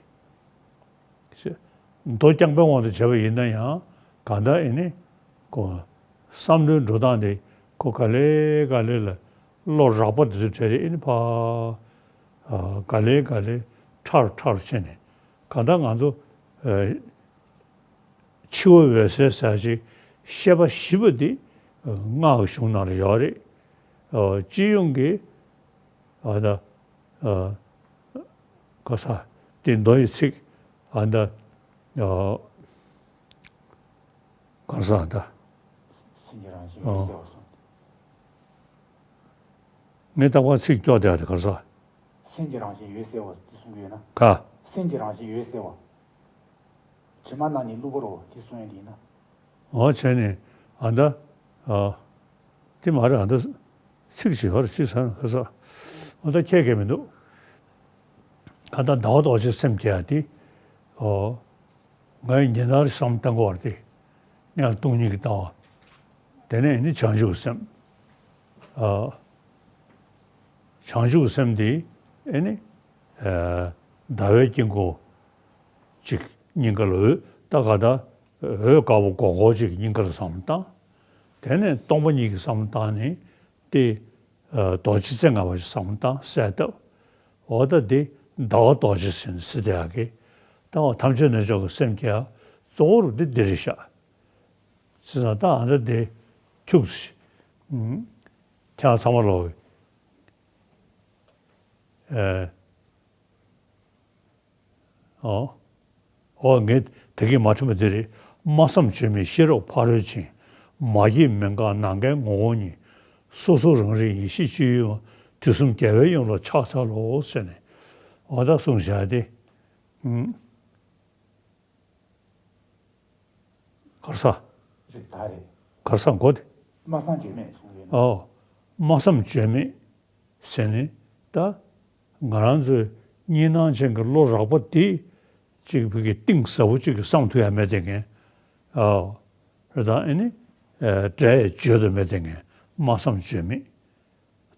མདོ་རྐྱང་པའི་དབང་དུ་བྱས་པ་ཡིན་ན་ཡང་གང་ལྟར་ཨེ་ནི། ཁོ། བསམ་བློའི་འགྲོ་སྟངས་དེ་ཁོ་ག་ལེ་ག་ལེ་ལ། བློ་རགས་པ་དེ་ཚོ་བྲལ་ཏེ་ཨེ་ནི་ཕར། ཨ། ག་ལེ་ག་ལེ་ཕྲ་རུ་ཕྲ་རུ་ཕྱིན་ནས། གང་ལྟར་ང་ཚོ། ཨ། འཆི་བ་འོད་གསལ་ཟེར་ཅིག་ཤེས་པ་བཞི་པ་འདི། སྔགས་ཀྱི་གཞུང་ནང་ལ་ཡོད་རེད། ཨ། སྤྱི་ཡོངས་ཀྱི་ཨ་ད་ཨ་ག་ས་དེ་མདོ་ཡི་ཚིག་ཨ་ད་ཨ་ག་ས་ད། སེམས་ཀྱི་རང་བཞིན་ཡོད་ཟེར་བ་གསུངས། ངས་ད་ག་ཚིག་སྐྱོར་བསྡད་ཡ་དེ་ག་ས། སེམས་ཀྱི་རང་བཞིན་ཡོད་ཟེར་བ་དེ་གསུང་གི་ཡོད་ན། ག་སེམས་ཀྱི་རང་བཞིན་ཡོད་ཟེར་བ། དྲི་མ་སྣ་ནི་བླུགས་པ་རོ་དེ་གསུང་ཡ་དེ་ཡིན་ན། འོ་བྱས་ནས་ཨ་ད་ཨ་དེ་མ་རེད། ཨ་ད་ཚིག་ཅིག་ཡོད་རེད། ཅིག་ཟེར་ན་ག་ས། ཨ་ད་ཁྱད་ཁྱད་མི་འདུག་ཨ་ད་ཟླ་བ་རྡོ་རྗེ་སེམས་བསྐྱེད་ཡ་དེ། ཨོ། ང་ཡི་ཉིན་ལྟར་བསམ་གཏན་གོ་བར་ཏེ། ངས་སྟོང་ཉིད་ཀྱི་ལྟ་བ། དེ་ནས་ནི་བྱང་ཆུབ་སེམས། ཨ། བྱང་ཆུབ་སེམས་དེ་ཨེ་ནི། ཨ། ཟླ་བའི་དཀྱིལ་འཁོར་གཅིག་སྙིང་གར་འོད་ད་ག་ད་འོད་དཀར་པོ་སྒོར་སྒོར་གཅིག་སྙིང་གར་བསམ་བཏང་། དེ་ནས་སྟོང་པ་ཉིད་ཀྱི་བསམ་བཏང་ནས། དེ། ཨ། རྡོ་རྗེ་རྩེ་ལྔ་པ་ཞིག་བསམ་བཏང་གསལ་བཏབ། འོ་ད་འདི་ཟླ་བ་རྡོ་རྗེ་ཟེར་ནས་ཟེར་བསྡད་ཡག་གི། ད་འོ་ཐམས་ཅད་རྣམ་དཔྱོད་ཀྱི་སེམས་ཀྱི་གཙོ་བོ་རུ་འདི་འདི་རེད་ཤག་བྱས་ཙང་ད་ཨ་ད་འདི་ཁྱུག་ཙམ་ཞིག་ཁྱེད་རང་ཚང་མ་ལོག་གི། ཨེ། ཨོ། ཨོ་ངས་ད་གིན་མ་དྲན་པ་འདི་རེད། སྨྲ་བསམ་བརྗོད་མེད་ཤེས་རབ་ཕ་རོལ་ཕྱིན། མ་སྐྱེས་མི་འགག་ནམ་མཁའི་ངོ་བོ་ཉིད། སོ་སོ་རང་རིག་ཡེ་ཤེས་སྤྱོད་ཡུལ་མ། དུས་གསུམ་རྒྱལ་བའི་ཡུམ་ལ་ཕྱག་འཚལ་ལོ་ཟེར་ནས། ཨོ་ད་གསུངས་བཞག་སྟེ། ཨུམ། གར་ས། རེད་ད་རེད། གར་ས་མགོ་དེ། སྨྲ་བསམ་བརྗོད་མེད་གསུང་གི་ཡོད་ན། ཨོ། སྨྲ་བསམ་བརྗོད་མེད་ཟེར་ནས་ད་ང་རང་ཚོའི་གཉིས་སྣང་ཅན་གྱི་བློ་རགས་པ་དེ་གཅིག་བུ་གི་གཏིང་ཟབ་པོ་གཅིག་གི་བསམ་ཐུབ་ཡ་མེད་དེ་ངས། ཨོ། རེད་ད་ཨེ་ནི། ཨེ། འགྲེལ་བརྗོད་དུ་མེད་དེ་ངས་སྨྲ་བསམ་བརྗོད་མེད།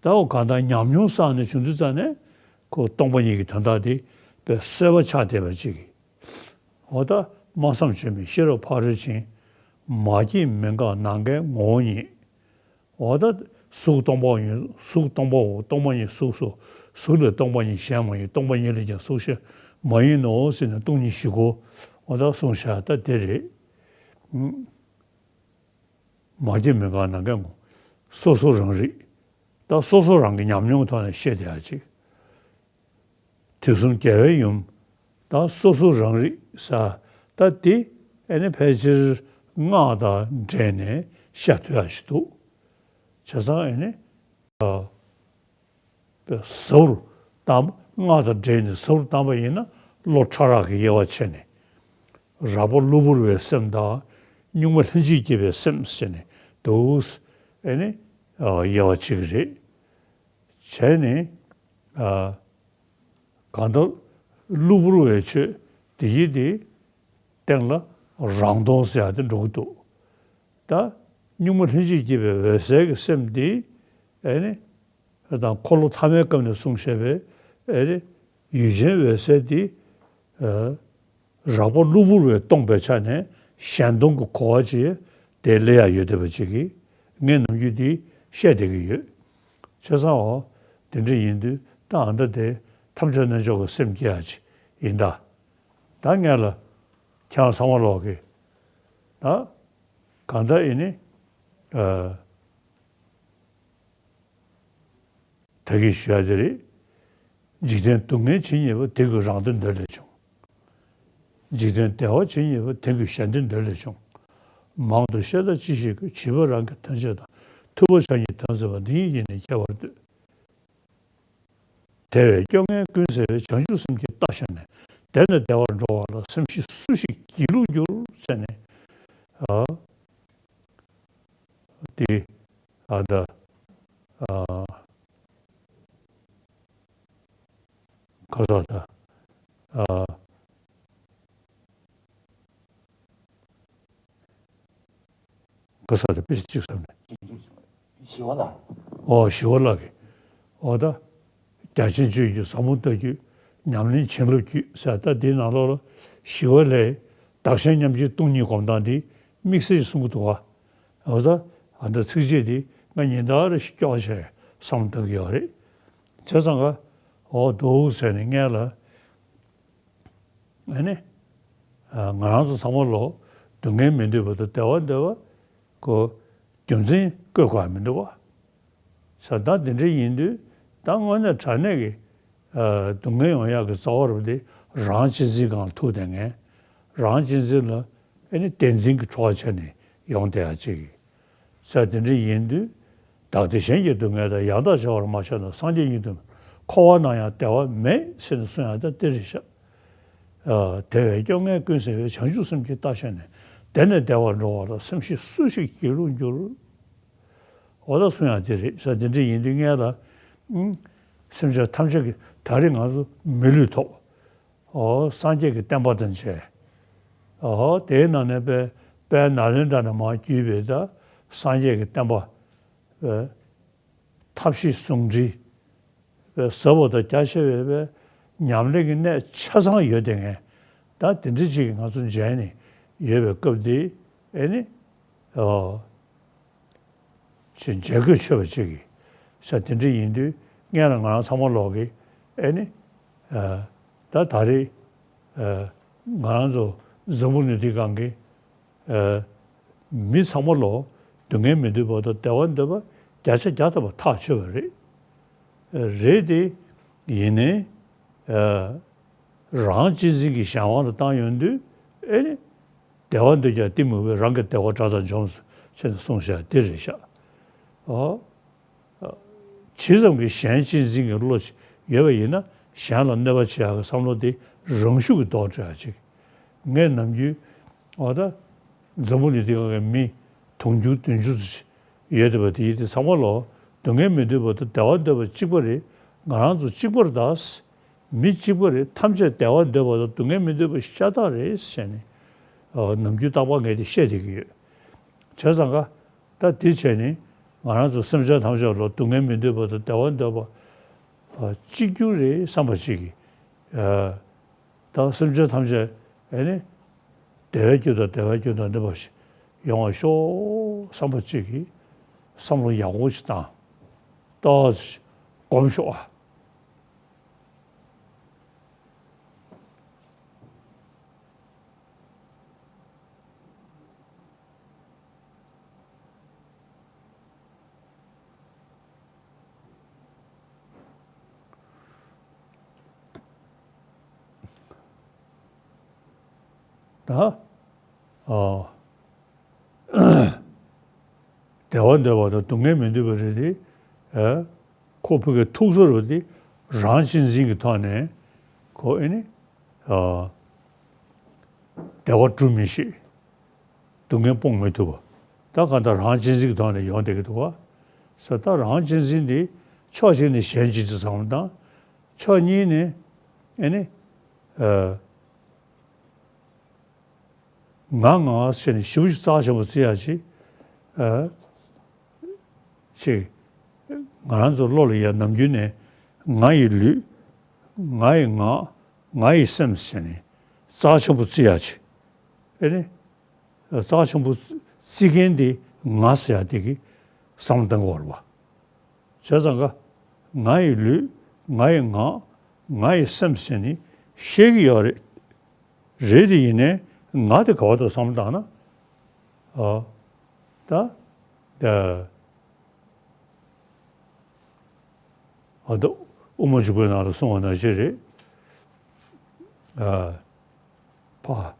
ད་འོ་གང་ལྟར་ཉམས་མྱོང་བསགས་ནས་བྱུང་དུས་ཙང་ནས་ཁོ་སྟོང་པ་ཉིད་ཀྱི་དོན་དག་དེ་དཔེ་གསལ་པོ་ཆགས་བསྡད་པ་ཅིག་གིས། འོ་ད་སྨྲ་བསམ་བརྗོད་མེད་ཤེས་རབ་ཕ་རོལ་ཕྱིན། མ་སྐྱེས་མི་འགག་ནམ་མཁའི་ངོ་བོ་ཉིད། འོ་ད་གཟུགས་སྟོང་པའོ་ཡིན། གཟུགས་སྟོང་པའོ། སྟོང་པ་ཉིད་གཟུགས་སོ། གཟུགས་ལས་སྟོང་པ་ཉིད་གཞན་མ་ཡིན། སྟོང་པ་ཉིད་ལས་ཀྱང་གཟུགས་གཞན་མ་ཡིན་ནོ་ཟེར་ནས་སྟོང་ཉིད་བཞི་ཀའོ། འོ་ད་གསུངས་བཞག་ད་དེ་རེད། མ་སྐྱེས་མི་འགག་ནམ་མཁའི་ངོ་། སོ་སོ་རང་རིག་ད་སོ་སོ་རང་གི་ཉམས་མྱོང་ཐོག་ནས་བཤད་བསྡད་ཡ་ཅིག་དུས་གསུམ་རྒྱལ་བའི་ཡུམ། ད་སོ་སོ་རང་རིག་ས་ད་དེ་ཨེ་ནི་ཕལ་ཆེར་སྔགས་དང་འབྲེལ་ནས་བཤད་ཐུབ་ཡ་ཞིག་འདུག་བྱས་ཙང་ཨེ་ནི། ཨ། ཟབ་རུ་བཏང་། སྔགས་དང་འབྲེལ་ནས་ཟབ་རུ་བཏང་པ་ཡིན་ན་བློ་ཕྲ་རགས་ཀྱི་དབྱེ་བ་ཕྱེ་ནས། རགས་པ་གློ་བུར་བའི་སེམས་དང་། གཉུག་མ་ལྷན་ཅིག་སྐྱེས་པའི་སེམས་ཟེར་ནས་འདུག་ཨེ་ནི། ཨ། དབྱེ་བ་ཕྱེ་གི་རེད། བྱས་ནས། ཨ། གང་ལྟར་གློ་བུར་བའི་ཆོས་དེ་ཡིན་ཏེ། སྟེང་ལ་རང་སྟོང་ཟེར་ཡ་དེ་འགྲོ་གི་འདུག་ད་གཉུག་མ་ལྷན་ཅིག་སྐྱེས་པའི་འོད་གསལ་གྱི་སེམས་འདི་ཨེ་ནི། དང་འཁོར་ལོ་ཐ་མའི་སྐབས་ནས་གསུངས་བཞག་པའི་ཨེ་ནི། ཡུལ་ཅན་འོད་གསལ་འདི། ཨ། རགས་པ་གློ་བུར་བས་སྟོང་པའི་ཆ་ནས་གཞན་སྟོང་གི་གོ་བ་ཅིག་དེ་སླེབས་ཡ་ཡོད་བསྡད་པ་ཅིག་གིས་ངས་ནམ་རྒྱུན་འདི་བཤད་བསྡད་ཀྱི་ཡོད། བྱས་ཙང་འོ་དེ་འདྲ་ཡིན་དུས་ད་ཨ་ད་དེ་ཐམས་ཅད་རྣལ་འབྱོར་གྱི་སེམས་བསྐྱེད་ཡ་ཅིག་ཡིན་ད། ད་ངས་ལ་ཁྱེད་རང་ཚང་མ་ལོག་གི་ད་གང་ལྟར་ཨེ་ནི། ཨ། ད་གིན་ཞུ་ཡ་དེ་རེད། འཇིག་རྟེན་སྡུག་བསྔལ་ཇི་སྙེད་པ། དེ་ཀུན་རང་དོན་འདོད་ལས་བྱུང་། འཇིག་རྟེན་བདེ་བ་ཇི་སྙེད་པ། དེ་ཀུན་གཞན་དོན་འདོད་ལས་བྱུང་། མང་དུ་བཤད་ད་ཅི་ཞིག་དགོས། བྱིས་པ་རང་གི་དོན་བྱེད་དང་། ཐུབ་པ་ཕྱག་གཉིས་དོན་མཛད་པ། འདི་ཉིད་ཀྱིས་ནི་སྐྱེ་བར་འདོད། དེ་བས་སྐྱོ་ངལ་ཀུན་སེལ་བའི། བྱང་ཆུབ་སེམས་ཀྱིས་བརྟག་ཤེས་ནས། བདེ་ནས་བདེ་བར་འགྲོ་བ་ལ། སེམས་ཤེས་སུ་ཞིག་སྒྱིད་ལུག་འགྱུར་ཟེར་ནས། ཨ། དེ། ཨ་ད། ཨ། ག་ས་ད། ཨ། ག་ས་ད་དཔེ་ཆ་གཅིག་བསམ་ནས། ཞི་བ་ལྷ། ཨོ་ཞི་བ་ལྷ་གི། ཨོ་ད། རྒྱ་ཆེན་སྤྱོད་བརྒྱུད་ཟབ་མོ་ལྟ་བརྒྱུད། ཉམས་ལེན་བྱིན་རླབས་བརྒྱུད་ཟེར་ད་འདིའི་ནང་ལོགས་ལ་ཞི་བ་ལྷའི་བདག་གཞན་མཉམ་བརྗེའི་སྟོང་ཉིད་སྒོམ་སྟངས་འདི་དམིགས་བསལ་གྱིས་གསུང་གི་འདུག་བ། འོ་ད་ཨ་ད་ཚིགས་བཅད་འདི་ང་ཉིན་ལྟར་ཞིག་སྐྱོར་བྱས་བསམ་བློ་བཏང་གི་ཡོད་རེད། བྱས་ཙང་ཀ་འོ་འདུག་ཟེར་ནས་ངས་ལ། ཨ་ནི། ཨ། ང་རང་ཚོ་ཚང་མ་ལོ་སྡུག་བསྔལ་མི་འདོད་པ་དང་བདེ་བ་འདོད་པ། ཁོ། རྒྱུ་མཚན་བཀོད་དགོས་མི་འདུག་བ། ས་ད་དེ་འདྲ་ཡིན་དུས་ད་དངོས་གནས་དྲང་གནས་ཀྱི་ཨ་སྡུག་བསྔལ་ཡོང་ཡག་གི་རྩ་བ་རུ་དེ་རང་གཅེས་འཛིན་སྒང་ཐུག་བསྡད་མཁན། རང་གཅེས་འཛིན་ལ་ཨ་ནི་བདེན་འཛིན་གྱི་ཁྲོ་བ་བྱས་ནས་ཡོང་བསྡད་ཡག་ཅིག་ས་དེ་འདྲ་ཡིན་དུས། བདག་བདེ་གཞན་གྱི་སྡུག་བསྔལ་དང་། ཡང་དག་བྱ་བར་མ་ཆགས་ན། སངས་རྒྱས་ཉིད་དུ་འཁོར་བ་ན་ཡང་བདེ་བ་མེད་ཟེར་ནས་གསུང་ཡག་ད་དེ་རེད་ཤག་ཨ་དེ་བས་སྐྱོ་ངལ་ཀུན་སེལ་བའི། བྱང་ཆུབ་སེམས་ཀྱིས་བརྟག་དཔྱད་ནས། དེ་ནས་བདེ་བར་འགྲོ་བ་ལ། སེམས་ཤེས་སུ་ཞིག་སྒྱིད་ལུག་འགྱུར། འོ་ད་གསུང་ཡག་དེ་རེད་ཤག་དེ་འདྲ་ཡིན་དུས་སྔོན་ལ་ཨུམ་སེམས་ཅན་ཐམས་ཅད་ཀྱི་ད་རེས་ང་ཚོ་མི་ལུས་ཐོབ། འོ་སངས་རྒྱས་ཀྱི་བསྟན་པ་དང་མཇལ། འོ་དེའི་ནང་ནས་དཔལ་དཔལ་ནཱ་ལེནྡྲ་ནས་མར་བརྒྱུད་པའི་ད་སངས་རྒྱས་ཀྱི་བསྟན་པ་ཨེ་ཐབས་ཤེས་ཟུང་འབྲེལ་ཨེ་ཟབ་པ་དང་རྒྱ་ཆེ་བའི་ཉམས་ལེན་གྱི་གནད་ཆ་ཚང་ཡོད་དེ་ངས་ད་དེ་འདྲ་ཅིག་ང་ཚོ་མཇལ་ནས་ཡོད་པའི་སྐབས་འདི་ཨེ་ནི་འོ། ཅེས་མཇལ་དགོས་ཆེ་བ་ཅིག་གིས་ས་དེ་འདྲ་ཡིན་དུས་སྔོན་ལ་ང་རང་ཚང་མ་ལོག་གིས་ཨེ་ནི་ཨ་ད་ད་རེས་ཨ་ང་རང་ཚོ་འཛམ་བུ་གླིང་འདི་སྒང་གི་ཨ་མི་ཚང་མ་ལོག་སྡུག་བསྔལ་མི་འདོད་པ་དང་བདེ་བ་འདོད་པ་བརྒྱ་ཆ་བརྒྱ་ཐམ་པ་ཐག་ཆོད་པ་རེད། ཨ་རེད་དེ་ཡིན་ནའི་ཨ་རང་གཅེས་འཛིན་གྱི་གཞན་དབང་དུ་བཏང་ཡོང་དུས་ཨེ་ནི། བདེ་བ་འདོད་ཀྱང་གཏི་མུག་པས། རང་གི་བདེ་བ་དགྲ་དང་འཇོམས་སོ་ཞེས་ནས་གསུངས་བཞག་འདི་རེད་ཤག་འོ། ཇི་ཙམ་གྱིས་གཞན་གཅེས་འཛིན་གྱི་བློ་ཡོད་པ་ཡིན་ན་གཞན་ལ་གནོད་པ་བྱེད་ཡག་གི་བསམ་བློ་དེ་རང་ཤུགས་ཀྱིས་ལྡོག་འགྲོ་ཡག་ཅིག་ངས་ནམ་རྒྱུན་འོ་ད་འཛམ་བུ་གླིང་འདི་སྒང་གི་མི་དུང་ཕྱུར་བདུན་ཅུ་ཙམ་ཡོད་བསྡད་པ་དེ་ཡིན་དུས་ཚང་མ་ལོ་སྡུག་བསྔལ་མི་འདོད་པ་དང་བདེ་བ་འདོད་པ་གཅིག་པ་རེད། ང་རང་ཚོ་གཅིག་པ་རེད་ད། མི་གཅིག་པ་རེད། ཐམས་ཅད་བདེ་བ་འདོད་པ་དང་སྡུག་བསྔལ་མི་འདོད་པ་ཤ་སྟག་རེད་ཟེར་ནས་ཨ་ནམ་རྒྱུན་རྟག་པར་ངས་དེ་བཤད་བསྡད་ཀྱི་ཡོད། བྱས་ཙང་ཀ་ད་དེ་བྱས་ནས་ང་རང་ཚོ་སེམས་ཅན་ཐམས་ཅད་ལ་སྡུག་བསྔལ་མི་འདོད་པ་དང་བདེ་བ་འདོད་པ་ཨ་གཅིག་གྱུར་རེད་བསམ་པ་ཅིག་གིས་ཨ་ད་སེམས་ཅན་ཐམས་ཅད་ཨེ་ནི་བདེ་བའི་རྒྱུ་དང་བདེ་བའི་རྒྱུ་དང་ལྡན་པ་ཞིག་ཡོང་བར་ཤོག་བསམ་པ་ཅིག་གིས་བསམ་བློ་ཡག་པོ་ཞིག་བཏང་། ཏོག་ཙམ་སྒོམ་ཤོག་ཨ། ད་ཨ་བདེ་བ་འདོད་པ་དང་སྡུག་བསྔལ་མི་འདོད་པ་རེད་དེ། ཨ་ཁོ་བོད་ཀྱི་ཐུགས་ཚོར་བ་དེ་རང་གཅེས་འཛིན་གྱི་ཐོག་ནས་ཁོ་ཨེ་ནི་ཨ་བདེ་བ་སྒྲུབ་མི་ཤེས། སྡུག་བསྔལ་སྤོང་མི་ཐུབ་པ། ད་གང་ལྟར་རང་གཅེས་འཛིན་གྱི་ཐོག་ནས་ཡོང་བསྡད་ཀྱི་འདུག་ག་ས་ད་རང་གཅེས་འཛིན་འདི་ཕྱོགས་གཅིག་ནས་གཞན་གཅེས་འཛིན་བསམ་བློ་བཏང་། ཕྱོགས་གཉིས་ནས་ཨེ་ནི་ཨ་ང་ང་ཟེར་ནས་ཞེ་པོ་ཅིག་རྩ་ཆེན་པོ་བརྩི་ཡག་ཅིག་ཨ་ཅིག་ང་རང་ཚོ་བློ་ལ་ཡ་ནམ་རྒྱུན་ནས་ང་ཡི་ལུས། ང་ཡི་ངག། ང་ཡི་སེམས་ཟེར་ནས་རྩ་ཆེན་པོ་བརྩི་ཡག་ཅིག་ཨེ་ནི། རྩ་ཆེན་པོ་བརྩི་མཁན་དེ་ང་ཟེར་ཡག་དེ་གི་བསམ་བློ་གཏང་དགོས་རེད་པ། བྱས་ཙང་ཀ་ང་ཡི་ལུས། ང་ཡི་ངག། ང་ཡི་སེམས་ཟེར་ནས་བཤད་ཀྱི་ཡོད་རེད། རེད་དེ་ཡིན་ནའི་ང་དེ་ག་བར་དུ་བསམ་བློ་བཏང་ན། ཨ་ད་ད། ཨ་ད་དབུ་མ་འཇུག་པའི་ནང་ལ་གསུངས་པ་ནང་བཞིན་རེད། ཨ་ཕ་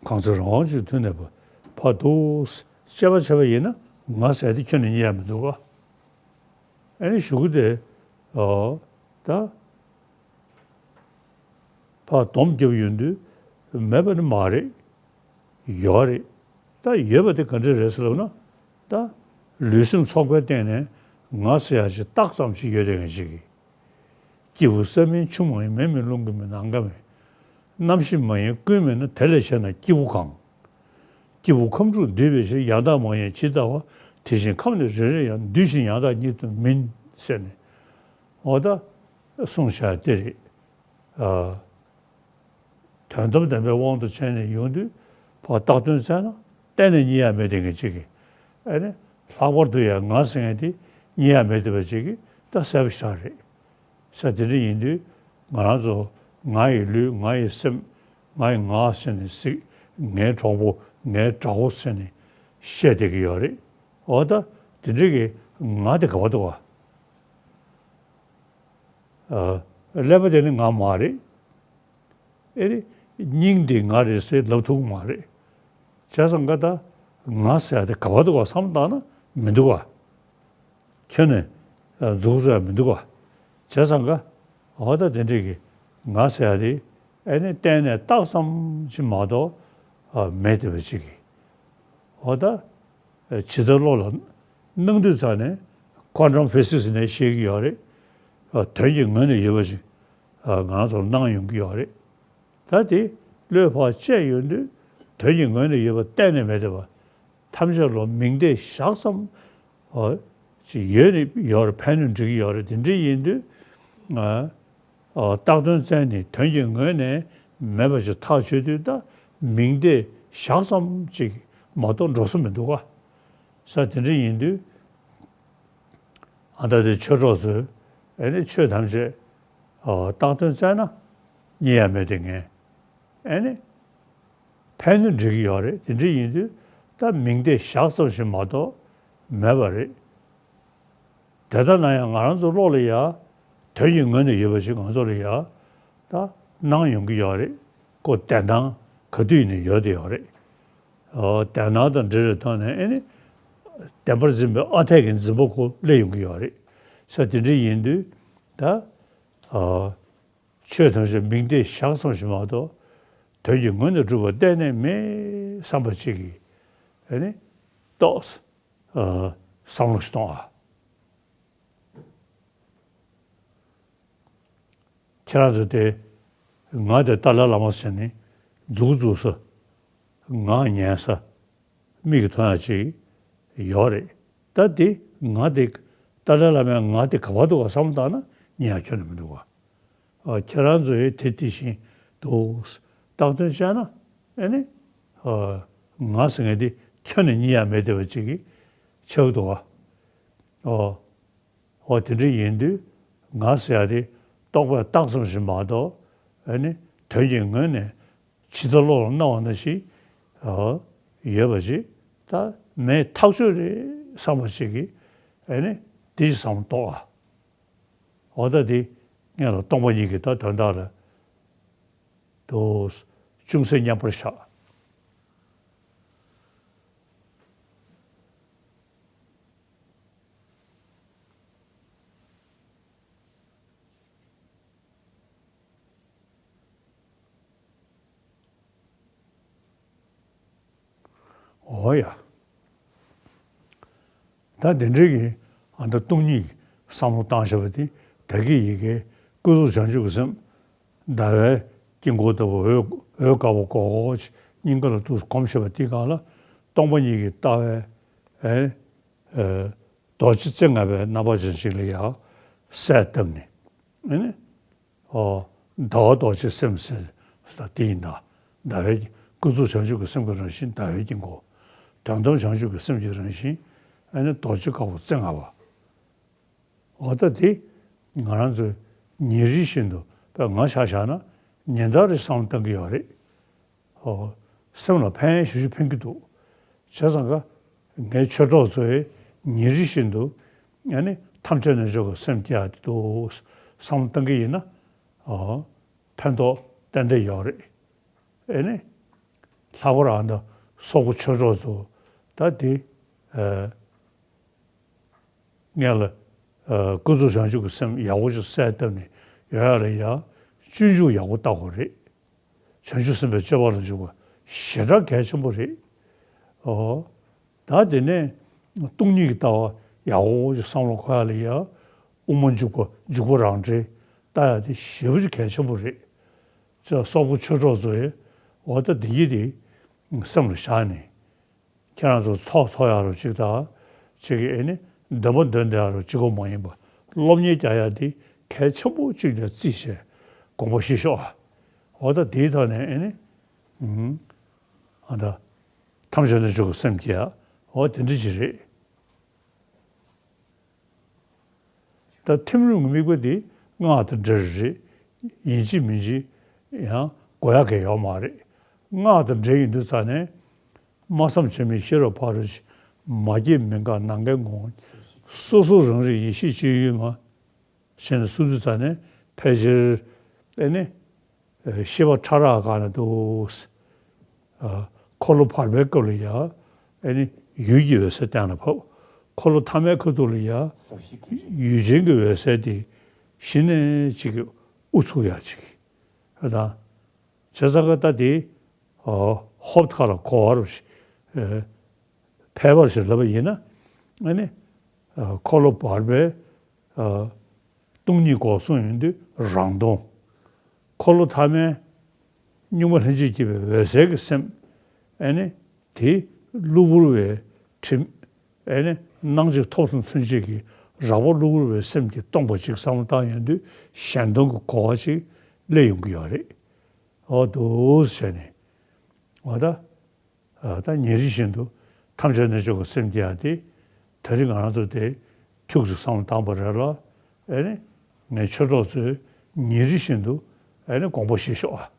གང་ཚེ་རིང་པོ་ཅིག་མཐུན་ནས་ཕ་ཕ་འདུག་ཅེས་པ་བྱས་པ་ཡིན་ན་ང་ཟེར་དེ་ཁྱོན་ནས་རྙེད་ཡ་མི་འདུག་ག་ཨ་ནི་གཞུག་གུ་དེ་ཨ་ད། ཕར་སྡོམ་བརྒྱབ་ཡོང་དུས་མེད་པ་ནི་མ་རེད། ཡོད་རེད། ད་ཡོད་པ་དེ་ག་འདྲ་རེད་ཟེར་ལབ་ན། ད་ལུས་སེམས་ཚོགས་པའི་སྟེང་ནས་ང་ཟེར་ཡ་ཞིག་རྟགས་ཙམ་ཞིག་ཡོད་དེ་ངེས་ཅིག་གིས། སྐྱེས་བུ་ས་མིན་ཆུ་མ་ཡིན། མེ་མིན་རླུང་གིས་མིན། ནམ་མཁའ་མིན། རྣམ་ཤེས་མ་ཡིན་ཀུན་མིན་ན། དེ་ལས་ཕྱེ་ན་སྐྱེས་བུ་གང་། སྐྱེས་བུ་ཁམས་དྲུག་འདུས་པའི་ཕྱིར། ཡང་དག་མ་ཡིན་ཇི་ལྟ་བ། དེ་བཞིན་ཁམས་ནི་རེ་རེ་ཡང་། འདུས་ཤིང་ཡང་དག་ཉིད་དུ་མིན་ཟེར་ནས། འོ་ད་གསུངས་བཞག་དེ་རེད། ཨ། དོན་དམ་བདེན་པའི་དབང་དུ་བྱས་ནས་ཡོང་དུས་ཕར་བཏགས་དོན་བཙལ་ན་གཏན་ནས་རྙེད་ཡ་མེད་དེ་ངེས་ཅིག་གིས། ཨ་ནི་ལྷག་པར་དུ་ཡང་ང་ཟེར་མཁན་དེ་རྙེད་ཡ་མེད་དེ་བ་ཅིག་གིས་ད་གསལ་པོ་ཞིག་རེད། ས་དེ་འདྲ་ཡིན་དུས་ང་རང་ཚོ་ང་ཡི་ལུས། ང་ཡི་སེམས། ང་ཡི་ངག་ཟེར་ནས་གཟིགས། ངའི་གྲོགས་པོ། ངའི་དགྲ་བོ་ཟེར་ནས་བཤད་བསྡད་ཀྱི་ཡོད་རེད། འོ་ད་དེ་འདྲ་གི་ང་དེ་ག་པར་འདུག་ག། ཨ། ཀླད་པ་དེ་ནི་ང་མ་རེད། ཨེ་རེད། སྙིང་འདི་ང་རེད་ཟེར་ལབ་ཐུབ་མ་རེད། བྱས་ཙང་ཀ་ད་ང་ཟེར་ཡ་དེ་ག་པར་འདུག་ག་བསམ་བཏང་ན་མི་འདུག་ག། ཁྱོན་ནས་འཛུགས་ས་མི་འདུག་ག། བྱས་ཙང་ཀ་འོ་ད་དེ་འདྲས་ཀྱི་ང་ཟེར་ཡ་དེ་ཨེ་ནི་གཏན་ནས་རྟགས་ཙམ་ཅིག་མ་གཏོགས་མེད་བསྡད་པ་ཅིག་གི། འོ་ད། ཇི་ལྟར་བློ་ལ་སྣང་དུས་ཙམ་ནས་ཀོན་ཊམ་ཕི་སིག་སི་ནས་ཤེས་ཀྱི་ཡོད་རེད། དོན་གྱི་ངོས་ནས་ཡོད་པ་ཞིག་ང་རང་ཚོར་སྣང་ཡོང་གི་ཡོད་རེད། ད་དེ་བློས་ཕར་བཅད་ཡོང་དུས་དོན་གྱི་ངོས་ནས་ཡོད་པ་གཏན་ནས་མེད་བསྡད་པ། ཐམས་ཅད་ལ་མིང་བརྡས་བཞག་ཙམ་ཅིག་ཡོད་ནི་ཡོད་རེད། ཕན་ནུས་འགྲིག་གི་ཡོད་རེད། དེ་འདྲ་ཡིན་དུས། ཨ། ཨ། བཏགས་དོན་བཙལ་ནས་དོན་གྱི་ངོས་ནས་མེད་པ་ཞིག་ཐག་ཆོད་དུས་ད་མིང་བརྡས་བཞག་ཙམ་ཅིག་མ་གཏོགས་འགྲོ་ས་མི་འདུག་ག། ས་དེ་འདྲ་ཡིན་དུས། ཨ། ད་དེ་ཆོས་གྲོགས་ཚོས་ཨེ་ནི་ཆོས་ཐམས་ཅད་ཨ་བཏགས་དོན་བཙལ་ན་རྙེད་ཡ་མེད་དེ་ངས་ཨེ་ནི། ཕན་ནུས་འགྲིག་གི་ཡོད་རེད། དེ་འདྲ་ཡིན་དུས་ད་མིང་བརྡས་བཞག་ཙམ་ཞིག་མ་གཏོགས་མེད་པ་རེད། དེ་ལྟར་ན་ཡང་ང་རང་ཚོ་བློ་ལ་ཡ་དོན་གྱི་ངོས་ནས་ཡོད་པ་ཞིག་ང་ཚོ་ལ་ཡ་ད་སྣང་ཡོང་གི་ཡོད་རེད། ཁོ་བདེན་སྟངས་ག་དུས་ཡིན་ནའི་ཡོད་དེ་ཡོད་རེད། ཨོ། བདེན་སྟངས་དང་འབྲེལ་བའི་ཐོག་ནས་ཨེ་ནི་བདེན་པར་འཛིན་པའི་ཨ་འཐས་ཀྱི་འཛིན་པ་ཁོ་སླེབས་ཡོང་གི་ཡོད་རེད། ས་དེ་འདྲ་ཡིན་དུས་ད། ཨོ། ཆོས་ཐམས་ཅད་མིང་བརྡས་བཞག་ཙམ་ཞིག་མ་གཏོགས་དོན་གྱི་ངོས་ནས་གྲུབ་པ་གཏན་ནས་མེད་བསམ་པ་ཅིག་གིས་ཨེ་ནི་ཏོག་ཙམ་ཨ་བསམ་བློ་ཞིག་གཏོང་ཨ། ཁྱེད་རང་ཚོ་དེ་ང་དེ་ཏཱ་ལའི་བླ་མ་ཟེར་ནས་མཛུག་མཛུག་ས་ངག་ཉན་ས། མིག་གིས་མཐོང་ཡ་ཅིག་ཡོད་རེད། ད་དེ་ང་དེ་ཏཱ་ལའི་བླ་མའི་ང་དེ་ག་པར་འདུག་ག་བསམ་བློ་བཏང་ན་རྙེད་ཡ་ཁྱོན་ནས་མི་འདུག་ག། ཨ། ཁྱེད་རང་ཚོ་ཡིས་དེ་དེ་བཞིན་དུ་བཏགས་དོན་བྱས་ན་ཨེ་ནི། ཨ། ང་ཟེར་མཁན་དེ་ཁྱོན་ནས་རྙེད་ཡ་མེད་བསྡད་པ་ཅིག་གི་ཆགས་འདུག་ག། ཨོ། ཨོ། དེ་འདྲ་ཡིན་དུས་ང་ཟེར་ཡ་དེ་རྟོག་པས་བཏགས་ཙམ་ཞིག་མ་གཏོགས་ཨེ་ནི་དོན་གྱི་ངོས་ནས་ཇི་ལྟར་བློ་ལ་སྣང་བ་ནང་བཞིན་ཨ་ཡོད་པ་ཞིག་ད་མེད་ཐག་ཆོད་རེད་བསམ་པ་ཞིག་གིས་ཨེ་ནི་དེ་ཞིག་བསམ་བློ་གཏོང་ཨ། འོ་ད་དེ་སྔོན་ལ་སྟོང་པ་ཉིད་ཀྱི་ད་དོན་དག་ལ་དུ་ཅུང་ཟད་མཉམ་པར་བཞག། འོ་ཡ། ད་དེ་འདྲའི་གི་ཨ་ད་སྟོང་ཉིད་ཀྱི་བསམ་བློ་བཏང་བཞག་པ་དེ་ད་གི་ཡི་གེ་ཀུན་རྫོབ་བྱང་ཆུབ་ཀྱི་སེམས་ཟླ་བའི་དཀྱིལ་འཁོར་ལྟ་བུ་འོད་འོད་དཀར་པོ་གོ་གོ་ཅིག་སྙིང་ག་ལ་ཐུག་གོམས་བཞག་པ་དེའི་སྒང་ལ་སྟོང་པ་ཉིད་ཀྱི་ལྟ་བའི་ཨེ། ཨེ། རྡོ་རྗེ་རྩེ་ལྔ་པའི་རྣམ་པ་ཅན་ཞིག་ལ་ཡང་གསལ་བཏབ་ནས། ཨེ་ནི། ཨོ། ཟླ་བ་རྡོ་རྗེ་སེམས་ཟེར་ས་དེ་ཡིན་ད། ཟླ་བའི་ཀུན་རྫོབ་བྱང་ཆུབ་ཀྱི་སེམས་ཀྱི་རང་བཞིན་ཟླ་བའི་དཀྱིལ་འཁོར། དོན་དམ་བྱང་ཆུབ་ཀྱི་སེམས་ཀྱི་རང་བཞིན་ཨེ་ནི་རྡོ་རྗེ་དཀར་པོ་རྩེ་ལྔ་པ། འོ་ད་དེ་ང་རང་ཚོས་ཉིན་རེ་བཞིན་དུ་དཔེ་ང་ཆ་བཞག་ན་ཉིན་ལྟར་རེ་བསམ་བློ་གཏང་གི་ཡོད་རེད། ཨོ། སེམས་ལ་ཕན་ཞེ་པོ་ཅིག་ཕན་གྱི་འདུག། བྱས་ཙང་ཀ་ངའི་ཆོས་གྲོགས་ཚོས་ཉིན་རེ་བཞིན་དུ་ཨ་ནི་ཐམས་ཅད་རྣལ་འབྱོར་གྱི་སེམས་སྐྱེ་ཡ་དེ་འདུག་བསམ་བློ་གཏང་གི་ཡིན་ན། ཨོ། ཕན་ཐོགས་ཏན་ཏན་ཡོད་རེད། ཨེ་ནི། ལྷག་པར་ཨ་ནི་སོག་པོ་ཆོས་གྲོགས་ཚོ་ད་དེ་ཨ། སྔོན་ལ་ཨ་ཀུན་རྫོབ་བྱང་ཆུབ་ཀྱི་སེམས་ཡག་པོ་ཞིག་གསལ་བཏབ་ནས་ཡོང་ཡ་ལ་ཡ་སྤྱོད་འཇུག་ཡག་པོ་བལྟ་དགོས་རེད། བྱང་ཆུབ་སེམས་དཔའི་སྤྱོད་པ་ལ་འཇུག་པ་ཞེ་དྲག་གལ་ཆེན་པོ་རེད། ཨོ། ད་དེ་ནས་སྟོང་ཉིད་ཀྱི་ལྟ་བ་ཡག་པོ་ཞིག་བསམ་བློ་འཁོར་ཡ་ལ་ཡ་དབུ་མ་འཇུག་པ་འཇུག་པ་རང་འགྲེལ་བལྟ་ཡ་དེ་ཞེ་པོ་ཅིག་གལ་ཆེན་པོ་རེད། ཅེས་སོག་པོ་ཆོས་གྲོགས་ཚོས་འོ་ད་འདི་ཡི་དེ་སེམས་ལ་བཞག་ནས། ཁྱེད་རང་ཚོ་ཚོགས་འཚོགས་ཡག་རོགས་གཅིག་དང་གཅིག་གིས་ཨེ་ནི་འདོན་པ་འདོན་བསྡད་ཡག་རོགས་གཅིག་པོ་མ་ཡིན་པ་སློབ་གཉེར་རྒྱག་ཡག་དེ་གལ་ཆེན་པོ་གཅིག་ལ་བརྩིས་བྱས་དགོངས་པ་བཞེས་ཤོག་ཨ། འོ་ད་དེའི་ཐོག་ནས་ཨེ་ནི་ཨ་ད་ཐམས་ཅད་རྣལ་འབྱོར་གྱི་སེམས་སྐྱེ་ཡག་འོ་དེ་འདྲ་ཅིག་རེད། ད་ཐིམ་རིམ་གྱི་དམིགས་པ་འདི་སྔགས་དང་འབྲེལ་རེད། ཡིན་གཅིག་མིན་གཅིག་ཡང་དགོས་ཡག་གི་ཡོད་མ་རེད། སྔགས་དང་འབྲེལ་ཡིན་དུས་ཙང་ནས་སྨྲ་བསམ་བྱེད་མིན་ཤེས་རབ་ཕ་རོལ་ཕྱིན། མ་སྐྱེས་མི་འགག་ནམ་མཁའི་ངོ་བོ། སོ་སོ་རང་རིག་ཡེ་ཤེས་སྤྱོད་ཡུལ་མ། ཞེས་ནས་གསུངས་དུས་ཙ་ནས་ཕལ་ཆེར་ཨེ་ནི། ཤེས་པ་ཕྲ་རགས་སྒང་ན་འདུག་འཁོར་ལོ་བར་པའི་སྐབས་ལ་ཡ། ཨེ་ནི། ཡུལ་གྱི་འོད་གསལ་གཏན་ལ་ཕབ། འཁོར་ལོ་ཐ་མའི་ཁ་ཐུག་ལ་ཡ། ཡུལ་ཅན་གྱི་འོད་གསལ་དེ་གཞི་ནས་ཅིག་གི་ཨུ་ཚུགས་ཡ་ཅིག་ད། བྱས་ཙང་ཀ་ད་དེ། ཧོབ་ཁ་ལ་གོ་བར། ཕལ་པར་ཞིག་ལབ་པ་ཡིན་ན། ཨེ་ནི། འཁོར་ལོ་བར་པའི། སྟོང་ཉིད་སྐོར་གསུངས་ཡོང་དུས་རང་སྟོང་། འཁོར་ལོ་ཐ་མའི་གཉུག་མ་ལྷན་ཅིག་སྐྱེས་པའི་འོད་གསལ་གྱི་སེམས། ཨེ་ནི། དེ་གློ་བུར་བའི་དྲི། ཨེ་ནི། སྣང་མཆེད་ཐོབ་གསུམ་ཚུན་ཆད་ཀྱི་རགས་པ་གློ་བུར་བའི་སེམས་ཀྱིས་སྟོང་པ་ཅིག་བསམ་བློ་བཏང་ཡོང་དུས་གཞན་སྟོང་གི་གོ་བ་ཅིག་སླེབས་ཡོང་གི་ཡོད་རེད། འོ་འདུག་བྱས་ནས། འོ་ད། ད་ཉིན་རེ་བཞིན་དུ་ཐམས་ཅད་རྣལ་འབྱོར་གྱི་སེམས་སྐྱེ་ཡ་དེ། ད་རིང་ང་རང་ཚོ་དེ་ཁྱུག་ཙམ་བསམ་བློ་བཏང་པ་རེད་ལ། ཨེ་ནི། ངའི་ཆོས་གྲོགས་ཚོས་ཉིན་རེ་བཞིན་དུ་ཨེ་ནི་དགོངས་པ་བཞེས་ཤོག་ཨ།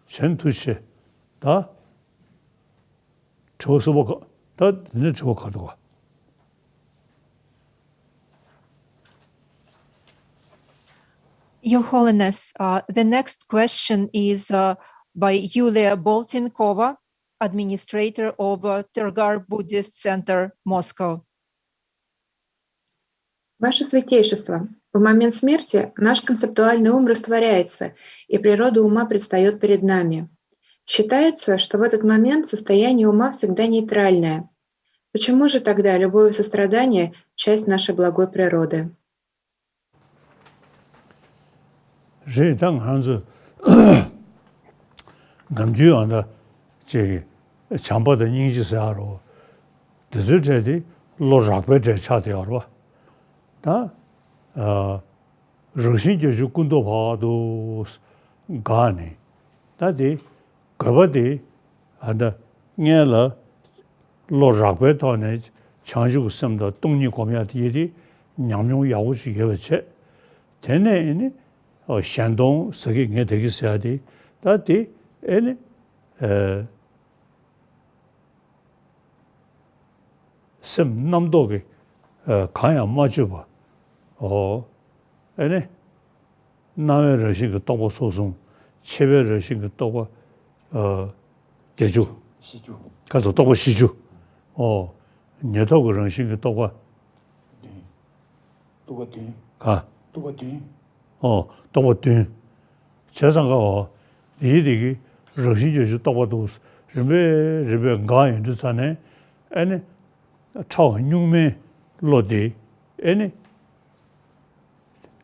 གཞན་ཐུགས་ཆེ། ད། དྲི་བ་གསུམ་པ་ག་ད་དེ་ནས་དྲི་བ་ག་འདུག་ག Your Holiness, uh, the next question is uh, by Yulia Boltinkova, administrator of uh, Tergar Buddhist Center, Moscow. Ваше Святейшество, в момент смерти наш концептуальный ум растворяется, и природа ума предстает перед нами. Считается, что в этот момент состояние ума всегда нейтральное. Почему же тогда любовь и сострадание — часть нашей благой природы? རེད། ད་ང་ཚོ་ནམ་རྒྱུན་ཨ་ད་ཅིག་བྱམས་པ་དང་སྙིང་རྗེ་ཟེར་ཡ་རོ། དེ་ཚོའི་གྲས་དེ་བློ་རགས་པའི་གྲས་ཆགས་བསྡད་ཡོད་རེད་པ། ད་རང་བཞིན་བརྒྱད་ཅུ་ཀུན་རྟོག་བར་དུ་འགགས་ནས། ད་དེ་དགོས་པ་དེ་ཨ་ད་སྔོན་ལ་བློ་རགས་པའི་ཐོག་ནས་བྱང་ཆུབ་ཀྱི་སེམས་དང་སྟོང་ཉིད་སྒོམ་ཡ་དེ་ཡི་དེ་ཉམས་མྱོང་ཡག་པོ་ཞིག་ཡོད་པ་བྱས། དེ་ནས་ཨེ་ནི་གཞན་སྟོང་ཟེར་གི་ངས་དེ་གི་ཟེར་ཡ་དེ་ད་དེ་ཨེ་ནི། སེམས་རྣམ་རྟོག་གིས་གང་ཡང་མ་བཅོས་པ། ཨོ། ཨེ་ནི། སྣང་བའི་རང་བཞིན་གྱི་རྟོག་པ་ཚོགས་གསུམ། མཆེད་པའི་རང་བཞིན་གྱི་རྟོག་པ། བརྒྱད་ཅུ། བཞི་བཅུ། ཁ་སང་རྟོག་པ་བཞི་བཅུ། ཨོ། ཉེར་ཐོབ་ཀྱི་རང་བཞིན་གྱི་རྟོག་པ། བདུན། རྟོག་པ་བདུན། ག་རྟོག་པ་བདུན། ཨོ། རྟོག་པ་བདུན། བྱས་ཙང་ཀ་འོ། དེའི་དེ་གི་རང་བཞིན་བརྗོད་བྱའི་རྟོག་པ་དུ། རིམ་པས་རིམ་པས་འགག་ཡོང་དུས་ཙ་ནས། ཨེ་ནི། ཕྲ་བ་གཉུག་མའི་བློ་དེ། ཨེ་ནི།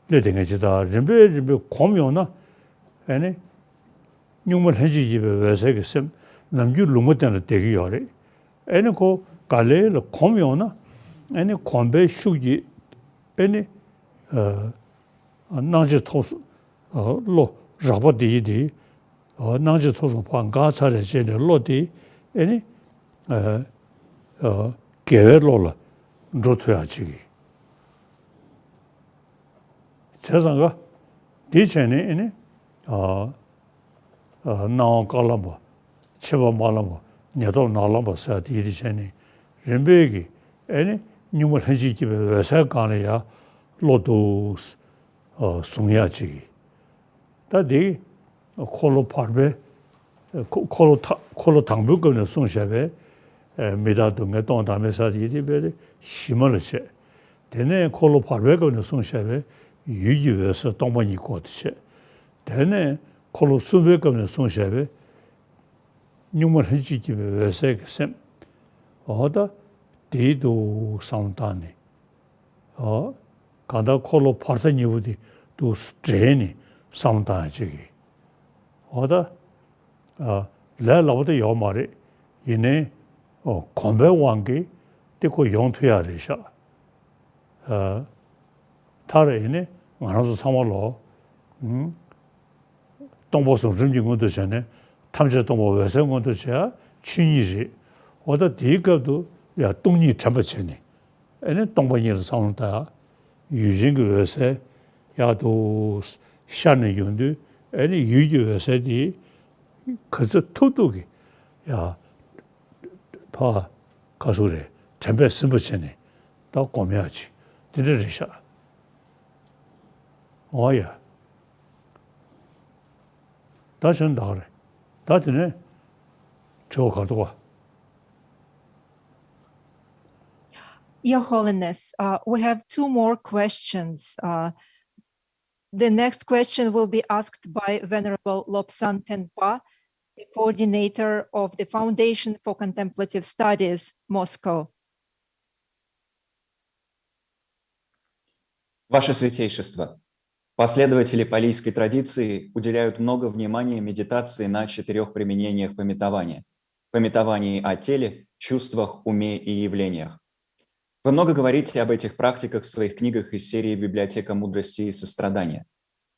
སླེབས་དེ་ངེས་ཅི་ད་རིམ་པས་རིམ་པས་གོམས་ཡོང་ན། ཨེ་ནི། གཉུག་མ་ལྷན་ཅིག་སྐྱེས་པའི་འོད་གསལ་གྱི་སེམས་ནམ་རྒྱུན་ལུང་མ་བསྟན་ལ་བསྡད་ཀྱི་ཡོད་རེད། ཨེ་ནི་ཁོ་ག་ལེ་ལ་གོམས་ཡོང་ན། ཨེ་ནི་གོམས་པའི་ཤུགས་ཀྱིས། ཨེ་ནི། སྣང་མཆེད་ཐོབ། བློ་རགས་པ་དེ་ཡི་དེ། སྣང་མཆེད་ཐོབ་སོང་ཕར་འགག་ཚར་རེ་བྱས་ནས་བློ་དེ། ཨེ་ནི། དགེ་བའི་བློ་ལ་འགྲོ་ཐུབ་ཡག་ཅིག་གི་བྱས་ཙང་ཀ། དེ་བྱས་ནས་ཨེ་ནི། སྣང་བ་དཀར་ལམ་པ། མཆེད་པ་དམར་ལམ་པ། ཉེར་ཐོབ་ནག་ལམ་པ་ཟེར་དེ་ཡི་དེ་བྱས་ནས། རིམ་པས་ཀྱི་ཨེ་ནི། གཉུག་མ་ལྷན་ཅིག་སྐྱེས་པའི་འོད་གསལ་སྒང་ལ་ཡ་བློ་འདུག་བཟུང་ཡག་ཅིག་གི་ད་དེ་འཁོར་ལོ་བར་པའི་འཁོར་ལོ་འཁོར་ལོ་དང་པོའི་སྐབས་ནས་གསུངས་བཞག་པའི་མི་རྟག་སྡུག་བསྔལ་སྟོང་དང་མེད་ས་དེ་ཡི་དེ་བས་ཞི་མ་ལ་བྱས། དེ་ནས་འཁོར་ལོ་བར་པའི་སྐབས་ནས་གསུངས་བཞག་པའི་ཡུལ་གྱི་འོད་གསལ་སྟོང་པ་ཉིད་སྐོར་དུ་བྱས། དེ་ནས་འཁོར་ལོ་གསུམ་པའི་སྐབས་ནས་གསུངས་བཞག་པའི་གཉུག་མ་ལྷན་ཅིག་སྐྱེས་པའི་འོད་གསལ་གྱི་སེམས། འོ་ད་དེའི་དུ་བསམ་བློ་བཏང་ནས། འོ། གང་ལྟར་འཁོར་ལོ་བར་མཐའ་གཉིས་པོ་དེ་དུ་འདྲེས་ནས་བསམ་བློ་བཏང་ཡ་ཅིག་གི་འོ་ད། ལས་སླ་པོ་དེ་ཡོད་མ་རེད། ཡིན་ནའི། གོམས་པའི་དབང་གིས་དེ་ཁོ་ཡོང་ཐུབ་ཡ་རེད་ཤག་མཐར་ཡིན་ནའི་ང་རང་ཚོ་ཚང་མ་ལོ། སྟོང་པ་གསུམ་རིམ་གྱིས་མངོན་དུ་བྱས་ནས་ཐམས་ཅད་སྟོང་པ་འོད་གསལ་མངོན་དུ་བྱེད་ཡ་ཆོས་ཉིད་རེད། འོ་ད་དེའི་སྐབས་དུ་ཡ་སྟོང་ཉིད་དྲན་པ་བྱས་ནས། ཨེ་ནི་སྟོང་པ་ཉིད་ལ་བསམ་བློ་བཏང་། ཡུལ་ཅན་གྱི་འོད་གསལ་ཡག་ཏུ་ཤར་ནས་ཡོང་དུས། ཨེ་ནི་ཡུལ་གྱི་འོད་གསལ་དེ་ག་ཚོད་ཐུབ་ཐུབ་ཀྱིས་ཡ་ཕར་ ག་ཟུག་རེད། དྲན་པས་ཟིན་པ་བྱས་ནས་ད་སྒོམ་ཡག་ཅིག་དེ་འདྲ་རེད་ཤག་འོ་ཡ། ད་གཞོན་ད་ག་རེད། ད་དེ་ནས་དྲི་བ་ག་འདུག་ག Your Holiness, uh, we have two more questions. Uh, the next question will be asked by Venerable Lobsang Tenpa, the coordinator of the Foundation for Contemplative Studies, Moscow. Ваше Святейшество, последователи палийской традиции уделяют много внимания медитации на четырех применениях пометования: пометовании о теле, чувствах, уме и явлениях. Вы много говорите об этих практиках в своих книгах из серии «Библиотека мудрости и сострадания».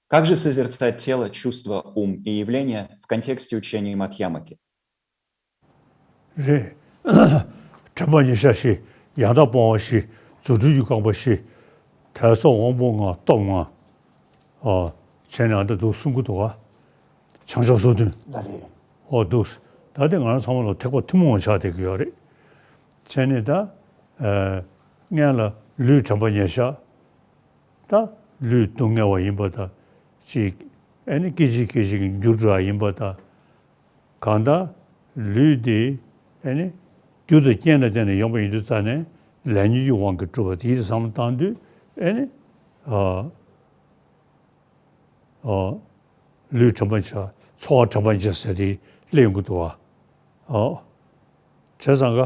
Как же созерцать тело, чувства, ум и явления в контексте учения Мадхьямаки? རེད། དྲན་པ་ཉེར་བཞག་བཞི། ཡང་དག་སྤོང་བ་བཞི། རྫུ་འཕྲུལ་གྱི་རྐང་པ་བཞི། དད་སོགས་དབང་པོ་ལྔ། སྟོབས་ལྔ། ཨ། བྱས་ནས་ཨ་འདྲ་འདུག་གསུང་གི་འདུག་ག་བྱང་ཕྱོགས་སོ་བདུན། ལ་རེད། ཨོ་འདུག་ད་དེ་ང་རང་ཚང་མ་ལ་ཐེག་པ་ཐུན་མོང་བ་ཆགས་བསྡད་ཀྱི་ཡོད་རེད། བྱས་ནས་ད། ཨ། སྔན་ལ་ལུས་དྲན་པ་ཉེར་བཞག་ད་ལུས་སྡུག་བསྔལ་བ་ཡིན་པ་དང་། ཅིག་ཨ་ནི་སྐད་ཅིག་སྐད་ཅིག་གིས་འགྱུར་འགྲོ་བ་ཡིན་པ་དང་། གང་ལྟར་ལུས་འདི་ཨ་ནི་རྒྱུ་དང་རྐྱེན་ལ་བརྟེན་ནས་ཡོང་པ་ཡིན་དུས་ཙང་ནས། ལས་ཉོན་གྱི་དབང་གིས་གྲུབ་པ་དེའི་བསམ་བློ་བཏང་དུས་ཨ་ནི། ཨ། ཨ། ལུས་དྲན་པ་ཉེར་བཞག་ཚོར་བ་དྲན་པ་ཉེར་བཞག་ཟེར་དེ་སླེབས་ཡོང་གི་འདུག་ག་ཨོ། བྱས་ཙང་ཀ་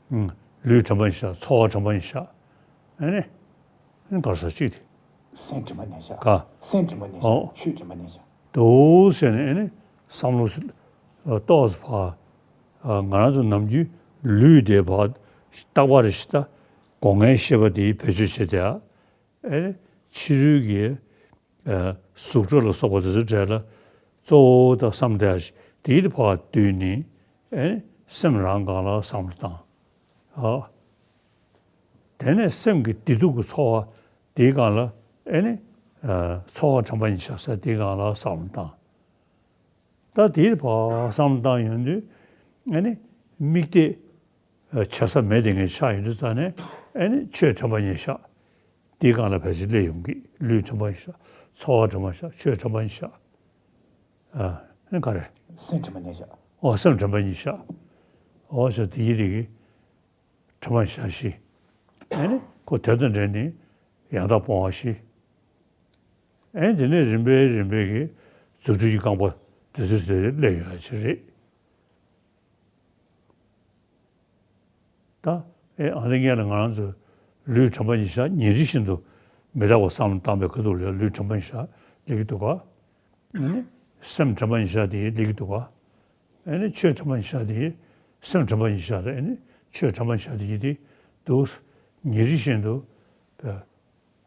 ཨུམ། ལུས་དྲན་པ་ཉེར་བཞག་ཚོར་བ་དྲན་པ་ཉེར་བཞག་ཨ་ནི། ཨ་ནི་ག་རེ་ཟེར་གཅིག་དེ། སེམས་དྲན་པ་ཉེར་བཞག་ག་སེམས་དྲན་པ་ཉེར་ཨོ། བཞག་ཆོས་དྲན་པ་ཉེར་བཞག་འདུག་ཟེར་ནས་ཨ་ནི་བསམ་བློ་ཏོག་ཙམ་ཕར། ཨ། ང་རང་ཚོ་ནམ་རྒྱུན་ལུས་དེ་ཕར་རྟག་པར་རེ་ཞིག་ད་སྒོ་ལྔའི་ཤེས་པ་དེ་བེད་སྤྱོད་བྱེད་དེ། ཨ། ཨེ། ཕྱི་རོལ་གྱི། ཨ། གཟུགས་སྒྲ་ལ་སོགས་པ་དེ་ཚོའི་གྲས་ལ་གཙོ་བོ་དང་བསམ་བློ་དེ་ཡི་ཕར་བསྡུས་ནས། ཨེ། སེམས་རང་སྒང་ལ་བསམ་བློ་བཏང་། ཨ། དེ་ནས་སེམས་ཀྱི་བདེ་སྡུག་གི་ཚོར་བ་དེའི་སྒང་ལ། ཨེ་ནི། ཨ། ཚོར་བ་དྲན་པ་ཉེར་བཞག་ཟེར་དེའི་སྒང་ལ་བསམ་བློ་བཏང་། ད་དེའི་བར་བསམ་བློ་བཏང་ཡོང་དུས། ཨ་ནི་དམིགས་གཏད་བྱ་ས་མེད་དེ་ངས་ཆགས་ཡོང་དུས་ཙང་ནས། ཨ་ནི་ཆོས་དྲན་པ་ཉེར་བཞག་དེའི་སྒང་ལ་ཕལ་ཆེར་སླེབས་ཡོང་གི། ལུས་དྲན་པ་ཉེར་བཞག་ཚོར་བ་དྲན་པ་ཉེར་བཞག་ཆོས་དྲན་པ་ཉེར་བཞག་ཨ་ནི་ག་རེ། སེམས་དྲན་པ་ཉེར་བཞག་ཨོ་སེམས་དྲན་པ་ཉེར་བཞག་ཨོ་ཟེར་དེ་ཡི་རིགས་ཀྱི་དྲན་པ་ཉེར་བཞག་བཞི། ཨ་ནི་ཁོ་དེ་དང་འབྲེལ་ནས་ཡང་དག་སྤོང་བ་བཞི། ཨེ། དེ་ནས་རིམ་པས་རིམ་པས་ཀྱི་རྫུ་འཕྲུལ་གྱི་རྐང་པ་དེ་ཚོ་དེ་སླེབས་ཡོང་ཡ་ཅིག་རེད། ད། ཨེ། ཨ་ནི་སྔན་ལ་ང་རང་ཚོས་ལུས་དྲན་པ་ཉེར་བཞག་ཉིན་རེ་བཞིན་དུ་མི་རྟག་པ་བསམ་བློ་བཏང་པའི་ཁ་ཐུག་ལ་ལུས་དྲན་པ་ཉེར་བཞག་སླེབས་ཀྱི་འདུག་ག་ཨ་ནི་སེམས་དྲན་པ་ཉེར་བཞག་དེ་སླེབས་ཀྱི་འདུག་ག་ཨ་ནི་ཆོས་དྲན་པ་ཉེར་བཞག་དེ། སེམས་དྲན་པ་ཉེར་བཞག་དེ། ཨ་ནི་ཆོས་དྲན་པ་ཉེར་བཞག་དེ་ཡི་དེ་འདུག་ཉིན་རེ་བཞིན་དུ།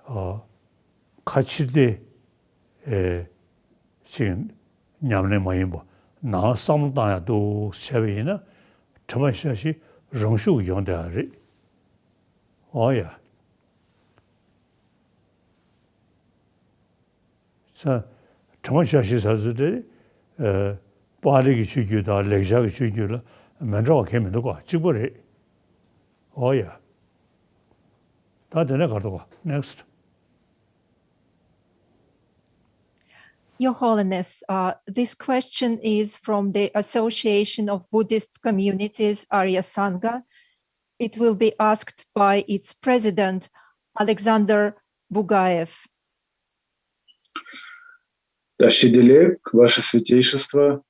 ཨ། ཁ་ཕྱིར་བལྟས། ཨེ། ཅིག་ཉམས་ལེན་མ་ཡིན་པ། ནང་བསམ་བློ་བཏང་ཡག་འདུག་བྱས་པ་ཡིན་ན། དྲན་པ་ཉེར་བཞག་བཞི་རང་ཤུགས་ཡོང་བསྡད་ཡག་རེད། ཨོ་ཡ། ས། དྲན་པ་ཉེར་བཞག་བཞི་ཟེར་ཚུལ་དེ། ཨེ། པཱ་ལི་གི་ཆོས་བརྒྱུད་དང་ལེགས་སྦྱར་གྱི་ཆོས་བརྒྱུད་ལ་མི་འདྲ་བ་གང་ཡང་མི་འདུག་ག་གཅིག་པ་རེད། ཨོ་ཡ། ད་དེ་ནས་ག་རེ་འདུག་ག Next. Your Holiness, uh, this question is from the Association of Buddhist Communities, Arya Sangha. It will be asked by its president, Alexander Bugaev. Ташидилек, Ваше Святейшество,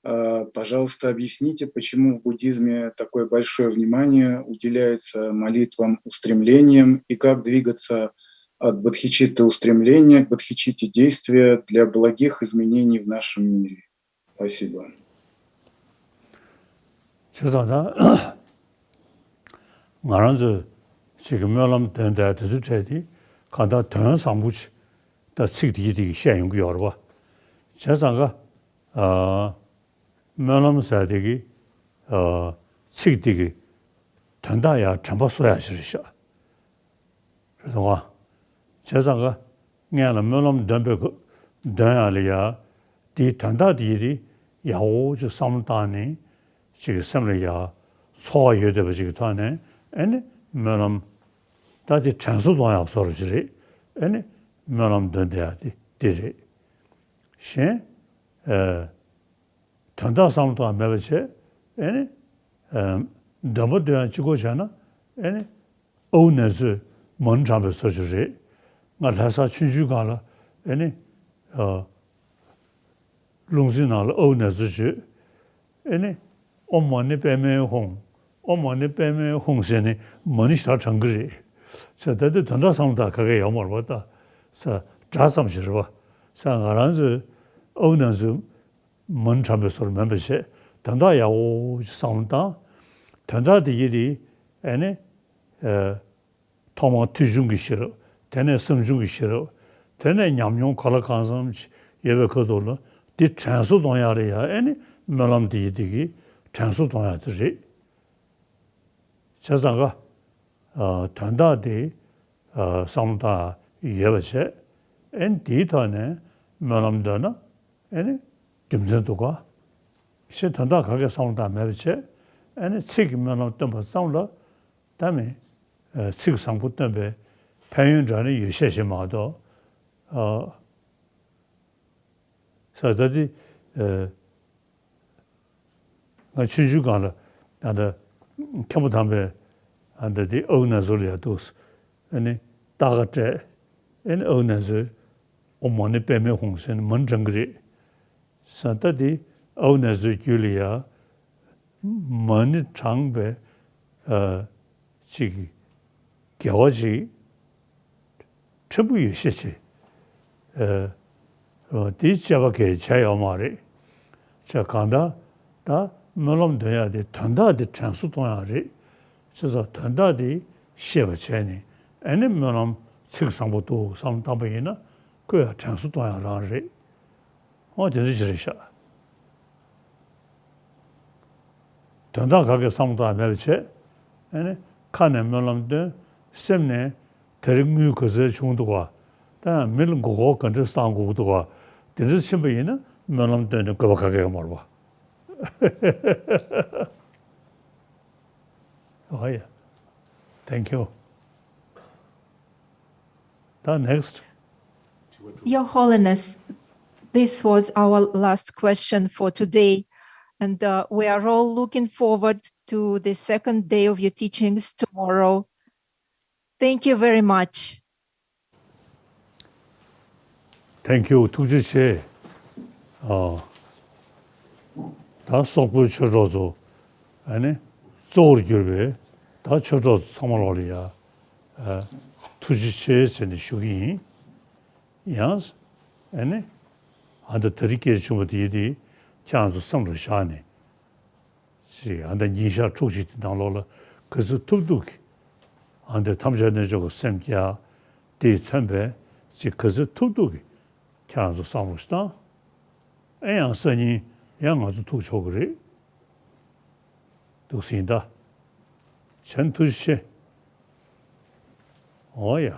а, пожалуйста, объясните, почему в буддизме такое большое внимание уделяется молитвам, устремлениям, и как двигаться от бодхичитты устремления к бодхичитте действия для благих изменений в нашем мире. Спасибо. བྱས་ཙང་ད། ང་རང་ཚོས་ཅིག་གི་སྨོན་ལམ་འདོན་བསྡད་དེ་ཚོའི་གྲས་དེ་གང་ལྟར་དོན་བཟང་པོ་ཅིག་ད་ཚིག་དེ་གི་དེ་གི་བཤད་ཡོང་གི་ཡོད་རེད་པ། བྱས་ཙང་ཀ་ཨ། སྨོན་ལམ་ཟེར་དེ་གི་ཨ། ཚིག་དེ་གི་དོན་དག་ཡང་དྲན་པ་གསོ་ཡག་ཅིག་རེད་ཤག་རེད་སོང་ང་། བྱས་ཙང་ཀ་སྔན་ལ་སྨོན་ལམ་འདོན་པའི་སྐབས་འདོན་ཡག་ལ་ཡ། དེའི་དོན་དག་དེ་ཡི་དེ་ཡག་པོ་ཅིག་བསམ་བློ་བཏང་ནས་ཅིག་གི་སེམས་ལ་ཡ་ ཚོར་བ་ཡོད་བསྡད་པ་ཅིག་གི་ཐོག་ནས་ཨེ་ནི་སྨོན་ལམ་ད་དེ་དྲན་གསོ་གཏོང་ཡག་བཟོ་འདྲ་ཅིག་རེད། ཨེ་ནི་སྨོན་ལམ་འདོན་བསྡད་ཡག་དེ་དེ་རེད། གཞན། ཨེ། དོན་དག་བསམ་བློ་བཏང་མེད་པ་བྱས། ཨེ་ནི། ཨེ། འདོན་པ་འདོན་ཡག་གཅིག་པོ་བྱས་ན། ཨེ་ནི། ཨའུ་ནེ་ཙོའི་མུན་དྲངས་པའི་བཟོ་ཅིག་རེད། ང་ལྷ་ས་ཆུང་ཆུང་སྒང་ལ། ཨེ་ནི། ཨ། རླུང་འཛིན་ནང་ལ་ཨའུ་ནེ་ཙོ་བརྗོད། ཨེ་ནི། ཨོཾ་མ་ཎི་པདྨེ་ཧཱུྃ། ཨོཾ་མ་ཎི་པདྨེ་ཧཱུྃ་ཟེར་ནས་མ་ཎི་ཞེ་དྲག་བགྲང་གི་རེད། ཟེར་ད་དེ་དོན་དག་བསམ་བློ་བཏང་ག་གེ་ཡོད་མ་རེད་པ་ད། ཟེར་སྒྲ་ཙམ་ཞིག་རེད་པ། ཟེར་ང་རང་ཚོའི་ཨའུ་ནེ་ཙོའི་མུན་དྲངས་པའི་བཟོ་འདྲ་མིན་པ་བྱས། དོན་དག་ཡག་པོ་ཅིག་བསམ་བློ་བཏང་། དོན་དག་དེ་ཡི་དེ་ཨེ་ནི། ཨེ། ཐོག་མར་ཐོས་བྱུང་གི་ཤེས་རབ། དེ་ནས་བསམ་བྱུང་གི་ཤེས་རབ། དེ་ནས་ཉམས་མྱོང་གང་ལ་གང་འཚམ་ཅིག་ཡོད་པའི་ཁ་ཐུག་ལ་འདི་དྲན་གསོ་གཏོང་ཡག་ལ་ཡ་ཨེ་ནི་སྨོན་ལམ་འདི་ཡི་འདི་གི་དྲན་གསོ་གཏོང་ཡག་དེ་རེད། བྱས་ཙང་ཀ། ཨ། དོན་དག་དེ། ཨ། བསམ་བློ་བཏང་ཡག་ཡོད་པ་བྱས། ཨེ་ནི་དེའི་ཐོག་ནས་སྨོན་ལམ་འདོན་ན། ཨེ་ནི་རྒྱུ་མཚན་འདུག་ག། ཞེས་དོན་དག་ག་གེ་བསམ་བློ་བཏང་མེད་པ་བྱས། ཨེ་ནི་ཚིག་གི་སྨོན་ལམ་བཏོན་པ་ཙམ་ལ། ད་མི། ཨ། ཚིག་བཟང་པོ་བཏོན་པའི་ཕན་ཡོན་འདྲ་ནི་ཡོད་ཤས་ཤིག་མ་གཏོགས། ཨ། ས་ད་དེ། ཨ། ང་ཆུང་ཆུང་སྒང་ལ་ད་ལྟ་མཁན་པོ་དམ་པས་ཨ་ད་དེ་ཨའུ་ནེ་ཙོ་ལ་ཡ་འདུག། ཨ་ནི་རྟ་ཁ་སྤྲད། ཨ་ནི་ཨའུ་ནེ་ཙོའི་ཨོཾ་མ་ཎི་པདྨེ་ཧཱུྃ་ཟེར་ནས་མུན་དྲངས་ཀྱི་རེད། ས་ད་དེ་ཨའུ་ནེ་ཙོའི་རྒྱུད་ལ་ཡ། མ་ཎི་དྲངས་པའི། ཨ། ཅིག་དགེ་བ་ཅིག་ཕྲན་བུ་ཡོད་ཤས་ཆེ། ཨ། དེའི་དཔྱད་པ་གས་བྱས་ཡོད་མ་རེད། བྱས་གང་ལྟར་ད་སྨོན་ལམ་འདོན་ཡག་དེ་དོན་དག་དེ་དྲན་གསོ་གཏོང་ཡག་རེད། བྱས་ཙང་དོན་དག་དེ་ཤེས་པ་བྱས་ནས་ཨ་ནི་སྨོན་ལམ་ཚིག་བཟང་པོ་འདུག་བསམ་བཏང་པ་ཡིན་ན་ཁོ་ཡང་དྲན་གསོ་གཏོང་ཡག་རང་རེད། འོ་དེ་འདྲ་ཅིག་རེད་ཤག། དོན་དག་ག་གེ་བསམ་བློ་བཏང་མེད་པ་བྱས། ཨ་ནི་ཁ་ནས་སྨོན་ལམ་འདོན། སེམས་ནས་དེ་རིང་དངུལ་ག་ཚོད་བྱུང་འདུག་ག། ད་མི་ལ་མགོ་སྐོར་ག་འདྲ་བཏང་དགོས་འདུག་ག། དེ་འདྲ་ཕྱིན་པ་ཡིན་ན་སྨོན་ལམ་འདོན་ནས་དགོས་པ་ག་གེ་ཡོད་མ་རེད་པ། Oh yeah. Thank you. ད་next. Your Holiness, this was our last question for today, and uh, we are all looking forward to the second day of your teachings tomorrow. Thank you very much. Thank you. ཐུགས་རྗེ་ཆེ། ཨ། ད་སོག་པོའི་ཆོས་གྲོགས་ཚོ། ཨ་ནི་གཙོ་བོར་གྱུར་པའི་ད་ཆོས་གྲོགས་ཚང་མ་ལོག་ལ་ཡ། ཨ། ཐུགས་རྗེ་ཆེ་ཟེར་ནས་ཞུ་གི་ཡིན། ཡང་། ཨ་ནི། ཨ་ད་དེ་རིང་སྐད་ཆ་བྱུང་བ་དེ་ཡིན་དེ་ཁྱེད་རང་ཚོ་སེམས་ལ་བཞག་ནས། ཅིག་ཨ་ད་ཉིན་ཞག་དྲུག་ཅིག་དེ་ནང་ལོགས་ལ་ག་ཚོད་ཐུབ་ཐུབ་ཀྱིས། ཨ་ད་ཐམས་ཅད་རྣལ་འབྱོར་གྱི་སེམས་བསྐྱེད། དེས་མཚོན་པའི་ཅིག་ག་ཚོད་ཐུབ་ཐུབ་ཀྱིས་ཁྱེད་རང་ཚོ་བསམ་བློ་ཞིག་བཏང་། ཨེ་ཡང་སང་ཉིན་ཡང་ང་ཚོ་ཐུག་ཆོག་གི་རེད། འདུག་སེ་ཡིན་ད། བྱོན་ཐུགས་རྗེ་ཆེ། འོ་ཡ།